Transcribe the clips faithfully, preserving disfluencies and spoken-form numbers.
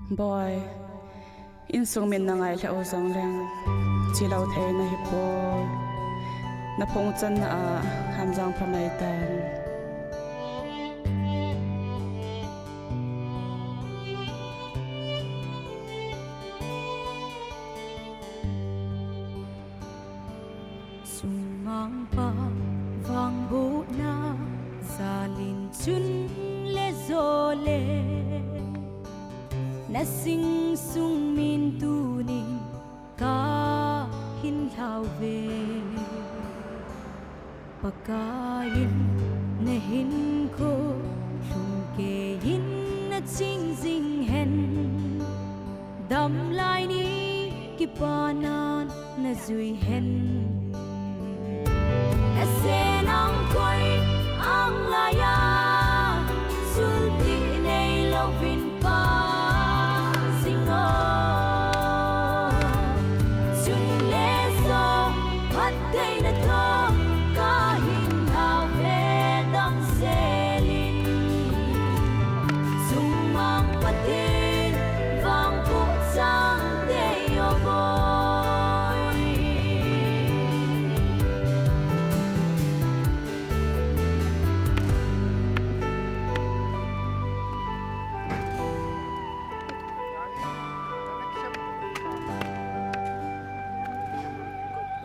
Boi, insung min na ngailhah u jongleng, chilou thei nahi poi. Na phung channa a Hamjang pha mai tan. Sungmangpa vangbohna jalin chun le jole, na sing sung min tunin kahin lhau ve. Pakaiyin na hinkho lhumkeiyin na ching jing hen. Damlai ni kipanan na jui hen. Na sen ang koi ang laiya, sulti neilouvin pa jing o. Chun le jong phattheina toh kahin lhau ve damsel in. Sungmang Pathen vangboh chang tei o boi.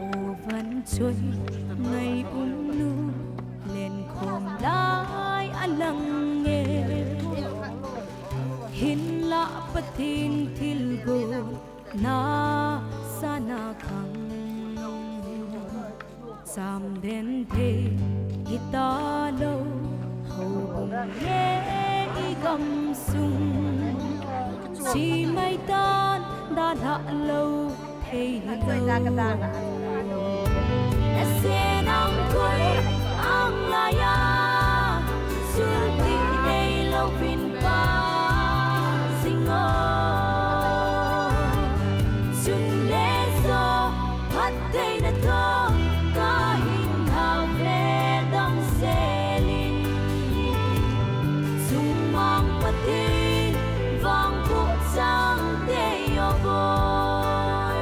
O van choi ngai um nu, lenkhom lai a lang e. Hinlah Pathen thilgon na sana khang. Chamden thei hita lou, houbung le i gamsung. Chi mai tan dalha lou thei hilou. Na sen ang koi ang laiya, sulti neilouvin pa jing o. Chun le jong phattheina toh kahin lhau ve damsel in. Sungmang Pathen vangboh chang tei o boi.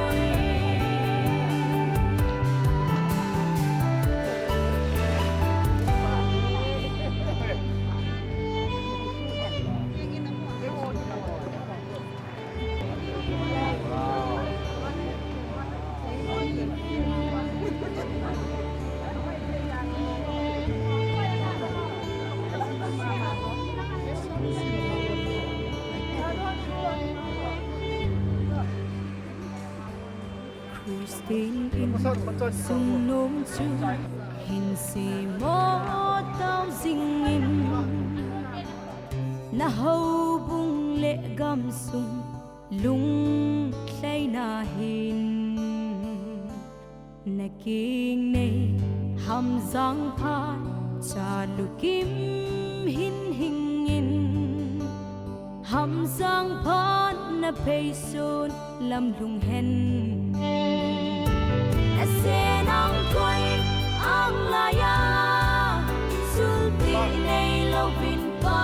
Christian insung nom chu hin semo tao jing in, na houbung le gamsung lunglhaina hin. Na kingnei Hamjang phat chalukim hin hing in, Hamjang phat na pheisun lam lhung hen. Na sen ang koi ang laiya, sulti neilouvin pa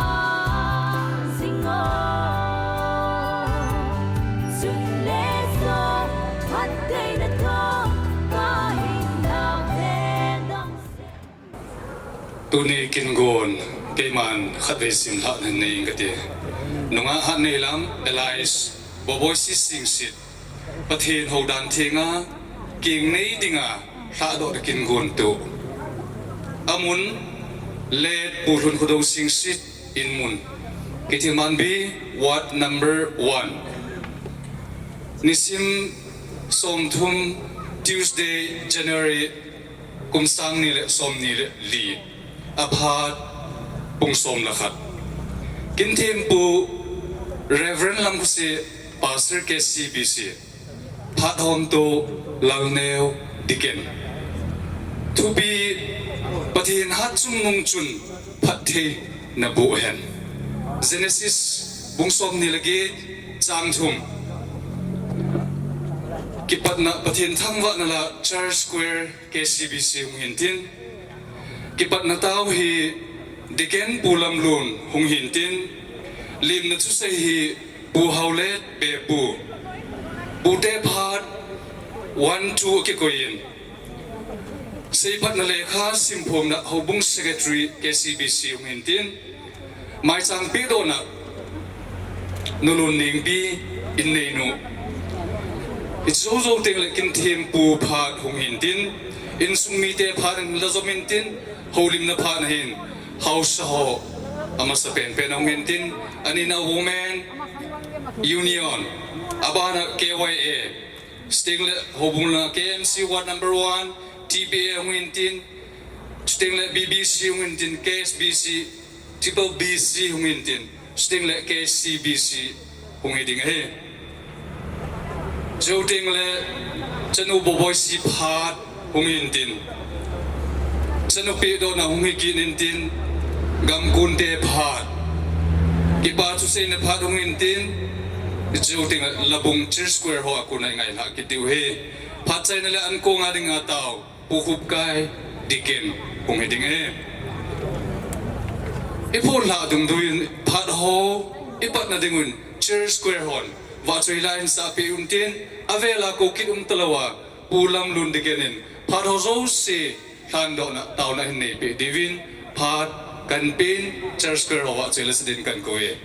jing o. Chun le jong phattheina toh kahin lhau ve damsel. Tuni kin gon keiman khatvei simlhah nei inge kati. Nungah Hatneilam Elias Boboisi Singsit, Pathen houdan thenga kingnei dinga lhahdoh kin gon tu. Amun Late Pu Lhunkhodong Singsit in mun. Keithelmanbi, ward number one. Nisim somthum, Tuesday, January, kum sang ni le somni le li. Aphat pung som le khat. Kin thempu Reverend Lamkhosi, Pastor K C B C. Phat homtu Lalneo, Deacon. Thupi: Pathen hatchungnung chun phattheina boh hen. Genesis bung somni le get, chang thum. Kipatna: Pathen thangvahna la Church Choir K C B C hung hintin. Kipatna tao hi Deacon Pu Lamlun hung hintin. Limna thusei hi Pu Haolet Bepu, pute phat one two kikoiyin, seiphatna lekha simphomna houbung secretary K C B C hung hintin, maichang pehdohna Nulun Nengpi, inneinu. Ijoujou tengle kinthempu phat hung hintin, insung mite phat in la jom intin, houlimna phat na hin haosa ho amasa penpen hung hintin, anina Women Union, abana K Y A, chutengle houbungna K M C Ward number one, T B A hung hintin, chutengle B B C hung hintin, K S B C, Triple B C hung hintin, chutengle K C B C hung hiding ahi. Chutengle chanu boboisi phat hung hintin, chanu pehdohna hung hikit intin, gamkunte phat, kipa thuseina phat hung hintin, chutengle Labung Church Square ho a kona ingailhah kit diu ahi. Phat chaina le ankonga dinga tao Pu Khupkai Deacon hung hiding ahi. Iphonlhah dungjuiyin phat ho ipatna dingun Church Square hon vahchoi la hinsahpeh untin, avela koukit umtalouva Pu Lamlun Deacon in phat ho jouse lhandohna taona hin neipeh diuvin, phat kanpen Church Square ho vahchoi la sadin kankouye.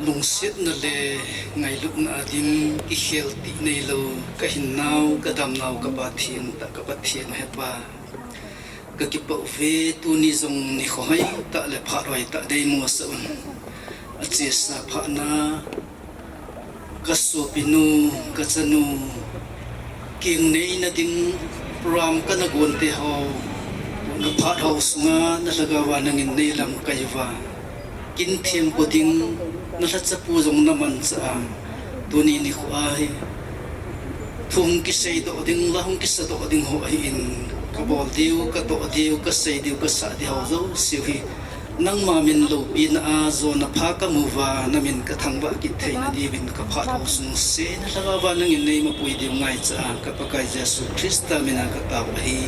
Lungsetna le ngailutna a ding kikhel tih neilou, ka hinnau, ka damnau, ka Pathen tah, ka Pathen hepa. Ka kipah uve, tuni jong nikho hoitah le phat hoitah deimusah un. Achesa phatna, ka sopinu, ka chanu, kingneina ding program kana gonte ho, na phat ho sunga na lhagao a nangin nei lamkai uva, kinthempo ding na lhachapu jong na manchah a, Tuni nikho a hi thu hung kiseidoh ding, la hung kisadoh ding ho ahin, kabol diu, kadoh diu, kasei diu, kasah diu ho jouse hi nangma min loupina a jona pha kamu uva, namin kathangvah kit theina diuvin kaphat ho sungse na lhagao va nangin neimapui diu ngaicha a, ka Pakai Jesu Christa mina katao ahi.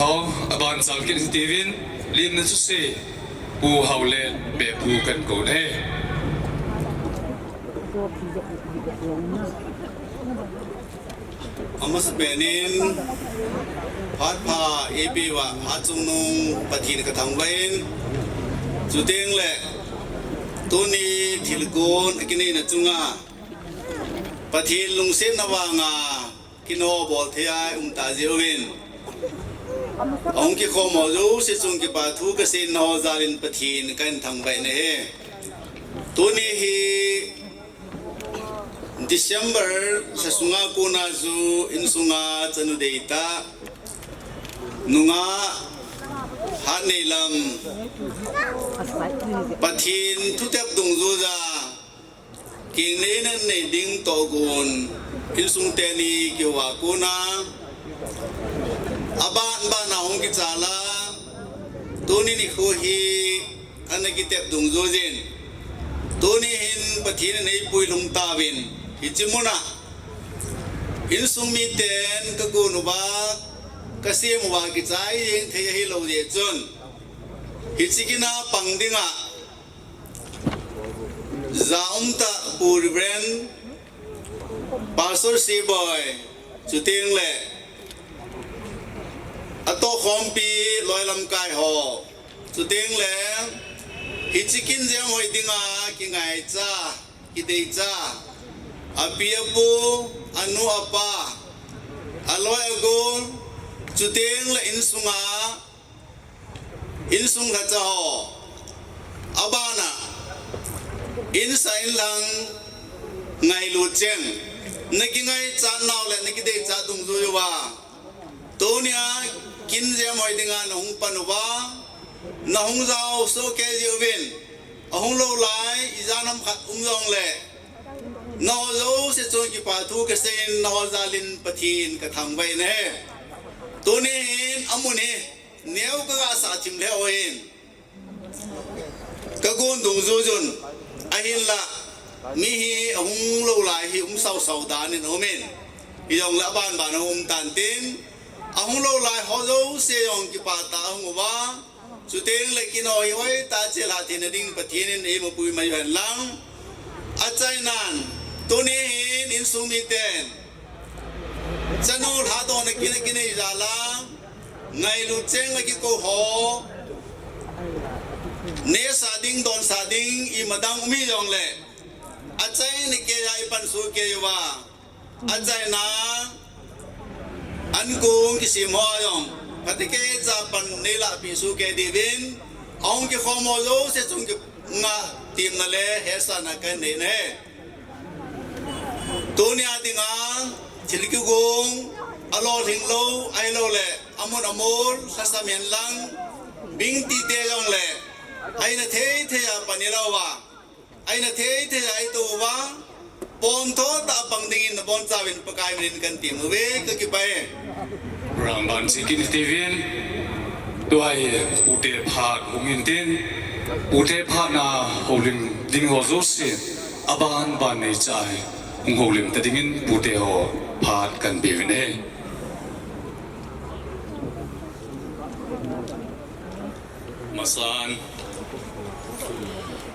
Aw, aban chal kit hitiuvin, limna chu se, Pu Haolet Bephu kakou e. Amasapen in, phat pha eipeuva, achungnung Pathen kathangvah in, chuteng le, tuni thilgon akineina chunga, Pathen lungsetna vanga, kin ho bol thei a i um ta jeh uvin, ahung kikhom ho jouse chung kipa thu kasei in, nangho jal in Pathen kahin thangvah in ahi. Tuni hi December lha sunga kona chu insunga chanu deitah, nungah hat nei lam, Pathen thutep dungjuiya, kingneina nei ding tohgon, insung teni kihouva kona, aban ban a hung kichal a, tuni nikho hi ana kitep dungjuiyin, tuni hin Pathen in eipui lhung tauvin, hiche muna insung miten kagon uva, kasem uva kichai jeng thei ahilou jeh chun, hiche kin a pang dinga, ja umtah Pu Reverend Pastor Siboi, chuteng le atohkhompi loi lamkai ho, chuteng le hiche kin jeng hoi dinga kingaicha, kideicha, api apu, anu apa, aloi agol, chuteng le insunga insung lhacha ho, aban a, insa inlang ngailut cheng, nakingaichat nau le nakideichat dungjui uva, tunia kin jeng hoi dinga nahung pan uva, nahung jao sohkei jeh uvin, ahung lou lai ijat ham khat um jongle, nangho jouse chunga kipa thu kasei in, nangho jal in Pathen kathangvah in ahi. Tuni hin amun hi neo kaga sah thim lheh uvin, kagon dungjuiyun, ahinla mi hi ahung lou lai hi um sausau dan in aumin, hijongle aban ban ahung um tan tin, ahung lou lai ho jouse jong kipah tah a ahung uva, chuteng le kin ho hi hoitah a chelhah theina ding Pathen in eimapui mai uhen lang. Achainan, tuni hin insung miten chanu lhadohna kin akinei jal a, ngailut cheng a kikou ho, nehsah ding, donsah ding, imadang um hijongle, achaina keiya ipan sohkei uva, achaina ankong kisem ho jong phatecha pan neilahpeh sohkei diuvin, ahung kikhom ho jouse chunga temna le hetsahna kahin nei ahi. Tunia dinga thil kigong, alolhing lou ahiloule amun amol lhasam hen lang, bingtite jongle aina theithei a pan ilah uva, aina theithei a itou uva, pontho tah a pang dingin nabonchauvin Pakai minin kahin tem uve, kakipah e. Program aban chekit hitiuvin, tua hi pute phat hung hintin, pute phat na houlim ding ho jouse aban ban neicha hi hung houlim ta dingin pute ho phat kahin peuvin ahi. Masan,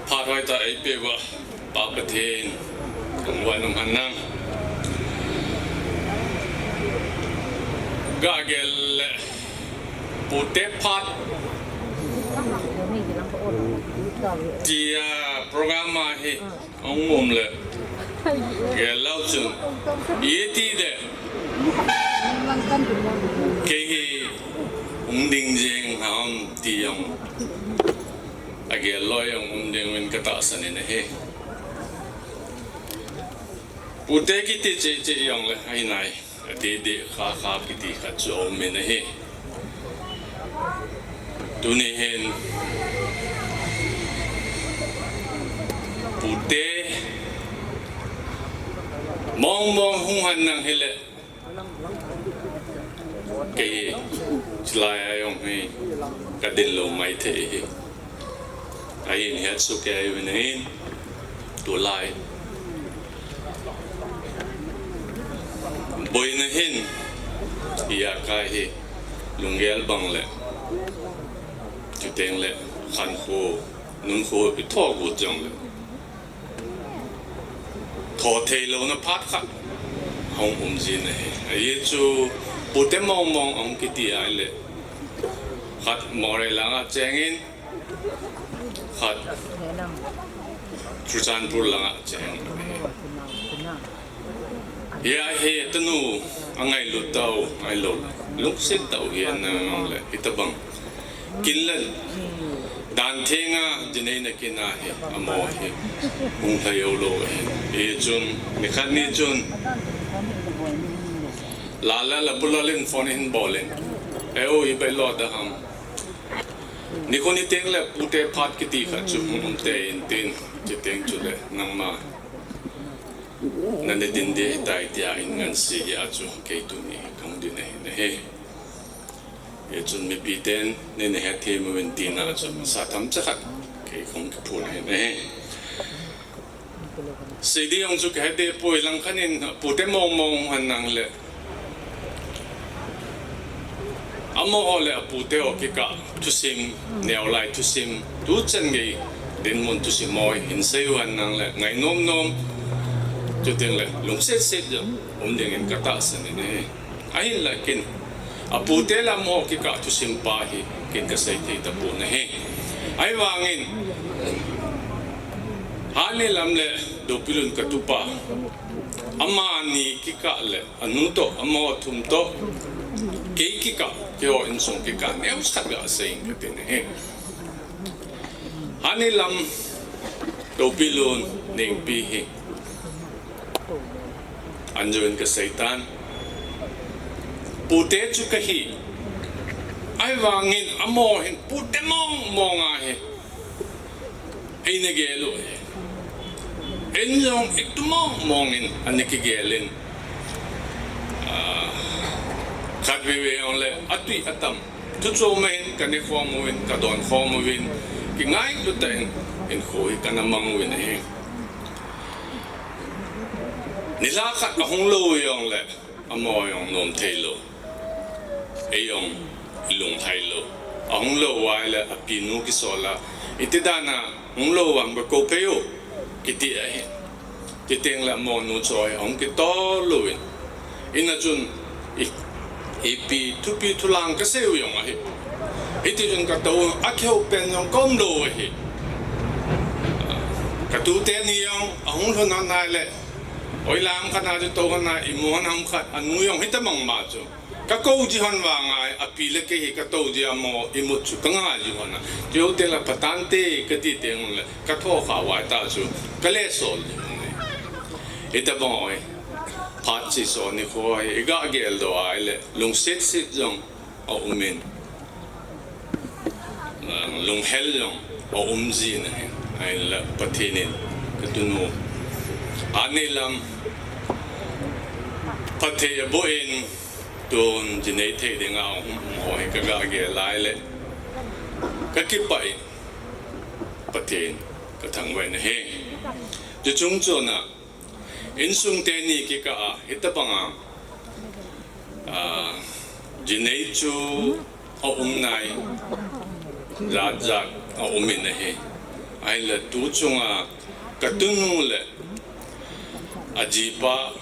phat hoitah eipeuva Pa Pathen, thangvah in umhen lang. Gagel le pute phat tia program ahi. Ahung um le, gel lou chun, iti de, kei hi hung ding jeng ham ti jong, agel lou jong um ding uvin katahsan in ahi. Pute kiti cheh cheh jongle, ahinai. Adeh deh kha kha kiti khat chu aumin ahi. Tuni hin pute Mong mong hung hen nang hile, kei chilai a jong hi ka ding lou maithei hi. Ahin hetsoh kei uvin ahin, tulai boina hin, ijakai hi lunggel bang le, chuteng le khankho, nunkho i tho got jongle, tho thei louna phat khat hung um jin ahi. Ajeh chu pute mong mong ahung kiti ahile, khat Moreh langa chengin, khat Churachandpur langa cheng. Hia hi tanu angailut tau, ngailou, lungset tau hi ana mang le, hitabang. Kin le dan thenga jinei na kin ahi, amaho hi hung lhai jou lou ahi. Hichun, nikhat ni chun, la la la bulal in phone hin bol in, "Eo, ibai lo da ham." Nikho niteng le pute phat kiti khat chu hung um tei in tin, chuteng chule nangma nana ding ding ahitai tia in ngansi hia chu kei tuni kahung ding ahi nahi. Hichun mipi ten neina hethem uvin tina chu sa themcha khat kei kahung kiphong ahi nahi. Seiding jong chu kahe deh poi, langkhat in pute mong mong hen nang le, amaho le apute ho kikah thusim, neolai thusim, tuchan gei dinmun thusim ho hin sei u hen nang le, ngainom nom, chuteng le lungset set jong um dingin katahsan in ahi. Ahinla kin, apute le amaho kikah thusim pa hi kin kasei thei tapon ahi. Ahivangin, Hani Lam le Doupilun katupa, amani kikah le anu toh, amaho thum toh, kei kikah, keiho insung kikah neocha khat gasei inge kati nahi. Hani Lam, Doupilun, Nengpi hi anjoin kasei tan. Pute chu kahi. Ahivangin amaho hin pute mong mong ahi. Eina gel u ahi. Eijong itu mong mong in ana kigel in. Ah, khatvei vei jongle atui atam. Thu chom in kaneh khom uvin, kadon khom uvin, kingailut tah in, hinkho hi kana mang uvin ahi. Nilhah khat ahung lou jongle, amaho jong nom thei lou. Eijong ilung lhai lou. Ahung lou uva ahile apinu kisol a, iti dan a hung lou ham, kakou phei o, kiti ahi. Chuteng le amaho nu chu ahung kitol uvin, in a chun i, ipi thupi thulang kasei u jong ahi. Hiti chun katou, akihou pen jong kaum lou ahi. Katu teni jong ahung lhun nai le, oi lam khat na chu tou hon a, imu hon ham khat, anu jong hitabang ma chu. Kakou ji hon vang ahi, api le kei hi katou ji, amaho imut chu kanga ji hon a. Chuteng le phatah in te kati teng le, katho kha uva tah chu, kale sol ji hon ahi. Hitabang ahi. Phat chesa nikho hi, iga geldoh ahile, lungset set jong aum in, lunghel jong aum jin ahi. Ahinla Pathen in katunu Hani Lam phatthei aboh in, tun jinei thei dinga ahung um ho hi kaga gel ahile, kakipah in Pathen kathangvah in ahi. Chuche chung chon a, insung teni kikah a hitabang a, ah, jinei chu aum nai, jat jat aum in ahi. Ahinla tu chunga katunu le ajipa,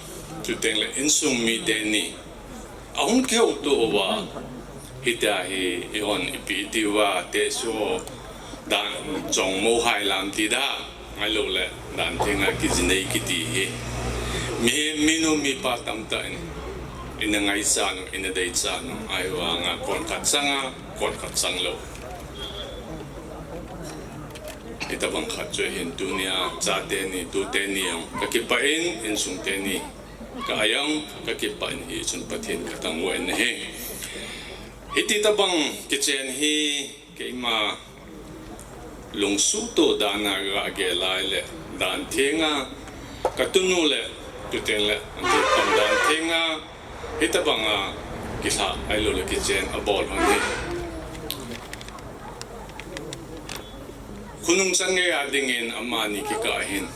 chuteng le insung mi teni ahung kihouto uva, hitia hi eihon ipi iti uva, tehse dan chongmo hai lam ti da, ahilou le dan thenga kijinei kiti hi, mihem minu mipa tamtah in ina ngaichat u, ina deichat u, ahivanga konkhat chang a, konkhat chang lou. Hitabang khat chu ahin, tunia chateni, tuteni jong kakipah in, insung teni kah a jong kakipah in, hichun Pathen kathangvah in ahi. Hiti tabang kichen hi keima lungsuhtoh dan a ga gel ahile, dan thenga katunu le Chuteng le, ante pan dan thenga, hitabanga kilha ahilou le kichen abol hon hi. Khonung chan geiya dingin amani kikah hin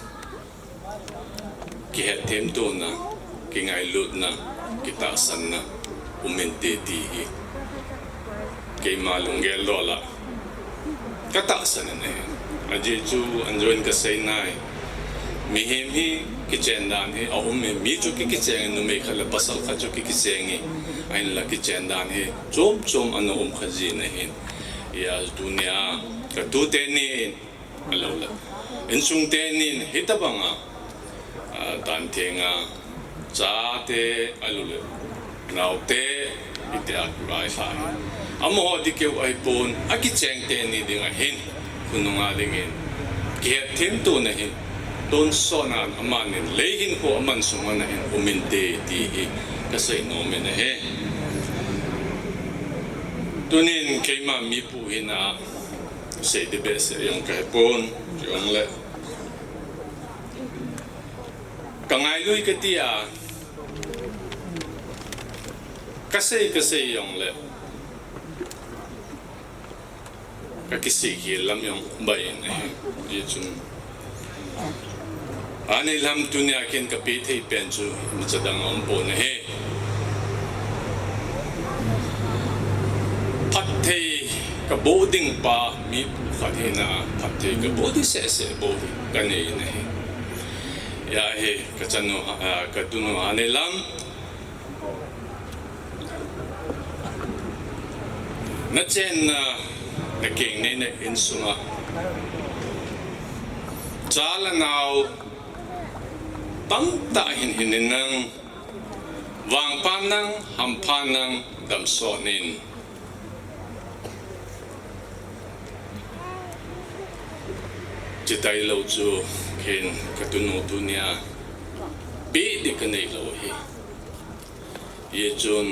kihetthemtona, kingailutna, kitahsanna um inte ti hi keima lunggel dola katahsan in ahi. Ajeh chu anjoin kasei nai. Mihem hi kichen dan hi aum e, mi chu ki kicheng e, numei khat le pasal khat chu ki kicheng e. Ahinla kichen dan hi chom chom ana um kha jin ahi. Hia tunia katute ni in, ahilou le insung teni in hitabanga, ah, dan thenga, chate, ahilou le naote, itia kivailha hi. Amaho ding keu ahipon, akicheng teni ding ahin, khonunga dingin kihetthemtona hi tonsot nan amanin lei hinkho aman sung hon ahin um inte ti hi kasei nom in ahi. Tunin keima mipu hina sei ding behseh jong kahipon, chuleh kangailut kati a, kasei kasei jongle kakisih khel lam jong um in ahi. Hijeh chun, Hat Nei lam tunia kin kapeh thei pen chu imacha dang aumpon ahi. Phatthei kaboh ding pa mipu khat hina, phatthei kaboh ding seh seh bou hi kanei in ahi. Hia hi kachanu, ah, katunu Hat Nei lam. Nachenna, nakeng neina insunga cha le nao tamtah hin hin in nang, vangpha in nang, hampha in nang, damsot in. Chuti lou chu ken katunu tunia peh ding kanei lou ahi. Hijeh chun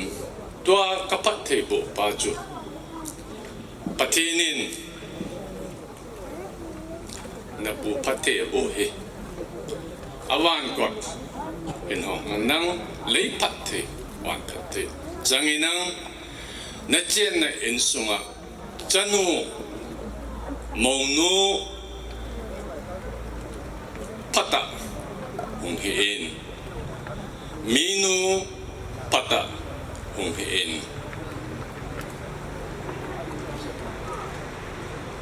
tua kaphatthei boh pa chu Pathen in napu phatthei aboh hi, avan kot in hong nang, lei phatthei, van phatthei chang in nang, nachenna insunga chanu, mounu phatah hung hi in, minu phatah hung hi in.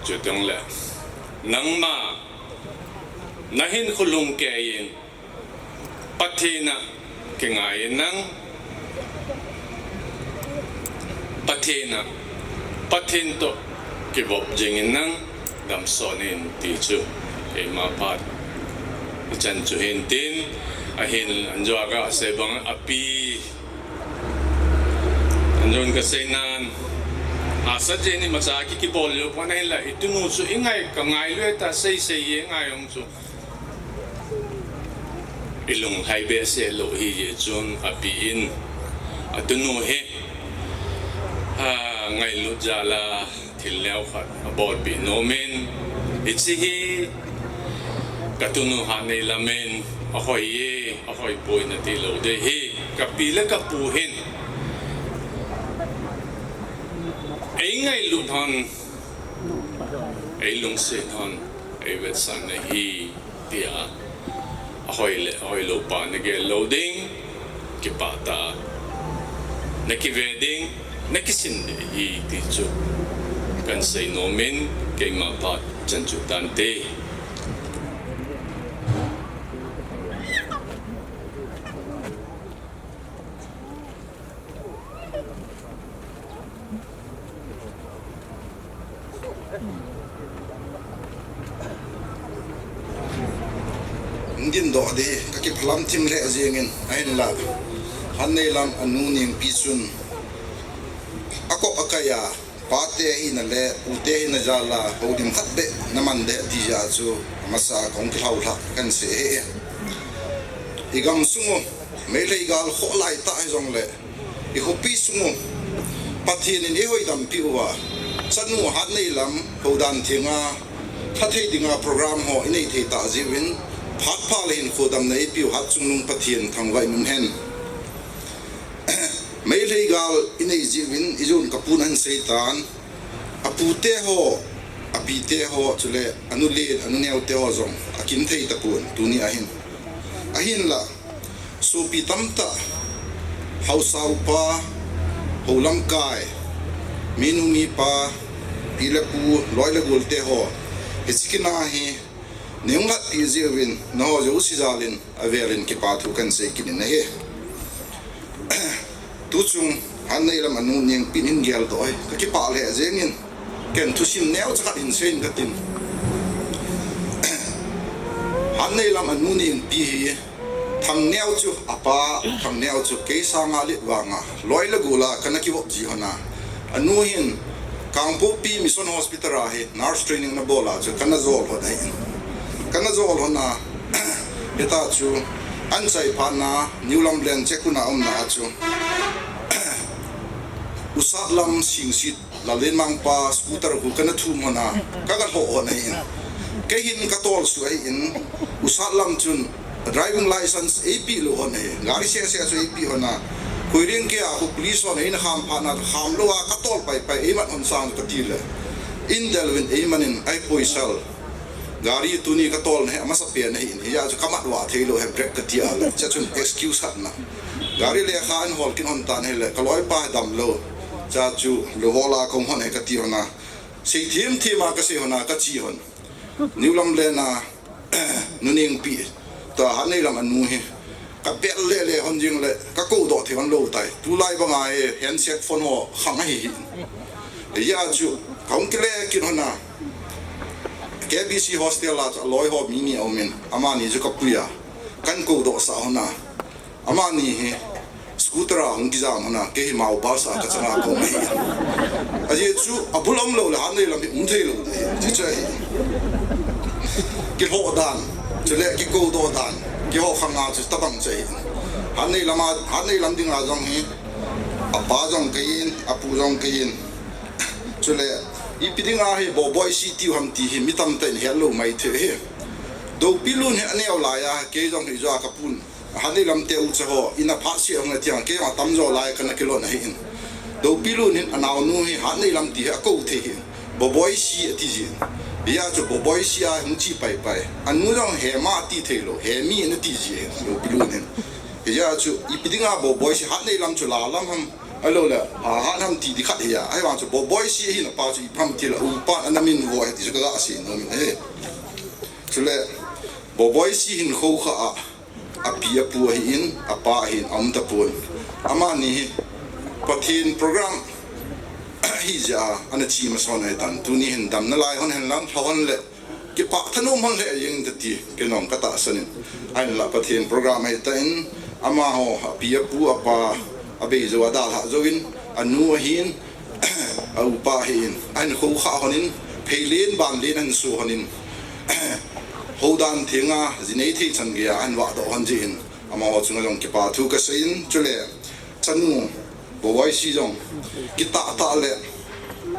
Chuteng le nangma nahinkho lungkei in Pathen a kingai in nang, Pathen a, Pathen toh kivop jing in nang, damsot in ti chu keima phat ichan chu hin tin, ahin anjua kasei bang api, anjun kasei nan, asa jeng in imacha ki kibol lou pon ahinla, itunu chu ingai, kangailut ta, sei sei ingai jong chu ilunglhai behseh lou hijeh chun api in atunu hi, ah, ngailut jal a thil neo khat abolpeh nom in, hiche hi katunu Hat Nei lam in ahoi e, ahoi poi nati lou ding ahi. Kapi le kapu hin eingailut hon, eilungset hon, eivetsahna ahi tia ahoi le ahoilou pa nagel lou ding, kipah tah a nakive ding, nakisin ding ahi ti chu kahin sei nom in, keima phat chan chu tante. Hung dingdoh ding, kakiphalam thim lheh jeng in, ahinla Hat Nei lam anu Nengpi chun akop akai a, pate hina le pute hina jal a houlim khat beh naman ding ati jeh a chu amasa kahung kilhaulhah kahin sei ahi. Igamsung u Meitei gal khoh lai tah hijongle, ikhopi sung u Pathen in eihoidam peh uva, chanu Hat Nei lam houdan thenga, phatthei dinga program ho inei thei tah jeh uvin, Phat pha le hinkho damna eipeu Hatchungnung Pathen thangvah in umhen. Meitei gal inei jiuvin, ijun kapun ahin seitan. Apute ho, apite ho, chule anu len, anu neote ho jong akin thei tapon, tuni ahin. Ahinla, sopi tamtah, haosa upa, hou lamkai, minu mipa, pi le pu, loi le golte ho, hiche kin a hi, neihung lhatpi jiuvin, nangho jouse jalin, avelin kipa thu kahin sei kit in ahi. Tuchung, Hatneilam anu Nengpi in geldoh ahi, kakipah lheh jengin, ken thusim neocha khat hin seiyin katin. Hatneilam anu Nengpi hi, Thangneo chu, apa, Thangneo chu, kei sanga let vanga, loi le gol a kana kivop ji lhon a. Anu hin, Kangpokpi Mission Hospital a hi, nurse training ana bol a chu, kana jol lhon ahi. Kana jol lhon a, hita chu, ahin chai phat na, New Lamlen check-in a umna a chu, Usat lam Singsit, Laldenmangpa scooter khu kana thum lhon a, kaga lhoh lhon ahin. Kei hin katol suh ahin, Usat lam chun driving license eipeh lou lhon ahi, gari sese chu eipeh lhon a. Koiring kei a khu police hon eina kham phat na, kham lou a katol paipai, eimat lhon sang kati le. Indel uvin eimanin, ahi poisa. Gari tuni katolna hi amasapen ahin, hijeh chun kamat vah thei lou ahi, brake kati a le, chua chun excuse khat na. Gari lekha ahin hol kit lhon tan ahile, kaloipa hi damlou. Chua chu lou hol a kahung lhon ahi kati lhon a. Sei thim thim a kasei lhon a, kache lhon. New Lamlen a, Nu Nengpi, tua Hatneilam anu hi. Kabel lele lhon jing le, kakoudoh thei lhon lou tai. Tulai banga hi handset phone ho khang ahi hi. Hijeh chun, kahung kile kit lhon a, K B C hostel a chu aloi ho mi ni aumin, amani chu kapui a, kahin koudoh sah lhon a. Amani hi, scooter a hung kijam lhon a, kei hi Mao bus a kachang a kaum ahi. Ajeh chu, abul umlou le, Hatneilam hi um thei lou ding ahi, chuche chu ahi. Kilhoh dan, chule kikoudoh dan, keiho khang a chu tabang chu ahi. Hatneilam a, Hatneilam dinga jong hi, apa jong keiyin, apu jong keiyin. Chule, ipi dinga hi Boboisi tiu ham ti hi mi tamtah in hetlou maithei hi. Dopilun hi aneo lai a, kei jong hi joh a kapun. Hatneilam te ucha ho, in a phat seh hung atiang, kei jong atamjo lai kana kilon ahin. Dopilun hin anaonu hi Hatneilam ti hi akou thei hi. Boboisi ati jin. Hijeh chun Boboisi a hung che paipai. Anu jong Hema ati thei lou, Hemi nati jin, Dopilun hin. Hijeh chun, ipi dinga Boboisi, Hatneilam chu la lam ham, ahilou le, ha, Hat ham ti ding khat hi a. Ahivang chu Boboisi ahin apa chu ipi ham ti le, upa ana min vo ahi ti chu kaga sei nom in ahi. Chule, Boboisi hinkho kha a, api apu ahin, apa ahin, aum tapon. Amani hi, Pathen program, hijeh a, ana che masa lhon ahitan. Tuni hin damna lai lhon hen lang, lha lhon le, kipah thanom lhon lheh jeng inte ti, kei jong katahsan in. Ahinla Pathen program ahitan, amaho, api, apu, apa, abei jou, adalhah jouvin, anu ahin, a upa ahin, ahin khoukhah lhon in, pheilen, banlen ahin so lhon in, houdan thenga, jinei thei chan geiya, ahin vahdoh lhon jeh in, amaho chunga jong kipa thu kasei in, chule, chanu, Boboisi jong, kitah tah le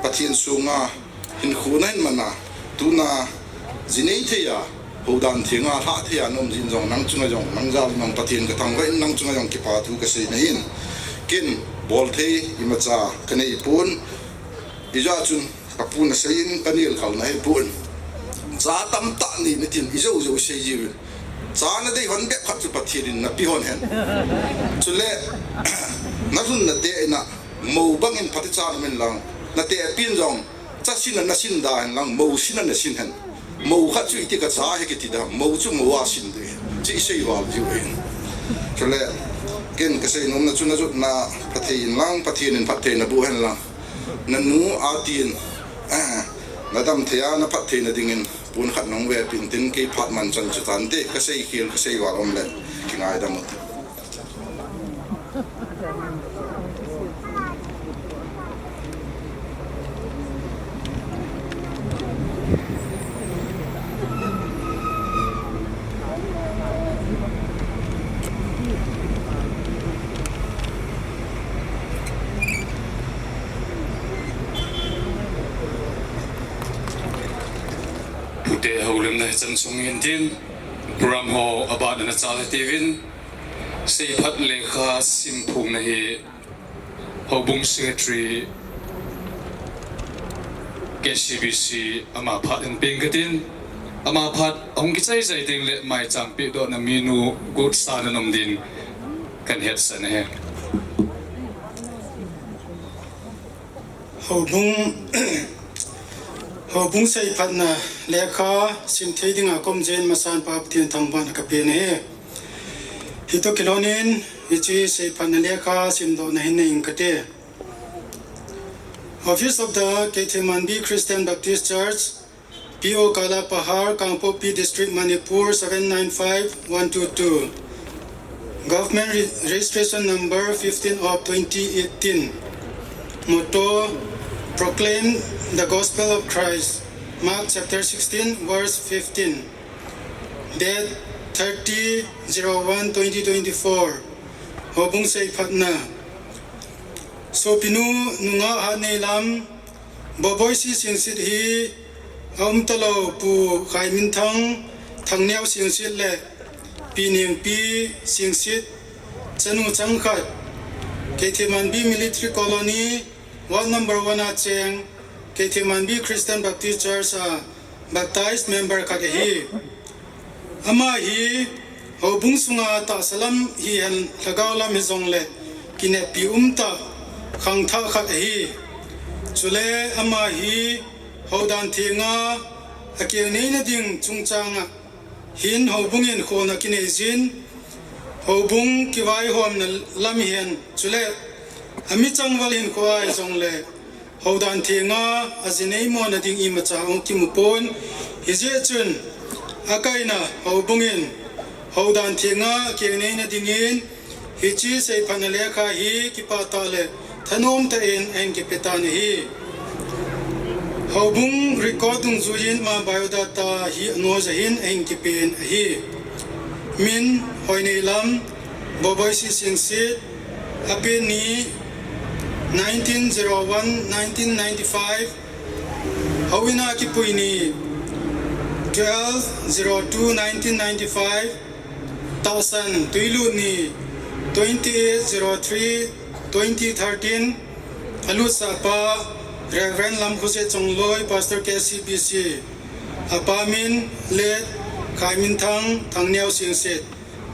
Pathen sunga hinkho nahin man a, tuna jinei thei a, houdan thenga lhah thei a naum jeh in jong nang chunga jong, nang jal in jong Pathen kathangvah in nang chunga jong kipa thu kasei nahin. Ken bolthei imacha kanei pon, ijeh chun kapun asei in kanel kal nahi pon. Cha tamtah nei natin ijou jou isei jiuvin. Cha nadei lhon bep khat chu Pathen in napeh lhon hen. Chule, nalhun nate in a, mou bangin phatechan um in lang, nate pin jong, cha sin a nasin da hen lang, mou sin a nasin hen. Mou khat chu iti kacha ahi kiti da, mou chu mou a sin ding ahi. Chu isei val jiu ahi. Chule, ken kasei nomna chu najotna phatthei in lang, Pathen in phatthei naboh hen lang. Nanu a tin, nadam thei a naphat theina dingin, pon khat nahung vepeh in tin, kei phat man chan chu tante, kasei khel, kasei val um le, kingaidam ute. Pute houlimna hichan sung hin tin, Program ho aban a nachal hitiuvin, seiphat lekha simphongna hi Houbung Secretary K C B C ama phat in peng katin, ama phat ahung kichai chai ding le maicham pehdohna minu Gotsa Nanom din kahin hetsah ahi. Houbung, houbung seiphatna lekha simthei dinga kaum jeh in masanpa Pathen thangvahna kapen ahi. Hitoh kilhonin, hiche seiphatna lekha simdohna hin nei inge kati. Office of the Keithelmanbi Christian Baptist Church, P O Kalapahar, Kangpokpi District, Manipur, seven nine five one two two. Government re-, registration number fifteen of twenty eighteen. Motto, Proclaim the Gospel of Christ, Mark chapter sixteen, verse fifteen. Date thirty zero one twenty twenty-four. Houbung seiphatna. Sopinu nungah Hatneilam, Boboisi Singsit hi aumtalou Pu Khaiminthang, Thangneo Singsit le Pi Nengpi Singsit, chanu changkhat, Keithelmanbi Military Colony, Ward number one a cheng, Keithelmanbi Christian Baptist Church a baptized member khat ahi. Ama hi houbung sunga tahsa lam hihen lhagao lam hijongle kineppi umtah khangthah khat ahi. Chule ama hi houdan thenga akeng neina ding chungchanga hin houbung in kholna kinei jin, houbung kivaihomna lam hihen, chule amichang val hinkho a hijongle houdan thenga aji neimona ding imacha ahung kimu pon. Hijeh chun akaina houbung in houdan thenga akeng neina dingin hiche seiphatna lekha hi kipah tah le thanom tah in ahin kipe tan ahi. Houbung record dungjuiyin ama biodata hi anoija hin ahin kipen ahi. Min, Hoineilam Boboisi Singsit, apen ni nineteen zero one, nineteen ninety-five, houin a kipui ni twelve zero two nineteen ninety-five, tahsan twilut ni twenty-eight zero three twenty thirteen, alutsahpa Reverend Lamkhoset Chongloi, Pastor K C B C, apa min late Khaiminthang Thangneo Singsit,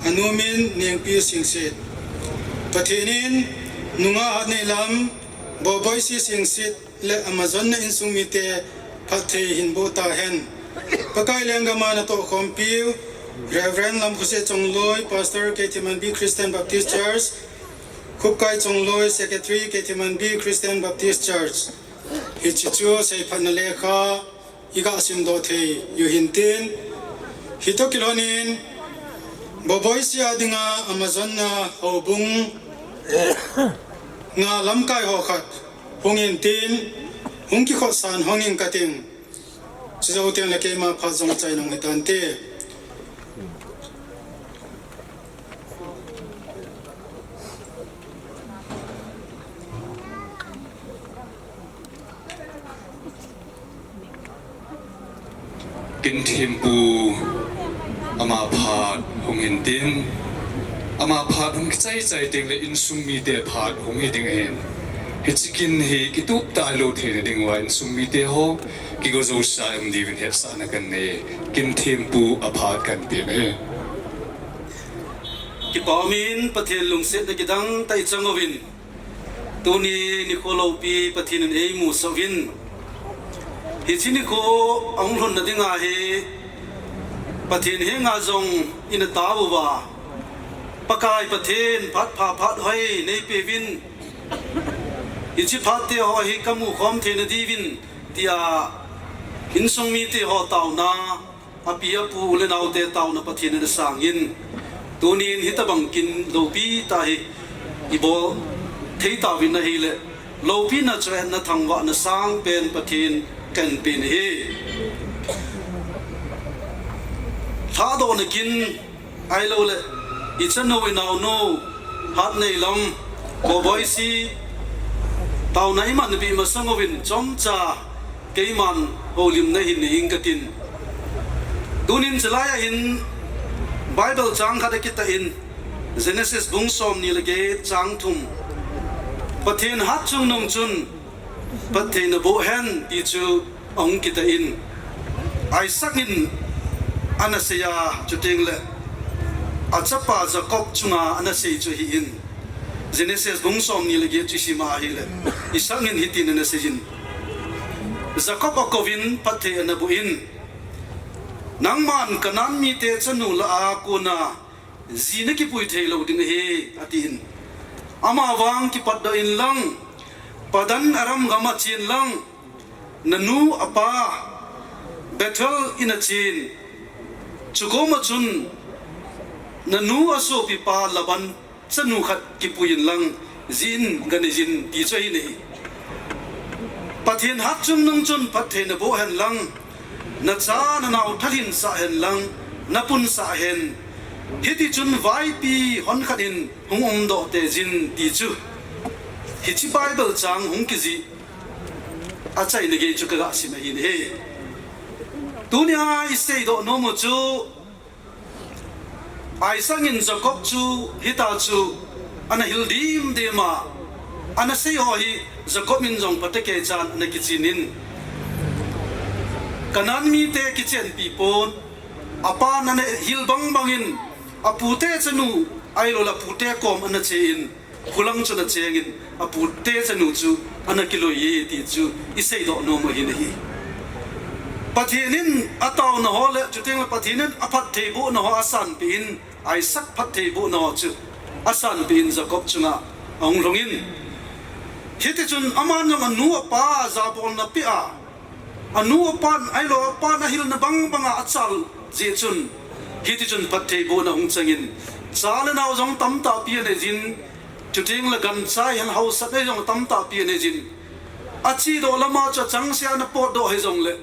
anu min Nengpi Singsit. Pathen in nungah Hatneilam Boboisi Singsit le amajonna insung mite phatthei hinboh tahen. Pakai lenggam a natohkhompiu Reverend Lamkhoset Chongloi, Pastor Keithelmanbi Christian Baptist Church, Khupkai Chongloi, Secretary Keithelmanbi Christian Baptist Church. Hiche chu seiphatna lekha iga simdoh thei u hintin. Hitoh kilhonin Boboisi a dinga amajonna houbung nga lamkai ho khat hung intin, hung kikhotsan hung inge kating. Chujou teng le keima phat jong achaina hung hitante. Kin thempu ama phat hung intin, ama phat hung kichai chai teng le insung mite phat hung hi ding ahin. Hiche kin hi kitup talou theina diuva insung mite ho kigo jousea um diuvin hetsahna kanei. Kin thempu aphat kanpe ahi. Kipah umin Pathen lungsetna kidang tah ichang uvin, tuni nikho loupi Pathen in eimusah uvin, hiche nikho ahung lhunna dinga hi Pathen henga jong ina tao uva, Pakai Pathen phat pha phat hoi neipeuvin, hiche phat teho hi kamu khom theina diuvin tia insung mite ho taona, api apu u le naote taona Pathen in asangin, tunin hitobang kin loupi tah hi ibol thei tauvin ahile, loupina chu hetna thangvahna sangpen Pathen kahin pe ahi. Lhadohna kin ahilouleh ichanu inaonu Hatneilam Boboisi taona iman peh masang uvin chomcha keiman houlimna hin nei inge katin. Tunin chulai a hin Bible chang khat akitah in, Genesis bung somni le get chang thum. Pathen hatchungnung chun phatthei naboh hen ti chu ahung kitah in, Isaac in ana seiya, chuteng le achapa Jacob chunga ana sei chu ahin. Genesis bung somni le get chu isima ahile, Isaac in hitin ana seiyin, Jacob akouvin phatthei ana boh in, Nangman Canaan mite chanu lah a kona ji nakipui thei lou ding ahi, atin. Amavang kipatdoh inlang, Padan Aram gam a chen lang, nanu apa Bethuel in achen. Chukoma chun nanu asopipa Laban chanu khat kipui inlang, jin ganei jin ti chu ahi nei. Pathen hatchungnung chun phatthei naboh hen lang, nacha nanao thalhinsah hen lang, napunsah hen. Hitichun vaipi honkhat in hung umdoh teijin ti chu hiche Bible chang hung kijih achaina gei chu kaga sim ahi nei. Tunia iseidoh nomu chu Isaac in Jacob chu hita chu ana hil dimdim a, ana seiho hi Jacob in jong phatecha ana kichen in, Canaan mite kichenpi pon, apan ana hil bangbang in, apute chanu, ahilouleh apute kom ana che in, khulang chun achengin, apute chanu chu ana kiloiye ti chu iseidoh nomu ahi nei. Pathen in ataona ho le, chuteng le Pathen in aphattheibohna ho asanpeh in, Isaac phattheibohna ho chu asanpeh in Jacob chunga ahung lhungin, hitichun aman jong anu apa jabolna peh a, anu apan, ahilou apan ahilna bangbanga achal jeh chun, hitichun phattheibohna hung changin, cha le nao jong tamtahpi anei jin, chuteng le gancha hihen haosatna jong tamtahpi anei jin, achedoh lama chu achangseh a ana potdoh hijongle,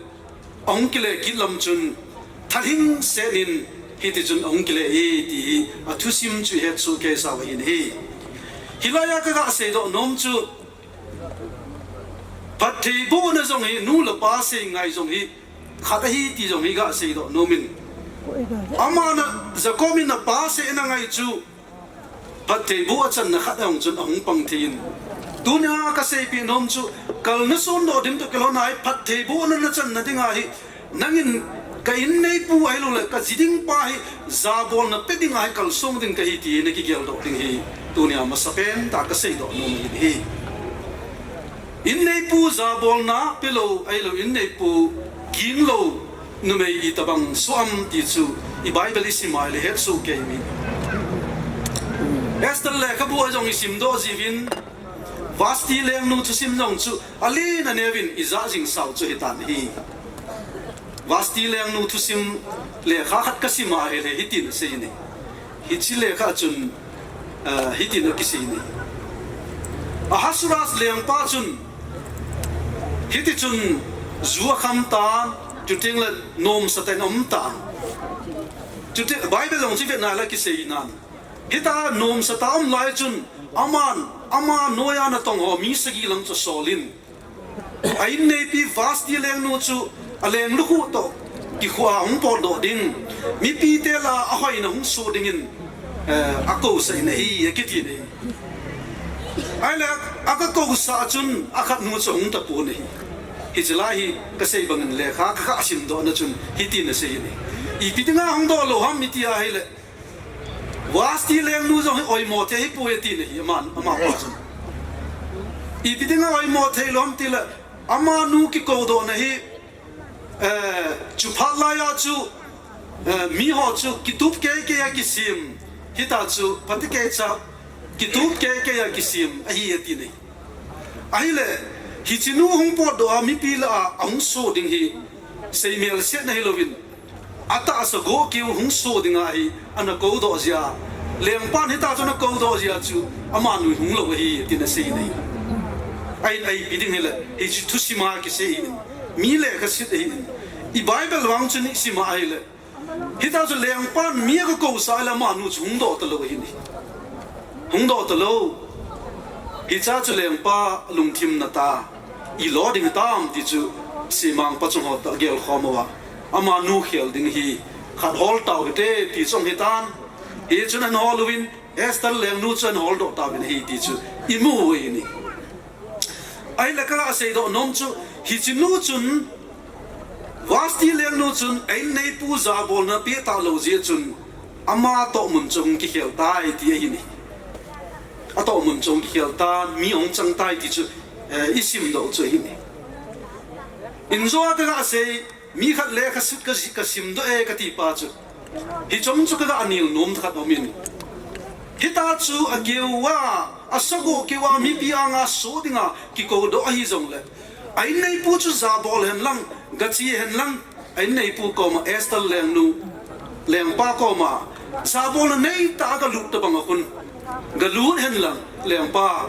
ahung kile kit lam chun, thalhingset in, hitichun ahung kile e ti hi athusim chu ihetsoh keisau ahi nei. Hilaiya kaga seidoh nom chu, phattheibohna jong hi nu le pa sei ngai jong hi khat ahi ti jong hi ga seidoh nomin, aman Jacob in apa seina ngai chu phattheiboh achanna khat ahung chun ahung pang thei in. Tunia kaseipeh nom chu, kal nason doh dim toh kilhon a hi phattheibohna nachanna dinga hi, nangin ka inneipu ahilouleh kaji ding pa hi jabolna pe dinga hi kalsong ding kahi ti nakigeldoh ding hi tunia masapen tah a kaseidoh nom ahi. Inneipu jabolna pelou ahilou, inneipu ginglou numei itobang soh am ti chu i Bible isim a ile hetsoh kei uvin, Esther lekhabu a jong isimdoh jiuvin, Vashti lengnu thusim jong chu alen aneuvin ijah jing sau chu hitan ahi. Vashti lengnu thusim lekha khat kasim a ahile hitin asei nei. Hiche lekha chun, eh, hitin akisei nei. Ahasuerus lengpa chun hitichun ju akham tan, chuteng le nomsatah in aum tan. Chuteng Bible jong chu vetna le kisei nan, hita nomsatah a um lai chun aman, ama noiya natong ho mi sagi lang chu asolin, a inneipi Vashti lengnu chu aleng lukhuh toh kikhuh a hung potdoh ding, mipite lah a ahoina hung soh dingin, eh, akousah in ahi akiti nei. Ahile, aga kousah chun akhatnu chu ahung tapon ahi. Hiche lai hi kasei bangin lekha kaga simdohna chun hitin asei nei. Ipi dinga hungdoh lou ham iti ahile, Vashti lengnu jong hi oimo thei ahipoi ati nei, ama, amapa chun. Ipi dinga oimo theilou ham tile, amanu kikoudohna hi, eh, chuphat laiya chu, eh, miho chu kitup keikei a kisem, hita chu phatecha kitup keikei a kisem ahi ati nei. Ahile, hichenu hung potdoh a mipi lah a ahung soh ding hi seimelsetna hilouvin, atahsa goh keu hung soh dinga hi ana koudoh jeh a, lengpan hita chu ana koudoh jeh a chu amanu hi hunglou ahi tin asei nei. Ahin ipi ding hile, hiche thusim a kisei in, mi lekhasit ahin, i Bible vang chun isim a ahile, hita chu lengpan mi aga kousah le amanu chu hungdoh talou ahi nei. Hungdoh talou. Hichea chu lengpa lungthim nata, ilo ding hitam ti chu semangpa chung ho toh gelkhom uva, amanu khel ding hi Khat hol tau hite ti chu ahitan. Hichun ahin hol uvin, Esther lengnu chu ahin holdoh tauvin ahi ti chu imu u ahi. Ahile kaga seidoh nom chu, hiche nu chun, Vashti lengnu chun a inneipu jabolna peh talou jeh chun, ama tohmun chu hung kikhel tai ti ahi. Atohmun chu hung kikhel tan, mi ahung chang tai ti chu, eh, isimdoh chu ahi. Injo a kaga sei, mi khat lekhasim ka, kasimdoh e kati pa chu, hiche chu kaga nel nom khat aumin. Hitia chu akeu a, asagoh keu a, mipi anga soh dinga kikoudoh ahi jongle, a inneipu chu jabol henlang, gache henlang, a inneipu koma, Esther lengnu, lengpa koma, jabolna neitah a galut tabang a khun, galut henlang, lengpa,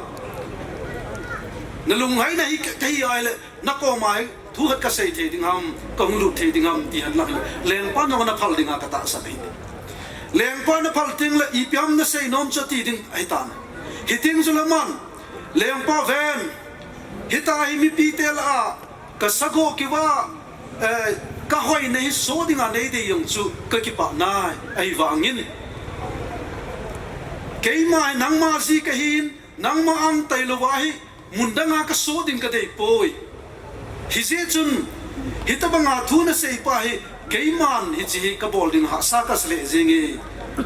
nalunghai nahi ka, kahi ahile, nakoma hi thu khat kasei thei ding ham, kahung lut thei ding ham, ti henlang le, lengpa nangma naphal dinga katahsan ahi. Lengpa naphal tengle, ipi ham nasei nom chu ti ding ahitan. Hiteng chule aman, lengpa ven, hitia hi mipite lah a, kasagoh keu a, eh, kahoina hi soh dinga neidei jong chu kakipah nai, ahivangin, keima hi nangma ji kahin, nangma ang tailouva hi, mun danga kasoh ding kadeipoi. Hijeh chun, hitobanga thu nasei pa hi, keiman hiche hi kabol ding hahsa kasa lheh jenge,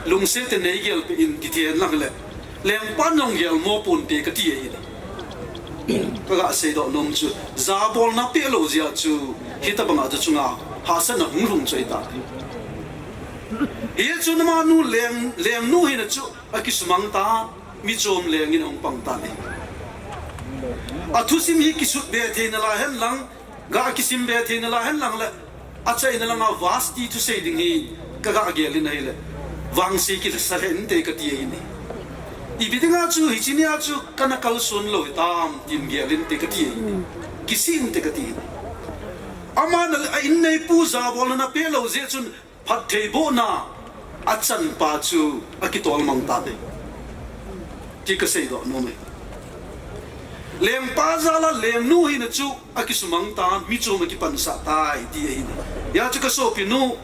lungset in neigel peh in kiti henlang le, lengpan jong gelmo ponte kati ahi. Kaga seidoh nom chu, jabolna pehlou jeh a chu, hitobanga chu chunga hahsatna hung lhung chu ahitai. Hichun amanu leng, lengnu hina chu akisumang ta, michom lengin ahung pang tan ahi. Athusim hi kisutbe thei nalai henlang, ga kisimbe thei nalai henlang le, achaina langa Vashti thusei ding hi kaga gel in ahile, vangse kisa lheh inte kati ahi. Ipi dinga chu hiche nia chu kana kalson lou hitam tin gel inte kati ahi. Kisih inte kati ahi. Aman a inneipu jabolna napehlou jeh chun phattheibohna achanpa chu akitol mang tan ahi, ti kaseidoh nom e. Lengpa jal a lengnu hina chu akisumang tan, michom akipansah tai ti ahi. Hijeh chun kasopinu,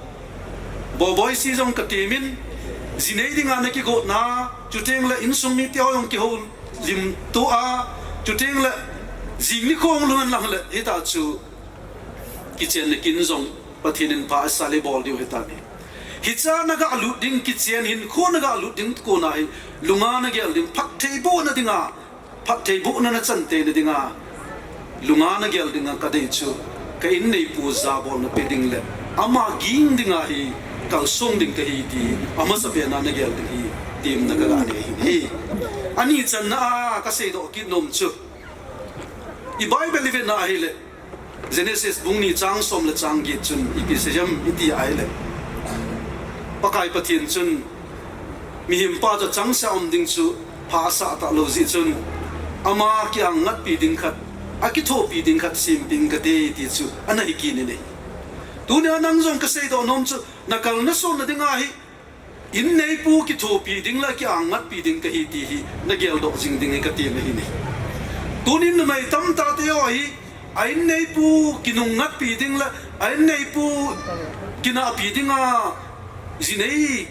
Boboi si jong katemin, jinei dinga nakigotna, chutengle insung mite ho jong kihoulimto a, chutengle jing nikho lhung henlang le, hitia chu kichenna kin jong Pathen in pha asah le bol diu ahitan ahi. Hichea nagalut ding, kichen hinkho nagalut ding kona hi, lunga nagel ding, phattheibohna dinga, phattheibohna nachan theina dinga, lunga nagel dinga kadei chu, ka inneipu jabolna pe ding le, ama ging dinga hi kalsong ding kahi ti, amasapen a nagel ding hi, temna kaga nei ahi. Ani channa a kaseidoh kit nom chu, i Bible ivet na ahile, Genesis bung ni chang som le chang get chun ipi asei ham iti ahile, Pakai Pathen chun mihempa chu achangseh a um ding chu pha asah talou jeh chun, ama ki-angngatpi ding khat, akithopi ding khat sempeh inge kati ti chu ana hi kit in ahi. Tunia nang jong kaseidoh nom chu, nakal nasonna dinga hi, inneipu kithopi ding le ki-angngatpi ding kahi ti hi nageldoh jing ding hi katem ahi. Tunin numei tamtah te ho hi, a inneipu kinungngatpi ding le a inneipu kinahpi dinga jinei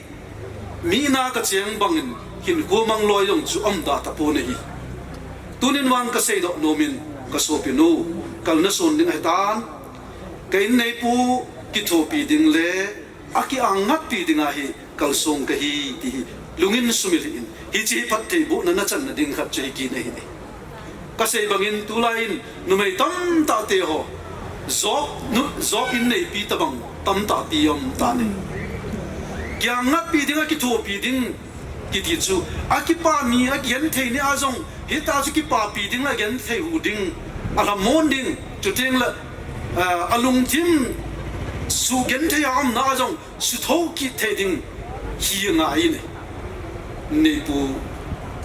mi ina kacheng bangin hinkho mang loi jong chu aumda tapon ahi. Tunin vang kaseidoh nomin, kasopinu, kal nason ding ahitan, ka inneipu kithopi ding le aki-angngatpi dinga hi kalsong kahi ti hi lungin sumil hih in. Hiche hi phattheibohna nachanna ding khat chu hi kit in ahi. Kasei bangin tulai in numei tamtah te ho, Job, nu, Job inneipi tabang tamtah pi aum tan ahi. Ki-angngatpi ding, akithopi ding kiti chu, akipa mi agenthei nia jong, hitia chu kipapi ding le agenthei huhhing ding, alhamon ding, chutengle, eh, alungthim sugenthei a umna a jong sutho kit thei ding hi angaiye. Inneipu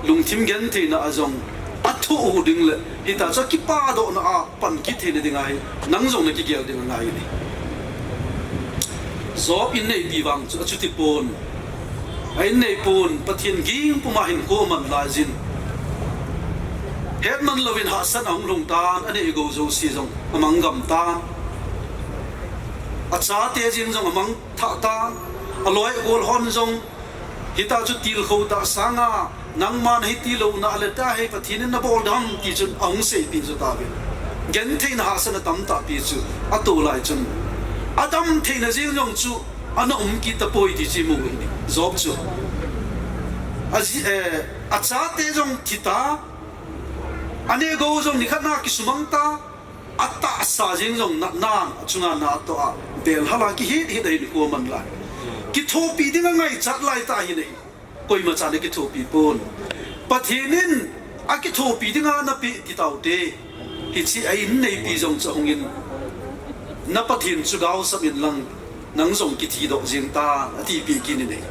lungthim gentheina a jong athoh huhhing le, hitia chu kipadohna a pan kit theina dinga hi nang jong nakigel ding angaiye. Job inneipi vang chu achuti pon. A inneipun Pathen ging puma hinkho aman laijin, hetman louvin hahsatna ahung lhung tan, anei gou jouse jong amang gam tan. Achate jeng jong amang thah tan, aloi agol hon jong, hita chu tilkhou tah sanga, nangma nahi tilou na le ta hi Pathen in nabol dam ti chun ahung seipeh jo tave. Gentheina hahsatna tamtah pi chu, atulai chun, adam theina jeng jong chu, ana um kit tapoi ti chu imu u ahi. Job chu. Aji, eh, achate jong thi ta, aneh gou jong nikhat na kisumang ta, atahsa jeng jong natnan, achunga na atoh a, belhal a kihit hit ahin khu aman lai. Kithopi dinga ngaichat lai tah ahi nahi. Koima chan akithopi pon. Pathen in akithopi dinga napeh ti taute. Hiche a inneipi jong chu ahungin, na Pathen chu gaosap in lang, nang jong kithi doh jeng tan, atipeh kit in ahi.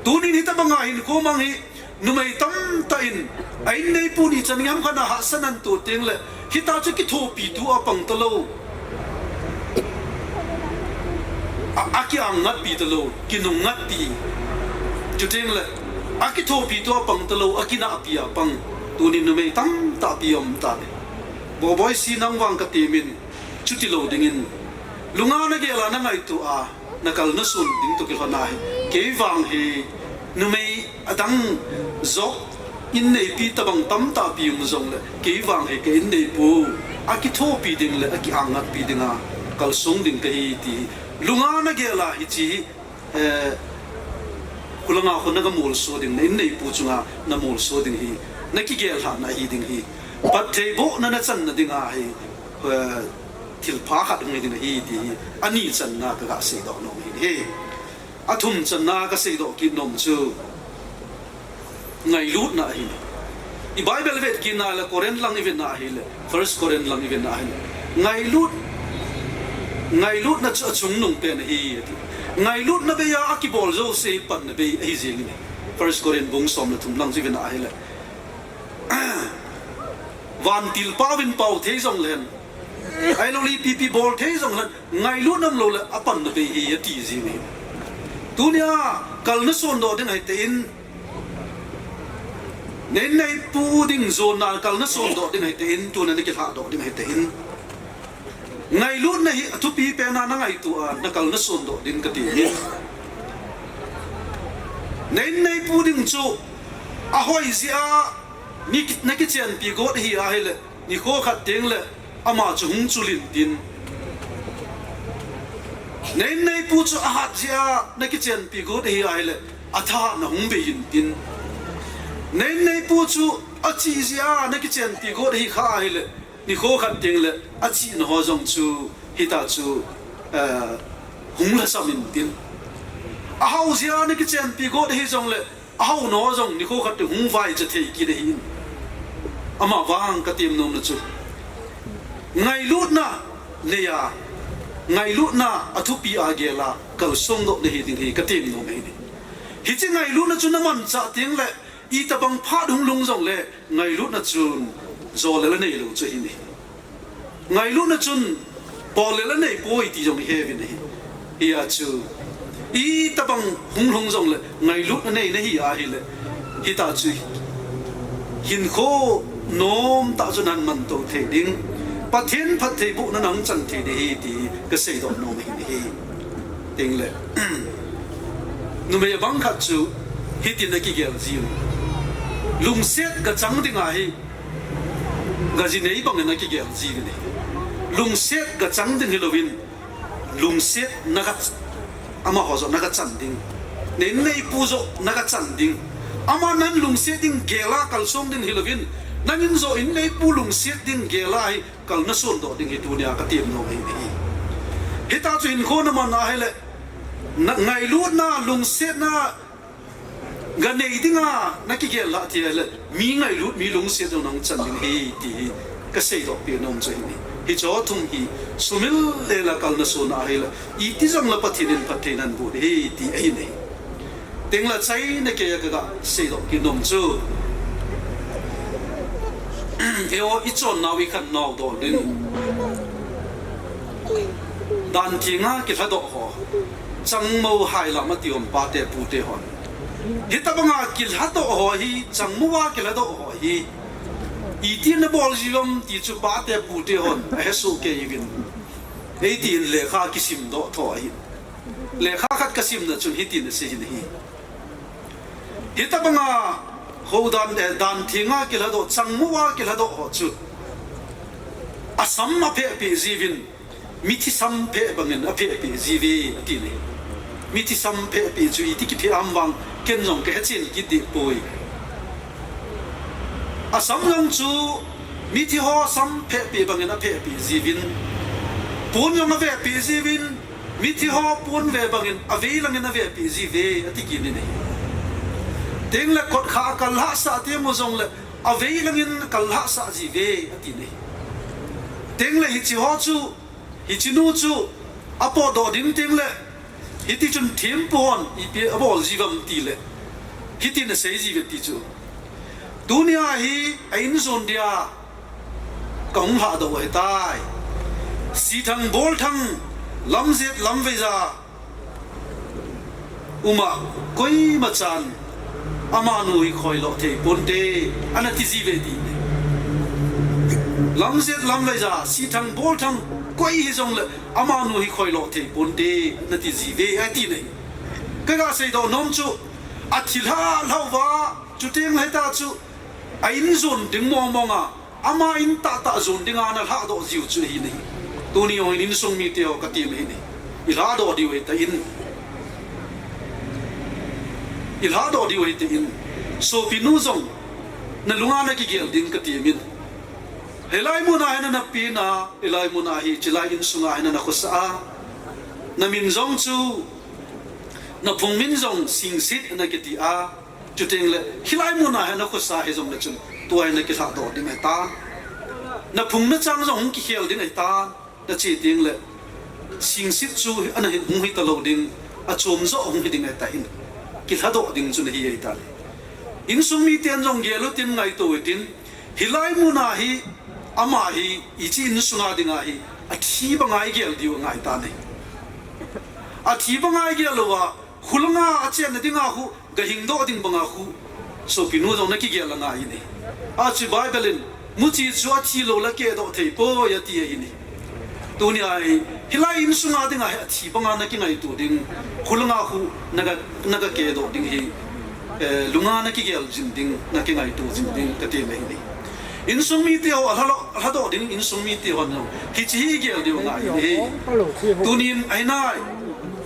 Tunin hitabanga hinkho mang hi, numei tamtah in, a inneipu ni chan ngam khat na hahsatna atoh teng le, hita chu kithopi tu a pang talou. A, akiang ngatpi talou, kinung ngatpi. Chuteng le, akithopi tu a pang talou, akinahpi a pang. Tunin numei tamtah pi um tave. Boboisi nang vang katemin, chutilou dingin. Lunga nagel a nangaito a, nakal nason ding toh kilhon ahi. Kei vang hi, numei adang jong, inneipi tabang tamtah pi um jongle, kei vang hi ka inneipu, akithopi ding le, akiang ngatpi dinga, kalsong ding kahi ti. Lunga nagel a hiche hi, eh, khulanga khu nagamolso ding, na inneipu chunga namolso ding hi, nakigel lhahna ahi ding hi. Phattheibohna nachanna dinga hi, eh, thilpha khat hung hi ding ahi ti hi, ani channa kaga seidoh nom ahi. Athum channa kaseidoh kit nom chu ngailutna ahi. I Bible vet kit na le Corinth lang ivet na ahile, First Corinth lang ivet na ahile. Ngailut, ngailutna chu achungnung pen ahi, ati. Ngailutna bei a akibol jouse panna bei ahi jeng in. First Corinth bung som le thum lang chu ivet na ahile. Vantil pao vin pao thei jongle, ahilouleh ipi ipi bol thei jongle, ngailutna umlou le apanna bei ahi ati jing ahi. Tunia kal nason doh ding ahi tan, na inneipu ding jonna kal nason doh ding ahi tan, tuna nakilhah doh ding ahi tan. Ngailutna hi athupi pen a nangaito a, nakal nason doh ding kati ahi. Na inneipu ding chu ahoi jeh a, naki, nakichenpi got ahi ahile, nikho khat teng le, ama chu hung chul intin. Na inneipu chu ahat jeh a, nakichenpi got ahi ahile, athahatna hung bei intin. Na inneipu chu achih jeh a, nakichenpi got ahi kha ahile, nikho khat teng le, achihna ho jong chu, hita chu, eh, hung lhasam intin. Ahao jeh a nakichenpi got ahi jongle, ahaona ho jong nikho khat teng hung vaicha thei kit ahin. Ama vang katem nomna chu, ngailutna nei a, ngailutna athupi a gel a, kalsong doh nahi ding hi katem nom ahi. Hiche ngailutna chu namanchah teng le, itobang phat hung lhung jongle, ngailutna chun jolel anei lou chu ahi. Ngailutna chun pollel anei poi ti jong ihe uvin ahi. Hia chu, itobang hung lhung jongle, ngailutna nei nahi ahile, hita chu hinkho nomtah chu nahin manto thei ding, Pathen phattheibohna nahung chan thei ding ahi ti kaseidoh nom ahi. Tengle, numei abang khat chu hitin akigel jiuvin, lungset gachang ding ahi, gaji nei bangin akigel jiuvin ahi. Lungset gachang ding hilouvin, lungset naga, amaho joh nagachan ding, na inneipu joh nagachan ding. Ama nang lungset ding gel a kalsong ding hilouvin, nangin joh inneipu lungset ding gel a hi kal nason doh ding hi tunia katem nom ahi. Hita chu hinkho naman ahile, na ngailutna, lungsetna, ganei dinga nakigel lah thei le, mi ngailut, mi lungset jong nahung chan ding ahi ti hi kaseidoh peh nom chu ahi. Hiche thum hi sumil lela kal nason ahile, iti jongle Pathen in phatthei nahin boh ding ahi ti ahi. Tengle achaina keiya kaga seidoh kit nom chu, eiho ichonnau ikhan nau dol ding, dan thenga kilhadoh ho, changmo hailam ati hon, pate pute hon. Hitobanga kilhadoh ho hi, changmo a kilhadoh ho hi, itin nabol jiuvem ti chu pate pute hon ahesoh kei uvin. Hitin lekha kisim doh tho ahi. Lekha khat kasimna chun hitin asei in ahi. Hitabanga houdan, eh, dan thenga kilhadoh, changmuva kilhadoh ho chu asam aphehpeh jiuvin, mithi sam pheh bangin aphehpeh jiuve, ati le. Mithi sam phehpeh chu iti kipheh ham vang ken jong kahechen kit deh poi. Asam jong chu mithi ho sam phehpeh bangin aphehpeh jiuvin, pon jong avepeh jiuvin, mithi ho pon ve bangin avei langin avepeh jiuve, ati kit in ahi. Tengle kotkha akalhahsah teng u jongle avei langin akalhahsah jiuve, ati in ahi. Tengle hiche ho chu, hiche nu chu apotdoh ding tengle, hitichun thempu hon ipi abol jiuvem tile, hitin asei jiuve ti chu, tunia hi a-injon dia kahung lhahdoh u ahitai. Sithang Bolthang, Lamjet Lamveija uma koimachan amanu hi khoiloh thei ponte, ana ti jiuve ti. Lamjet Lamveija, Sithang Bolthang, koi hijongle amanu hi khoiloh thei ponte, ana ti jiuve, ati in ahi. Kaga seidoh nom chu, athi lhalhah uva, chutengle hita chu a-injon ding mongmonga, ama in tahtah jon dinga ana lhahdoh jiu chu ahi in ahi. Tuni jong insung mite ho katem ahi in ahi. Ilhahdoh diu ahitan. Ilhahdoh diu ahitan. Sopinu jong nalunga nakigel ding katemin. Hilai muna hi nana pena, hilai muna hi, chulai insunga hi nana khosa a, namin jong chu, naphung min jong Singsit ana kiti a, chutengle hilai muna hi nakhosa hijongle chun tua hi nakilhahdoh ding ahitan. Naphung nachang jong hung kikhel ding ahitan, nache tengle Singsit chu ana hi, hung hitalou ding, achom joh hung hiding ahitan. Kilhadoh ding chu nahi ahitan. Insung miten jong gel utin, ngaito utin, hilai muna hi, ama hi, hiche insunga dinga hi athi banga igel diu angaitan ahi. Athi banga igel uva, khulanga achenna dinga khu gahingdoh ding banga khu sopinu jong nakigel angai in ahi. Achu Bible in, muchi chu athilou le akehdoh theipoi, ati ahi in ahi. Tunia hi, hilai insunga dinga hi athi banga nakingaito ding, khulanga khu naga, naga kehdoh ding hi, eh, lunga nakigel jing ding, nakingaito jing ding katem ahi in ahi. Insung mite ho alhahdoh ding, insung mite hon jong hiche hi igel diu angai in ahi. Tunin ahinai,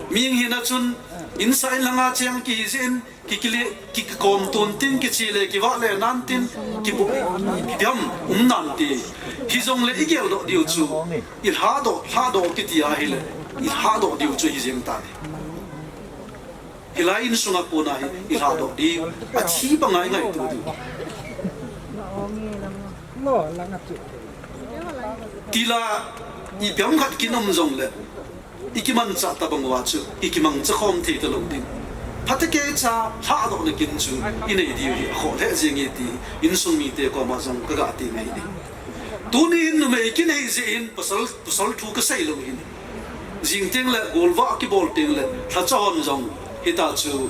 mi hina chun, insung langa cheng kijin, ki, kile, ki, kikom tun tin, kichele kivale nan tin, kibu, kipiam um nante. Hijongle igeldoh diu chu, ilhahdoh, lhahdoh kiti ahile, ilhahdoh diu chu hijeng tan ahi. Hilai insunga kona hi ilhahdoh diu, athi banga ingaito diu. Tila, ipi ham khat kin um jongle, ikimanchah tabang uva chu ikimangcha khom thei talou ding. Phatecha lhahdohna kin chu inei diu hi akhoh lheh jenge ti insung mite koma jong kaga tem ahi in ahi. Tunin numei kinei jeh hin pasal, pasal thu kaseilou ahin. Jing tengle golvah kibol tengle lhacha hon jong, hita chu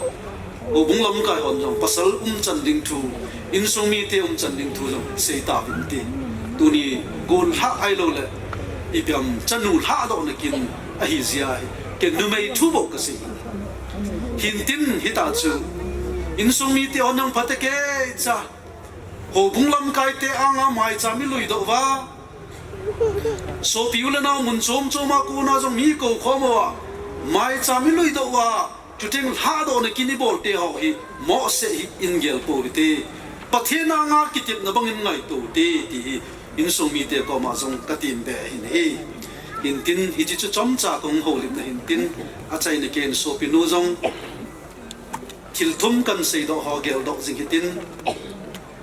houbung lamkai hon jong pasal umchan ding thu, insung mite umchan ding thu jong seitauvinte. Tuni golvah ahiloule ipi ham, chanu lhahdohna kin ahijeh ahi. Ken numei thu bou kasei in ahi. Hintin hita chu insung mite hon jong phatecha, houbung lamkaite anga maicham iluidoh uva, sopi u le nao mun chom choma kona jong mi koukhom uva, maicham iluidoh uva, chuteng lhahdohna kin ibolte ho hi mohseh hi igel pou hite. Pathen anga kitepna bangin ngaito ute ti hi insung mite koma jong katem be ahi in ahi. Hintin hiche chu chomcha kahung houlimna hintin, achaina keiin sopinu jong thil thum kahin seidoh ho geldoh jing hitin,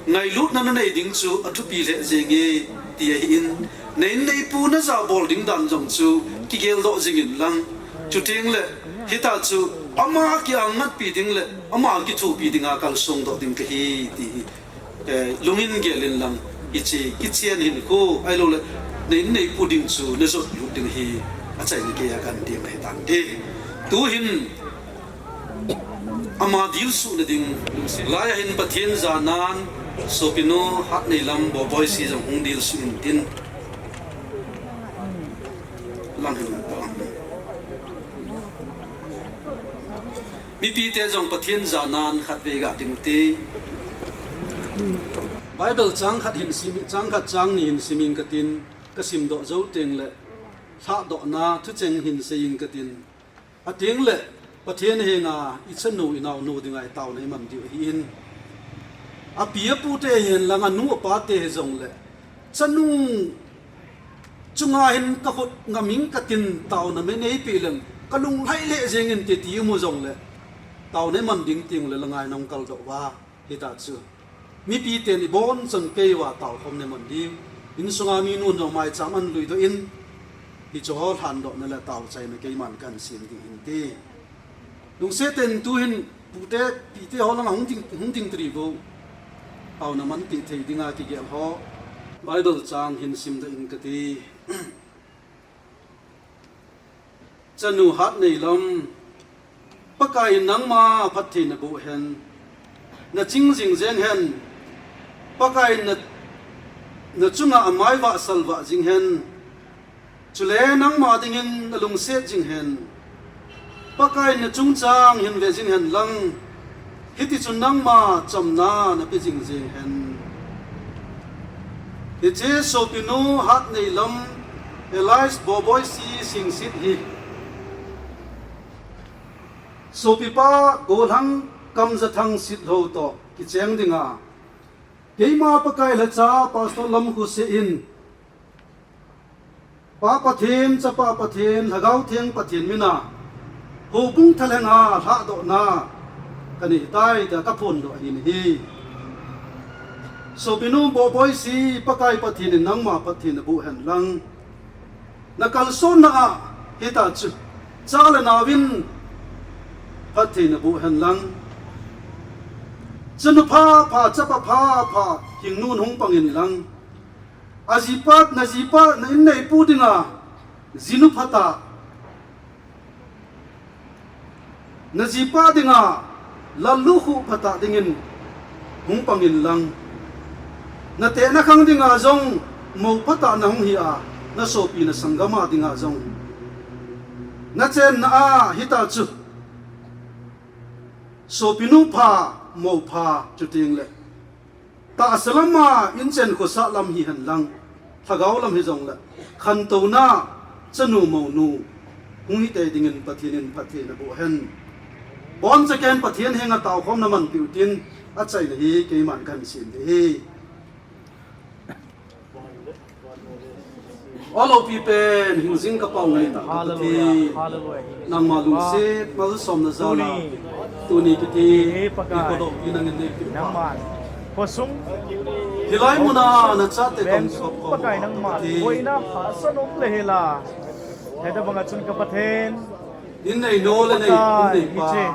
ngailutna nanei ding chu athupi lheh jenge ti ahin, na in na ipu najabol ding dan jong chu kigeldoh jingin lang, chutengle hita chu ama kiangatpi ding le ama kithopi dinga kalsongdoh ding kahi ti hi, eh, lungin gel inlang, hiche kichen hinkho ahiloule na in na ipu ding chu najotlut ding hi achaina keiya kahin tem ahitan ti. Tuhin ama dilsuhna ding, laiya hin Pathen janan sopinu Hatneilam Boboisi jong hung dilsuh intin, Mipite jong Pathen janan khatvei ga ding ute. Bible chang khat hin sim, chang khat chang ni hin sim ing katin, kasimdoh jou teng le lhadohna thucheng hin sei ing katin. Ateng le Pathen henga ichanu inaonu dinga itaona iman diu ahin. Api apute hihen lang anu apate hijongle chanu chunga hin kakhut ngam ing katin taona mei neipeh leng kalung lhai lheh jeng inte ti imu jongle taona iman ding teng le la ngai nong kaldoh uva. Hita chu mipiten ibonchauva taokhomna iman diu. Insunga minu jong maicham anlui doh in hicheho lhandohna le taochaina keiman kahin sem ding ahin ti. Lungset in tuhin pute pite ho langa hung ding, hung ding tiri vo. Taona manpeh thei dinga kigel ho Bible chang hin simdoh ing kati. Chanu Hatneilam, Pakaiyin nangma phatthei naboh hen. Naching jing jeng hen. Pakaiyin na, nachunga amai vahsal vah jing hen. Chule nangma dingin nalungset jing hen. Pakaiyin nachungchang hin ve jing hen lang. Hitichun nangma chamna nape jing jeng hen. Hiche sopinu Hatneilam, alias Boboisi Singsit hi sopipa Golhang Kamjathang Sitlhou toh kicheng dinga keima Pakai lhacha Pastor Lamkhosei in Pa Pathen, Chapa Pathen, Lhagao Theng Pathen mina houbung thalhenga lhadohna kanei tai tia kaphondoh ahi. Sopinu Boboisi, Pakai Pathen in nangma phatthei naboh hen lang. Nakalsonna a hita chu cha le naovin phatthei naboh hen lang. Chanu phapha, chapa phapha hingnu hung pangin lang. Ajipa, najipa, na inneipu dinga jinu phatah, najipa dinga lallukhuh phatah dingin hung pangin lang. Natehna khang dinga jong mou phatah nahung hia, nasopi nasanggama dinga jong nachenna a hita chu sopinu pha, mou pha, chuteng le tahsa lama inchen khosah lam hihen lang, lhagao lam hijongle khantouna chanu mounu hung hitei dingin Pathen in phatthei naboh hen. Bonchaken Pathen henga taokhomna manpeh utin, achaina hi keiman kahin sem ding ahi. O loupi pen, hingjing kapao ngaitah ka Pathen, nangma lungset malsomna jal a tuni kiti nikho loupi nangin neipeh pa. Hilai muna nachate toh kikop khom ka Pathen, inneinou le nei, inneipa,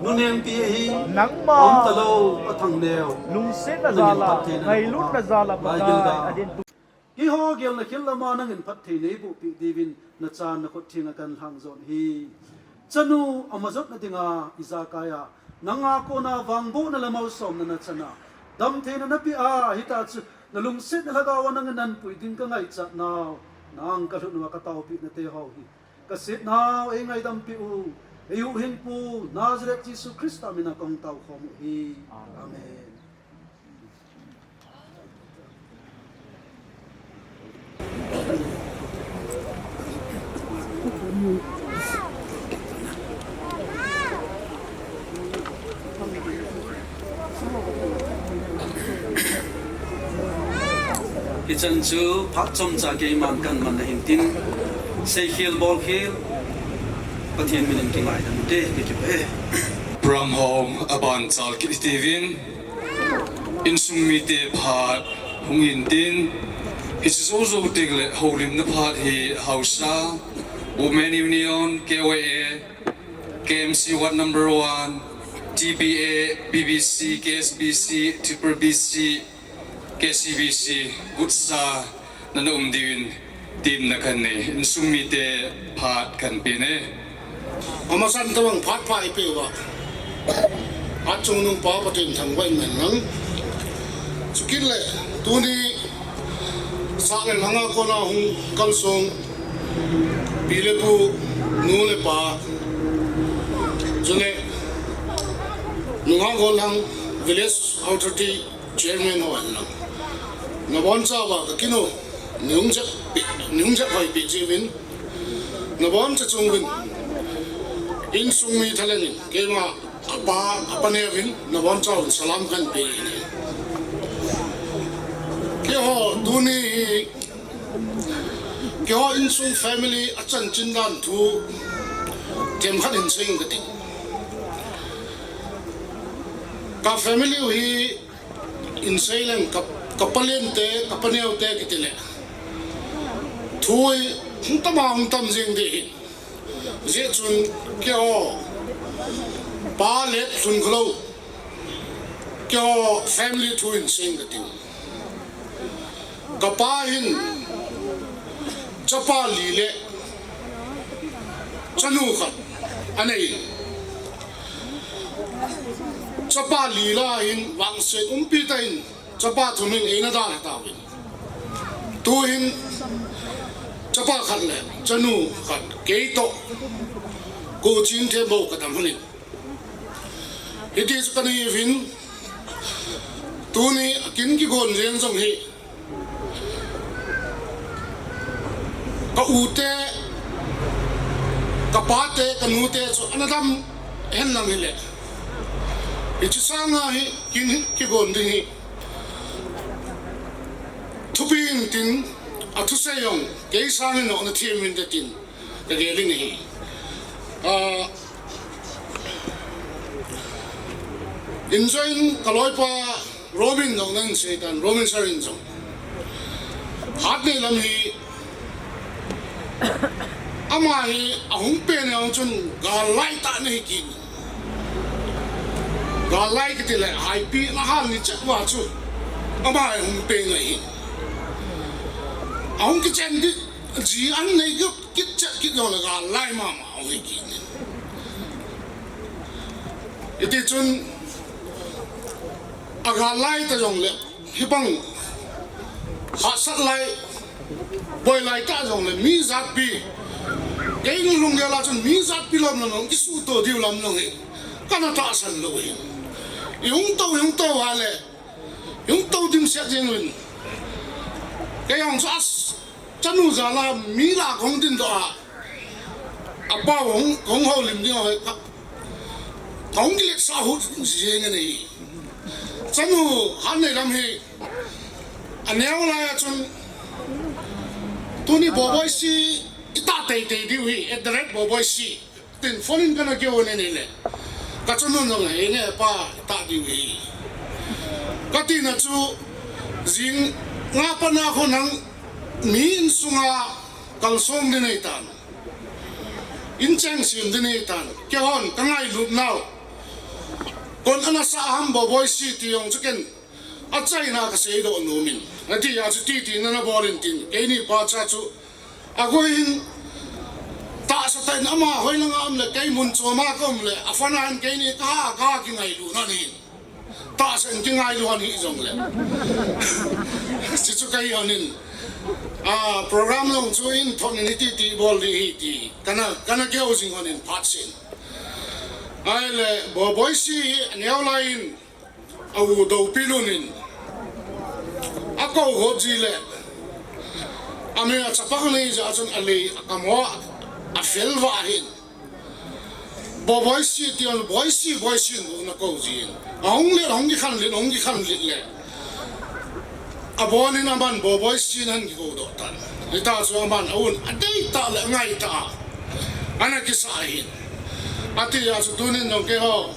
nunengpi ahi, umtalou, athangneo, nangin phattheina, laigilna, keiho gelna khel lama nangin phatthei neibohpeh diuvin nachan nakhut thenga kahin lhangjon ahi. Chanu amajotna dinga ijakaiya nanga kona vangbohna le malsomna nachana, damtheina napeh a, hita chu nalungsetna lhagaova nangin nanpui ding kangaichat nau, nang kalhut uva kataopeh nate ho hi kasetnau, eingaidam peh u, eihuhhingpu Nazareth Jesu Christa mina kahung taokhom u ahi. Amen. Hichan chu phat chomcha keiman kaman nahin tin, seikhel bolkhel Pathen minin kingaidam ute, kipah e. Program hom aban chal kit tiuvin, insung mite phat hung in tin, hiche jou jou teng le houlimna phat hi haosa, Women Union, K Y A, K M C Ward Number One, T B A, B B C, K S B C, Triple B C, K C B C, gutsa nana um diuvin temna kanei, insung mite phat kanpe e. Amasan tobang phat pha ipeh uva, phat chungnungpa Pathen thangvah in man lang. Chukit le tuni sah le lhanga kona hung kalsong Pi le pu, nu le pa, chule nungah golhang, village authority chairman ho hen lang, nabonchauva kakinu, nihung jep pi, nihung jep hoipi jiuvin, naboncha chunguvin, insung mi thalheng in, keima apa, apa neuvin, nabonchauvin salam kahin pe in. Keiho tuni hi, keiho insung family achanchin dan thu themkhat hin seiyin kati. Ka family u hi hin seileng ka, ka palente, ka paneute kiti le, thu hi hung tama hung tam jing ding ahi. Hijeh chun keiho pa le lhun khalou, keiho family thu hin seiyin kati. Kapa hin chapa li le chanu khat anei. Chapa li lah a hin vangset umpi tah in chapa thum in eina dalha tauvin. Tuhin chapa khat le chanu khat keitoh Kuki Chingtheng bou kadam lhonin. Hiti chu kanei uvin, tuni akin kigon jeng jong hi, ka u te, ka pa te, ka nu te chu ana dam hen lang hile, hiche sanga hi kin kigon ding hi thupi intin, athusei jong kei sangin jong ana them uvinte tin kagel in ahi. Ah, injoin kaloipa Robin jong nahin seitan, Robin sir in jong, Hatnei lam hi ama hi ahung pen jong chun gal lai tah ana hi kit. Gal lai kiti le haipi na hal ni chet uva chu ama hi ahung pen ahi. Ahung kichen kit, ji an nei kit, kit chet kit jong le gal lai mama ahung hi kit. Hiti chun agal lai ta jong le, hibang hahsat lai, boi lai ta jong le, mi jatpi, keini lunggel a chun mi jatpi lam lam jong kisuhto diu lam jong hi kana tahsan lou ahi. Ihung tou, ihung tou uva le, ihung tou dimset jeng uvin. Kei jong chu as, chanu jal a mi lah a kahung dindoh a, apa hung, hung houlim ding ahi, ka, kahung kiletsah hut jeng in ahi. Chanu Hatnei lam hi aneo lai a chun, tuni Boboisi itah teitei diu ahi, at the rate Boboisi tin phone in kana kihou in ahile, ka chanu jong, henge pa, itah diu ahi, katina chu, jing nga pat a khonang mi insunga kalsong ding ahitan, incheng sem ding ahitan, keihon kangailut nau, koin ana sah ham Boboisi ti jong chu ken achaina kaseidoh nomin, ati a chu titi nana bol in tin, keini pacha chu agoi in tahsa tah in ama hoilanga um le, kei mun choma kaum le, aphana hin keini kaha, kaha kingailu nahin, tahsa in kingailu han hih jongle, chuchu kahi hon in, a, program jong chu in thot in hiti ti bol ding ahi ti kana, kana kihou jing hon in phat seh in. Ahile Boboisi hi aneo lai in, a u Doupilun in akou hot ji le, ami a chapang nei jeh a chun alei akam ho afel vah ahin, Boboisi ti jong, Boisi, Boisi in ana kou jin, ahung le ahung kikhanlet, ahung kikhanlet le, abon in aman Boboisi in ahin kikoudoh tan. Hita chu aman a un adeitah le angaitah a ana kisah ahin. Ati a chu tunin jong keiho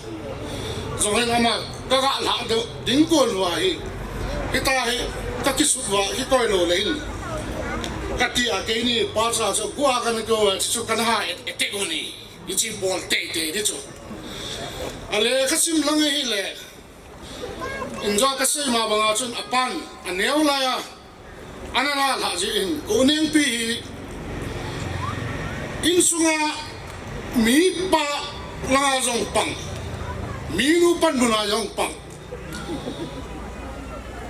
jong hin ama kaga lhah ding kon uva hi, hita hi kakisut uva kikoi lou le hin, kati a keini pacha chu gua kana kou a chu kana ha et, etek u ni, hiche bol teitei di chu. Alekha sim lang ahile, injo kasei ma banga chun apan aneo lai a ana la lhah jeh in, Konengpi hi insunga mipa langa jong pang, minu panmun a jong pang.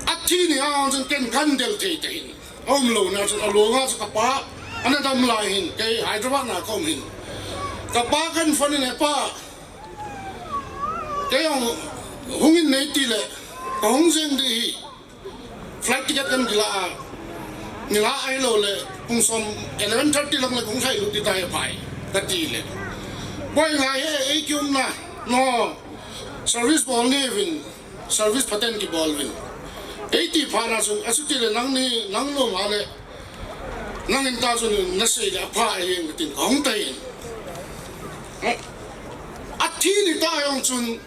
Athi ni a chun ken kan del thei tahin, aumlouna chun alonga chu kapa, Ana dam lai hin, kei Hyderabad na ka um hin. Ka pa kan phone in, "He pa, kei hung, hung in nei ti le, ka hung jeng di hi. Flight ticket kan kila a, nila ahilou le, pung som eleven thirty lang le kong lhai lut di tai pai," ka ti le. "Boi ngai he, ei ki um na, no, service bol ni vin." Service phaten kibol vin. Eiti phat na chun, "Achuti le nangni, nang nom a le, nang in ta chun na sei le apha ahi," ka tin ka hung tai. Athi ni ta jong chun,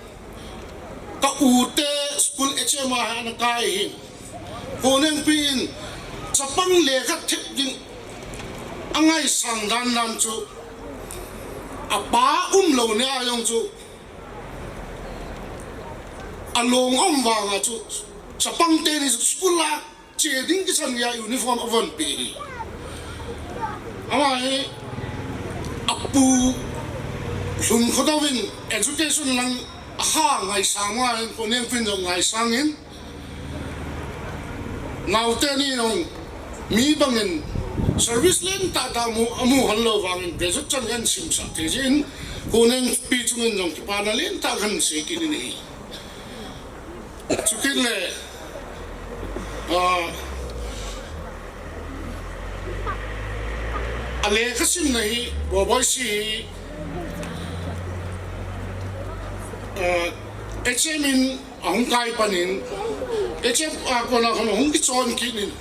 ka u te school H M a ana kai hin. Konengpi in, chapang lekha thep ding, angaisang dan dan chu, apa umlou ni a jong chu, along um vang a chu, chapang teni school a che ding kisan a uniform avon pe hi. Ama hi apu lhum khodovin education lang aha ngaisang a hin, konengpin jong ngaisang in, naote ni jong mi bangin service lentah tah mu, amu hon lou vangin graduate chan kan simsah thei jin, konengpi chungin jong kipana lentah kan sei kit in ahi. Chukit le, ah, alekha simna hi, Boboisi hi, ah, H M in ahung kai panin, H M a kona khan ahung kichon kit in,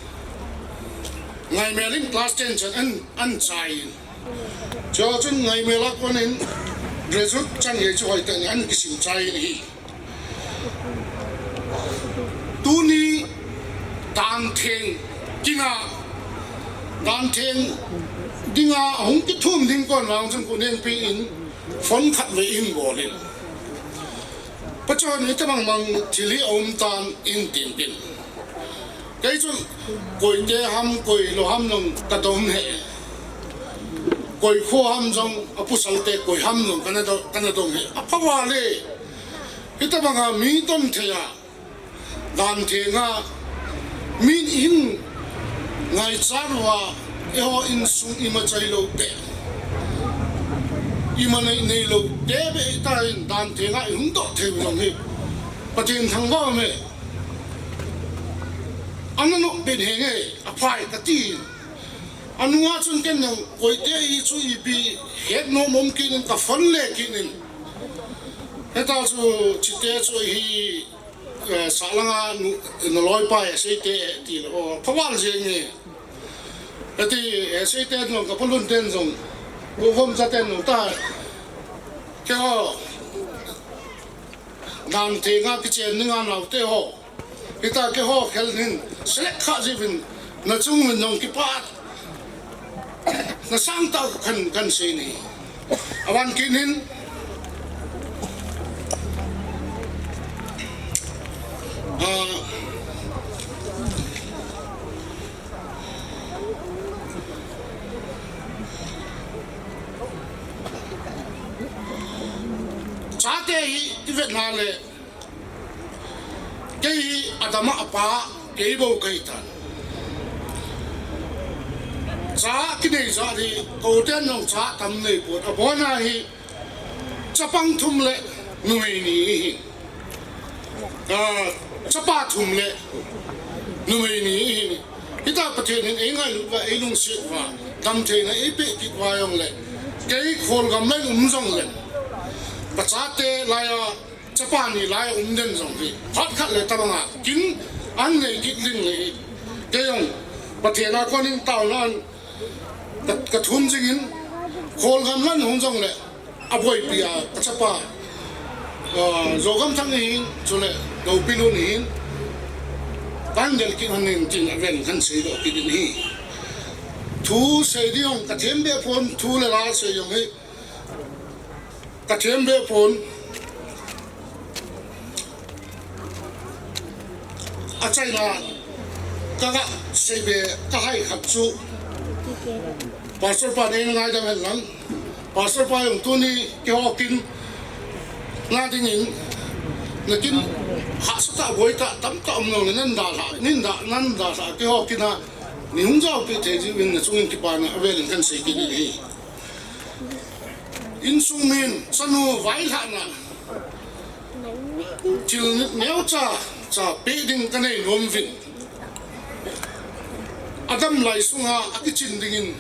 Ngaimel in class ten chan an, an chai in. Chuchun Ngaimel a konin graduate chan gei chu hoitah in an kisim chai in ahi. Tuni Dantheng kinga, Dantheng dinga hung kithum ding kon vang chun konengpi in phone khat vei in bol in. Pachon, "Hitabang bang thil hi aum tan," in tin tin. Kei chun, "Koite ham, koi lou ham jong ka dong he. Koi kho ham jong, apusal te koi ham jong kana do-, kana dong he. Apha vale. Hitabang a mi ton thei a, Danthenga, min in ngaichat uva, eiho insung ima chai lou te, ima nei, nei lou te be ta in Danthenga ihung doh thei u jong hi Pathen thangvah me. Ana nop ben henge, aphai," ka ti. Anunga chun ken jong koite hi chu ipi het nom um kit in ka phone le kit in. Heta chu chite chu hi, eh, sahlanga nu, naloipa Heseite ti le, "O, phaval jeng e." Ati, Heseite jong, ka palun ten jong, ko vom cha ten jong ta. Keiho, Danthenga kichen ninga naote ho. Hita keiho khel nin, select kha jiuvin, nachung uvin jong kipa. Nasang tah khan, kan sei ni. Avan kinin, ah, chate hi, i vet na le, Kei hi adama apa, kei bou kahi tan. Cha kinei jat hi, koten jong cha tam nei pon. Abona hi, chapang thum le numei ni hi. Ah, chapa thum le numei ni hi. Hita Pathen in eingailut uva, eilungset uva, damtheina eipeh kit uva jongle, kei Kholgam lai um jongle, kachate laiya, chapa ni lai um den jong hi, phat khat le tabanga, kin an nei kit ding le hi. Kei jong, Pathen a konin taona an, ka, ka thum jingin, Kholgam lan hung jongle, aboipi a, kachapa, ah, Zogam Thang hin, chule, Dopi Lun hin, kan del kit hon in tin aven kan seidoh kit in hi. Thu sei ding jong, ka thembe pon, thu le la sei jong hi, ka thembe pon. Achaina, ka ga seibe, ka hai khat chu. Pastor pa nei ngaidam hen lang. Pastor pa jong tuni keiho kin na dingin, na kin hahsa tah, boi tah, tamtah um jongle nan dalha, nin da, nan dalha, keiho kin a Nei hung jaopeh thei jiuvin nachungin kipana avelin kahin sei kit in ahi. Insung min chanu vailhahna thil neocha cha peh ding kanei nom uvin. Adam lai sunga akichin dingin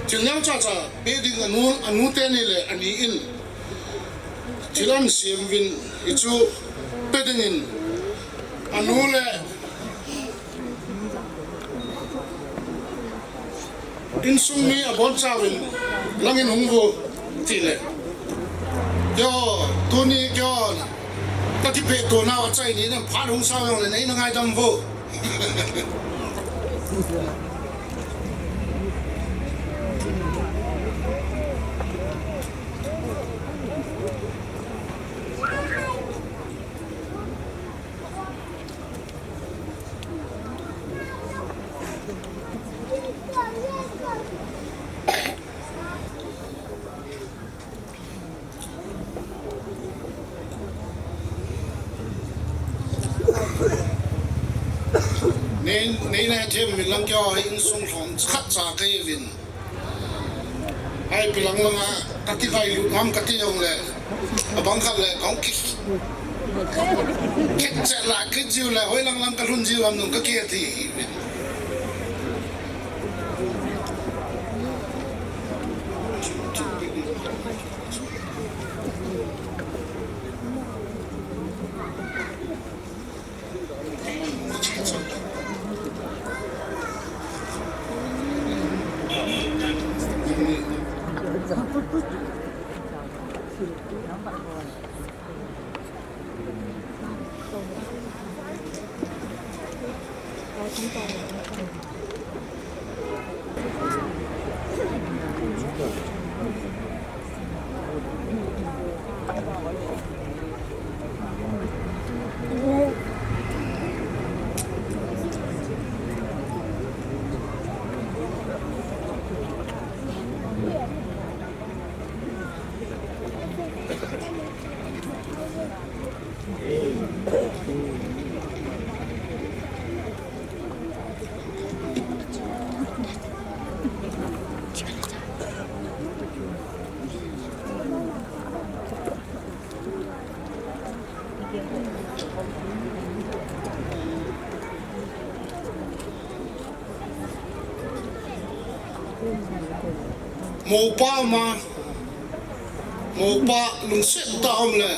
thil neocha cha peh ding anu, anu teni le ani in thil ahin sem uvin, hichu pe dingin anu le insung mi abonchauvin langin hung uvo tile. Keiho, tuni keiho kakipeh tonau achai ni nan phat hung sao jongle nei na ngaidam uvo. Nei, nei na hethem uvin lang keiho hi insung lhom khat cha kahiuvin. Ipi lang langa kakivailut ham kati jongle, abang khat le kahung ki, kichet la kit jiu le, hoilang lang kalhun jiu ham nung kakihe thei. Mopa ma, mopa lungset tah um le.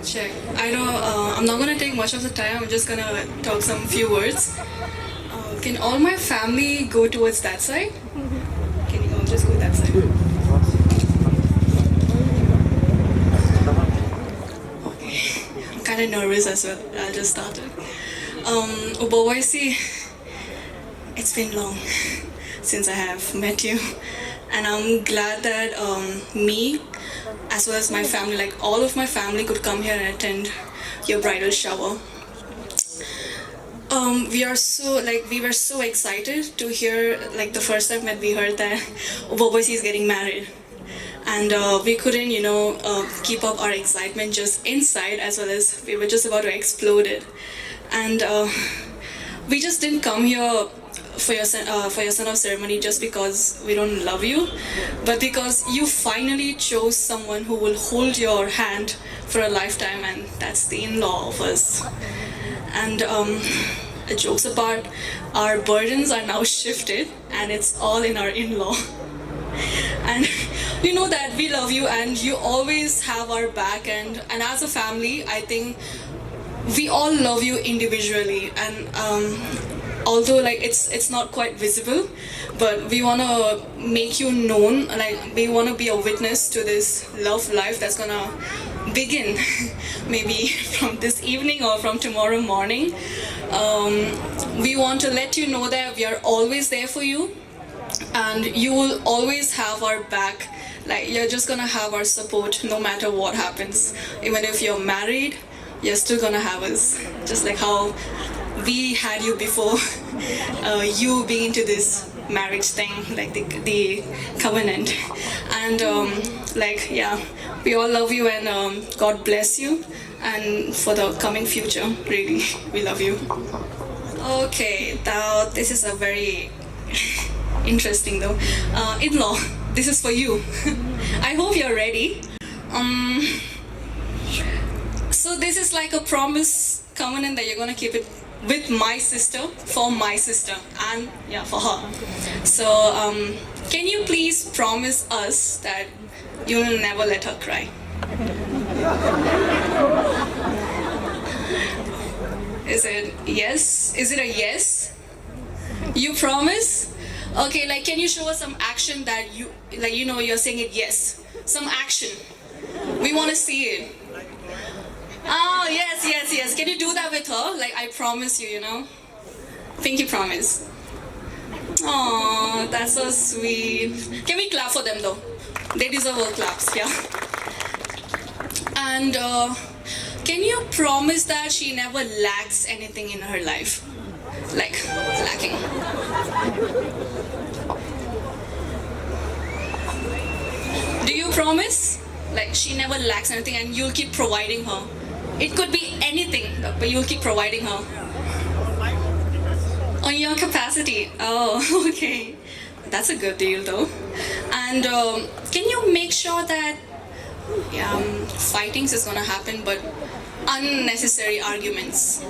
Check. I know, uh, I'm not gonna take much of the time. I'm just gonna talk some few words. Uh, can all my family go towards that side? Can you all just go that side? Okay. I'm kinda nervous as well. I'll just start it. Um, Uboboisi, it's been long since I have met you, and I'm glad that, um, me, as well as my family, like, all of my family, could come here and attend your bridal shower. Um, we are so, like, we were so excited to hear, like, the first time when we heard that Uboboisi is getting married. And, uh, we couldn't, you know, uh, keep up our excitement just inside, as well as we were just about to explode it. And, uh, we just didn't come here for your sen-, uh, for your send-off ceremony just because we don't love you, but because you finally chose someone who will hold your hand for a lifetime, and that's the in-law of us. And, um, jokes apart, our burdens are now shifted, and it's all in our in-law. And you know that we love you and you always have our back, and, and as a family, I think we all love you individually, and, um, Although, like, it's it's not quite visible, but we want to make you known, like, we want to be a witness to this love life that's gonna begin maybe from this evening or from tomorrow morning. Um, we want to let you know that we are always there for you, and you will always have our back. Like, you're just gonna have our support no matter what happens. Even if you're married, you're still gonna have us, just like how we had you before uh, you being into this marriage thing, like the, the covenant. And um, like, yeah, we all love you, and um, God bless you. And for the coming future, really, we love you. Okay, now this is a very interesting though. Uh, in-law, this is for you. I hope you're ready. Um, so this is like a promise, covenant that you're gonna keep it with my sister, for my sister, and yeah, for her. So um, can you please promise us that you will never let her cry? Is it yes? Is it a yes? You promise? Okay, like, can you show us some action that you, like, you know, you're saying it yes? Some action. We want to see it. Oh, yes, yes, yes. Can you do that with her? Like, I promise you, you know. Pinky promise. Oh, that's so sweet. Can we clap for them though? They deserve all claps, yeah. And uh, can you promise that she never lacks anything in her life? Like, lacking. Do you promise? Like, she never lacks anything and you'll keep providing her. It could be anything, but you'll keep providing her. On your capacity. Oh, okay. That's a good deal, though. And um, can you make sure that, yeah, um, fightings is gonna happen, but unnecessary arguments,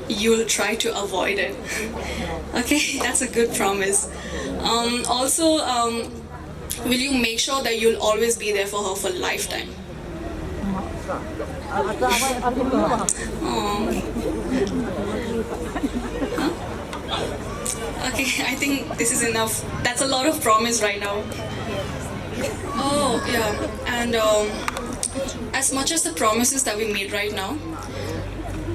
you'll try to avoid it. Okay, that's a good promise. Um, also, um, will you make sure that you'll always be there for her for lifetime? Oh. Huh? Okay, I think this is enough. That's a lot of promise right now. Oh, yeah. And um, as much as the promises that we made right now,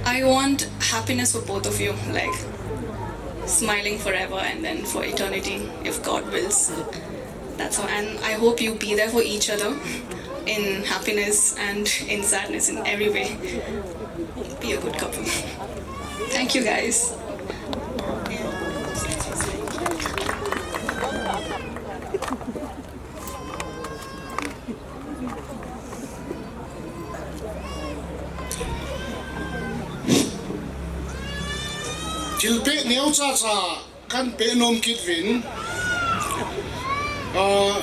I want happiness for both of you. Like, smiling forever and then for eternity, if God wills. That's all. And I hope you be there for each other in happiness and in sadness, in every way. Be a good couple. Thank you, guys. Thilpeh neocha cha kanpeh nom kit uvin. Ah,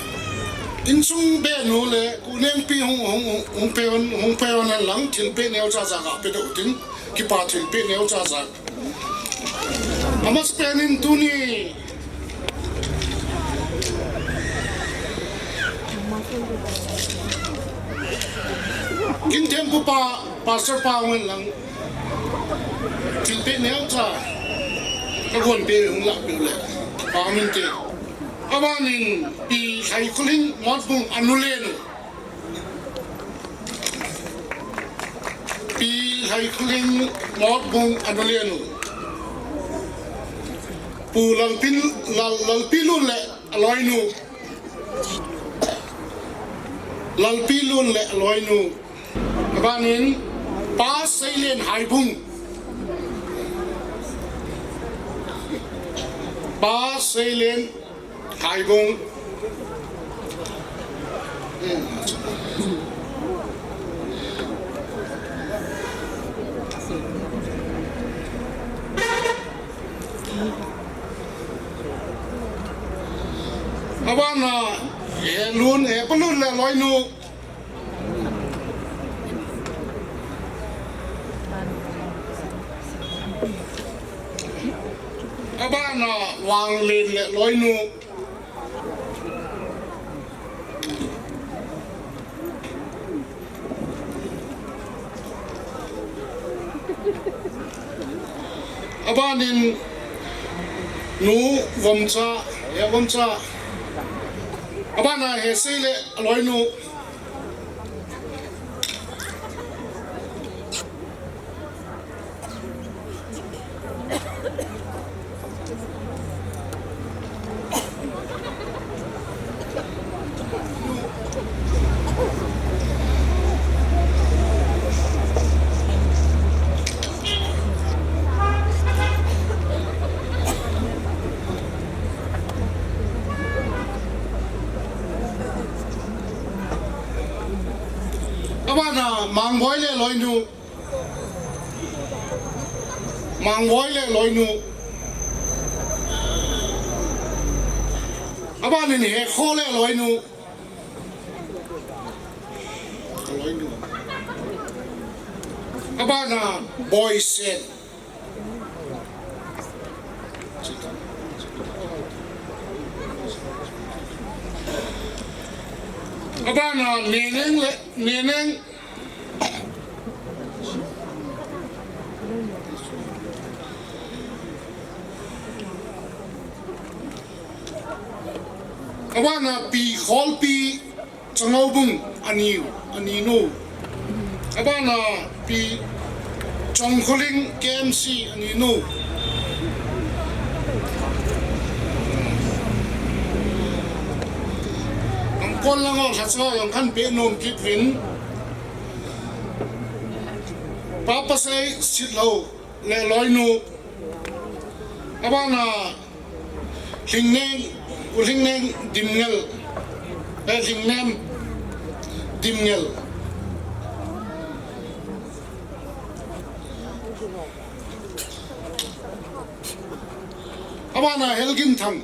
insung benu le kunengpi hung, hung, hung peh un, hung peh un lang, thilpeh neocha cha kapeh doh utin, kipa thilpeh neocha cha. Amasapen in tuni Kinthempupa, Pastor pa hung lang thilpeh neocha kagonpeh hung lahpeh uleh, pa min te. Abanin Pi Lhaikhulhing Motbung anulenu. Pi Lhaikhulhing Motbung anulenu. Pu Lalpin, Lal, Lalpilun le aloinu. Lalpilun le aloinu. Abanin Pa Seilen Haibung. Pa Seilen Haibung. Abana, eh, lun, eh, palun le loinu. Abana, wang len le loinu. Abanin nu Vomcha, he Vomcha. Abana Hesei le aloinu. Abana Mangboi le aloinu. Mangboi le aloinu. Abanin Hekho le aloinu. Aloinu. Abana Boisen. Abana Neneng le, Neneng. Abana Pi Kholpi Changoubung ani, aninu. Abana Pi Chongkholing K M C aninu. Angkon lang o, lhacha jong kahin pe nom kit uvin. Pa Pasei Sitlhou le aloinu. Abana Lhingneng, U Lhingneng Dimngel, eh, Lhingnem Dimngel. Abana Helginthang.